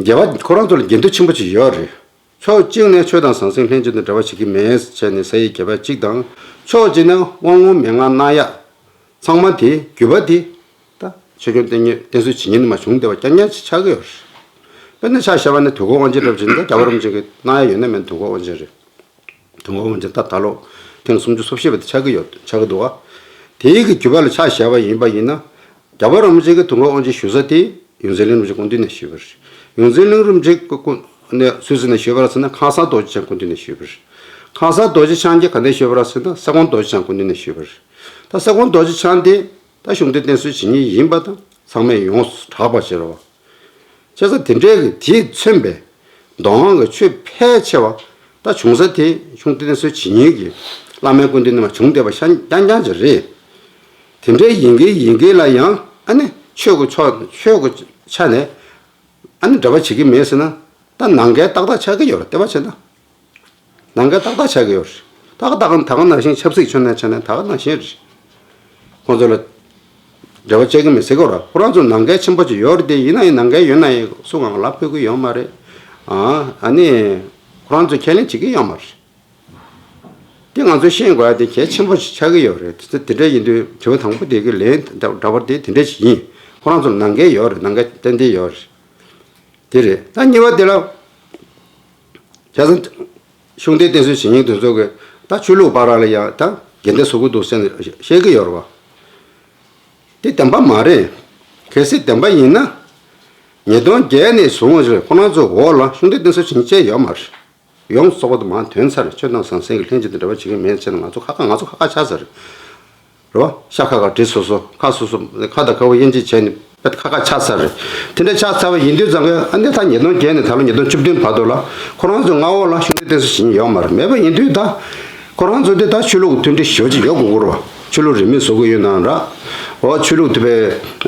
འགལ་བ་ཁོ་རང་ཚོ་ལ་འགལ་འདུ་ཆེན་པོ་ཅིག་ཡོད་རེད། ཕྱོགས་གཅིག་ནས་ཆོས་དང་ཟང་ཟིང་ལྷན་ཅིག་ཏུ་འབྲེལ་བ་བྱེད་ཀྱི་མེད་བྱས་ནས་ཟེར་ཡི་འགལ་བ་གཅིག་དང་། ཕྱོགས་གཅིག་ནས་དབང་ལུང་མན་ངག་གནང་ཡ་ཚང་མ་དེ་བརྒྱུད་པ་དེ་ད་ཆོས་སྐྱོང་བསྟེན་ཉེ་བསྟེན་གསོལ་བྱེད་ཉེ་ནས་མ་བྱུང་བསྡད་པ་རྐྱང་རྐྱང་ཅིག་ཆགས་ཀྱི་ཡོད་རེད། དཔེར་ན་ཆ་བཞག་པ་ནི་དུས་འཁོར་དབང་ཆེན་འདྲ་བ་ཅིག་ཡིན་ན་ད་རྒྱལ་བ་རིན་པོ་ཆེ་གིས་གནང་ཡ་ཡོད་ན་མེད་ན་དུས་འཁོར་དབང་ཆེན་རེད། དུས་འཁོར་དབང་ཆེན་ད་ད་ལོ་ཐེངས་སུམ་ཅུ་སོ་བཞི་པ་དེ་ཆགས་ཀྱི་ཡོད་ཆགས་ཀྱི་འདུག་བ། དེའི་གི་བརྒྱུད་པ་ལ་ཆ་བཞག་པ་ཡིན་པ་ཡིན་ན། རྒྱལ་བ་རིན་པོ་ཆེ་གི་དུས་འཁོར་དབང་ཆེན་ཞུ་ས་དེ་ཡོངས་འཛིན་གླིང་རིན་པོ་ཆེ་སྐུ་མདུན་ནས་ཞུས་པ་རེད། ཡོངས་འཛིན་གླིང་རིན་པོ་ཆེ་སྐུ་སྐུ་ནས་སུས་ཟིན་ནས་ཞུས་པ་རེད་ཟེར་ན་ཁང་གསར་རྡོ་རྗེ་འཆང་སྐུ་མདུན་ནས་ཞུས་པ་རེད། ཁང་གསར་རྡོ་རྗེ་འཆང་གིས་ག་ནས་ཞུས་པ་རེད་ཟེར་ན་ས་སྐོང་རྡོ་རྗེ་འཆང་སྐུ་མདུན་ནས་ཞུས་པ་རེད། ད་ས་སྐོང་རྡོ་རྗེ་འཆང་དེ་ད་གཞུང་འདོན་བསྟེན་གསོལ་བྱེད་ཉེ་ཡིན་པ་དང་ཚང་མས་ཡོངས་སུ་གྲགས་པ་བྱེད་རོགས། བྱས་ཙང་དེ་འདྲའི་གི་དེས་མཚོན་པའི་མདོ་དབང་གི་ཆོས་ཕལ་ཆེ་བ་ད་བྱུང་ས་དེ་གཞུང་འདོན་བསྟེན་གསོལ་བྱེད་ཉེ་གི་བླ་མའི་སྐུ་མདུན་ནས་མ་བྱུང་བསྡད་པ་ཤ་རྐྱང་རྐྱང་ཅིག་རེད། དེ་འདྲའི་ཡིན་གྱི་ཡིན་གྱི་ལ་ཡང་ཨ་ནི་ཆོས་ཀྱི་ཕྱོགས་ཆོས་ཀྱི་ཆ་ནས་ཨ་ནི་འབྲེལ་བ་བྱེད་ཀྱི་མེད་ཟེར་ན་ད་ནང་འགལ་ཏག་ཏག་ཆགས་ཀྱི་ཡོད་རེད། བལྟས་པ་བྱས་ན་ནང་འགལ་ཏག་ཏག་ཆགས་ཀྱི་ཡོད་རེད། ད་ག་ད་ག་ད་ག་ནང་བཞིན་ཆབ་སྲིད་ཕྱོགས་ནས་ཆ་ནས་ད་ག་ནང་བཞིན་རེད། ཁོང་ཚོ་ལ་འབྲེལ་བ་བྱེད་ཀྱི་མེད་ཟེར་གྱི་ཡོད་རེད། ཁོ་རང་ཚོ་ནང་འགལ་ཆེན་པོ་ཅིག་ཡོད་རེད་དེ། ཡིན་ན་ཡང་ནང་འགལ་ཡོད་ན་ཡང་སུ་གང་ལ་ཕོད་ཀྱི་ཡོད་མ་རེད། ཨ་ཨ་ནི་ཁོ་རང་ཚོས་ཁས་ལེན་བྱེད་ཀྱི་ཡོད་མ་རེད། དེ་ང་ཚོས་ཤེས་དགོས་ཡ་དེ་གལ་ཆེན་པོ་ཞིག་ཆགས་ཀྱི་ཡོད་རེད། དེ་དེ་འདྲ་ཡིན་དུས་དྲི་བ་དང་པོ་དེ་གི་ལན་འདྲ་བར་དེ་དེ་འདྲ་ཞིག་ཡིན། ཁོ་རང་ཚོར་ནང་འགལ་ཡོད་རེད། ནང་འགལ་ཏན་ཏན་ཡོད་རེད། དེ་རེད། ད་གཉིས་པ་དེ་ལ་བྱས་ཙང་གཞུང་འདོན་བསྟེན་གསོལ་བྱེད་ཉེ་དེ་ཚོ་གི་ད་ཆོས་ལུགས་བར་ལ་ཡང་ད་འགལ་ཟླ་བཟོ་གི་འདུག་ཟེར་ནས་བཤད་ཀྱི་ཡོད་རེད་བ། དེ་བདེན་པ་མ་རེད། གལ་སྲིད་བདེན་པ་ཡིན་ན་ཉིས་སྟོང་བརྒྱད་ནས་བཟུང་ཁོ་རང་ཚོའི་འོག་ལ་གཞུང་འདོན་བསྟེན་གསོལ་བྱེད་ཉེ་བྱས་ཡོད་མ་རེད། ཡོངས་རྫོགས་པ་དུ་མ་དོན་ཚར། ཆོས་དང་ཟང་ཟིང་གི་ལྷན་ཅིག་ཏུ་འབྲེལ་བ་བྱེད་ཀྱི་མེད་ཅེས་ན་ང་ཚོ་ཁ་ཁ་ང་ཚོ་ཁ་ཁ་ཆགས་ཚར་རེད། རེད་བ། ཤ་ཁ་ཁ་གྲི་སོ་སོ་ཁ་སོ་སོ་ཁ་དང་ཁ་བ་དབྱེ་འབྱེད་བྱས་ནས་དཔེ་ཁ་ཁ་ཆགས་ཚར་རེད། དེ་འདྲ་ཆགས་ཚར་བ་ཡིན་དུས་ཙང་གི་ཨ་ནི་ད་ཉིས་སྟོང་བརྒྱད་ནས་ད་ལོ་ཉིས་སྟོང་བཅུ་བདུན་བར་དུ་ལ་ཁོ་རང་ཚོའི་མངའ་འོག་ལ་གཞུང་འདོན་བསྟེན་གསོལ་བྱེད་ཉེ་ཡོད་མ་རེད། མེད་པ་ཡིན་དུས་ད་ཁོ་རང་ཚོ་འདི་ད་ཆོས་ལུགས་མཐུན་སྒྲིལ་ཞེ་པོ་ཅིག་ཡོད་དགོས་ཀྱི་རེད་བ། ཆོས་ལུགས་རིས་མེད་བཟོ་གི་ཡོད་ན་འདྲ། འོ་ཆོས་ལུགས་དེ་བས་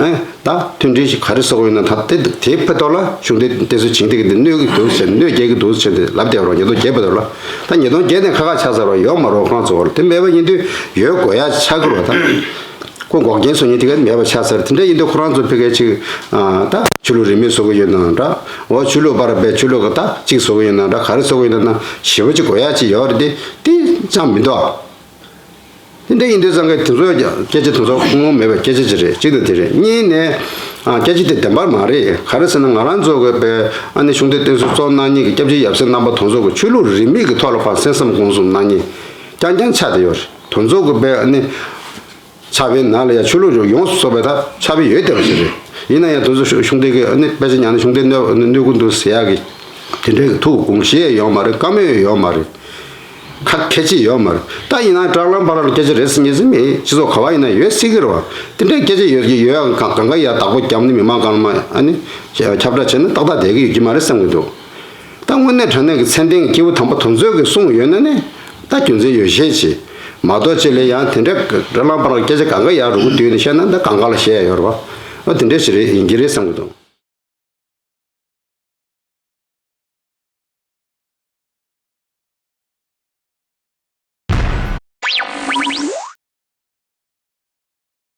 ཨེ་ད་མཐུན་སྒྲིལ་ཞིག་ག་རེ་བཟོ་གི་ཡོད་ན་ད་དེ་དེའི་ཕུད་ཐོག་ལ་གཞུང་འདོན་བསྟེན་གསོལ་བྱེད་ཀྱི་འདུག་གནོད་ཀྱི་འདུག་ཟེར་གནོད་སྐྱེལ་གྱི་འདུག་ཟེར་ཏེ་ལབ་བསྡད་པ་རེད། ཉིས་སྟོང་བརྒྱད་བར་དུ་ལ་ད་ཉིས་སྟོང་བརྒྱད་ནས་ཁ་ཁ་ཆགས་ཚར་བ་ཡོད་མ་རེད། ཁོ་རང་ཚོ་བར་ལ་དེ་མེད་པ་ཡིན་དུས་ཡོད་དགོས་ཡ་ཆགས་ཀྱི་རེད་བ། ད་ཁོ་འགོག་རྐྱེན་བཟོ་ཉེ་དེ་ག་མེད་པ་ཆགས་ཚར། དེ་འདྲ་ཡིན་དུས་ཁོ་རང་ཚོ་ཕ་གི་ཅིག་ཨ་ད་ཆོས་ལུགས་རིས་མེད་བཟོ་གི་ཡོད་ན་འདྲ། འོ་ཆོས་ལུགས་བར་བའི་ཆོས་ལུགས་ཀྱི་ད་གཅིག་བཟོ་གི་ཡོད་ན་འདྲ། ག་རེ་བཟོ་གི་ཡོད་ན་ན་ཞེ་པོ་ཅིག་དགོས་ཡ་ཅིག་ཡོད་རེད་དེ། དེ་ཅང་མི་འདུག་དེ་འདྲ་ཡིན་དུས་ཙང་གི་དེ་ཚོ་སྐད་ཆ་དེ་ཚོ་ཁུངས་ལུང་མེད་པའི་སྐད་ཆ་ཅིག་རེད། གཅིག་དང་དེ་རེད། གཉིས་ནས་ཨ་སྐད་ཆ་དེ་བདེན་པ་མ་རེད། ག་རེ་ཟེར་ན་ང་རང་ཚོ་གི་བའི་ཨ་ནི་གཞུང་འདོན་བསྟེན་གསོལ་གཙོ་གནང་མཁན་གྱི་སྐྱབས་རྗེ་ཡབ་སྲས་རྣམ་པ་དེ་ཚོ་གི་ཆོས་ལུགས་རིས་མེད་ཀྱི་ཐོག་ལ་ཕར་གསན་བསམ་དགོངས་གསུམ་གནང་མཁན་རྐྱང་རྐྱང་ཆགས་བསྡད་ཡོད་རེད། དེ་ཚོ་གི་བའི་ཨ་ནི་ཕྱག་དཔེའི་ནང་ལ་ཡང་ཆོས་ལུགས་ཡོངས་སུ་རྫོགས་པའི་ད་ཕྱག་དཔེ་ཡོད་བསྡད་པ་ཞིག་རེད། ཡིན་ན་ཡང་དེ་ཚོ་གཞུང་འདོན་གྱི་ཨ་ནི་དཔེ་ཆ་ཉར་ན་གཞུང་འདོན་གནོད་གནོད་ཀྱི་འདུག་ཟེར་ཡག་གི་དེ་འདྲའི་གི་ཐུགས་དགོངས་བཞེས་ཡོད་མ་རེད། བཀའ་མོལ་ཡོད་མ་རེད། ཁ་ཁ་ཅིག་ཡོད་མ་རེད། ད་ཡིན་ན་དྲ་ལམ་བར་ལ་སྐད་ཆ་རེད་ཟེར་ཉེ་ཟེར་མེད། སྤྱི་ཚོགས་ག་བ་ཡིན་ན་ཡོད་སྲིད་ཀྱི་རེད་བ། དེ་འདྲའི་སྐད་ཆ་ཡོད་ཀྱི་ཡོད་ཡང་གང་གང་ག་ཡ་བདག་པོ་བརྒྱབ་ནས་མི་མང་གང་མ་ཨ་ནི་ཁྱབ་བསྒྲགས་བྱས་ན་ཏག་ཏག་བསྡད་ཀྱི་ཡོད་ཀྱི་མ་རེད་བསམ་གྱི་འདུག་ད་དངོས་གནས་དྲང་གནས་ཀྱི་མཚན་ལྡན་གྱི་སྐྱེས་བུ་དམ་པ་དེ་ཚོས་ཀྱི་གསུངས་ཡོད་ན་ནི་ད་རྒྱུ་མཚན་ཡོད་བཤད་བྱེད། མ་གཏོགས་ཅིག་ལ་ཡང་དེ་འདྲ་དྲ་ལམ་བར་ལ་སྐད་ཆ་གང་ག་ཡ་རུ་གུ་བསྡུས་ནས་བཤད་ན་ད་གང་ག་ལ་བཤད་ཡ་ཡོད་རེད་བ། ཨ་དེ་འདྲ་ཞིག་རེད་ཡིན་གྱི་རེད་བསམ་གྱི་འདུག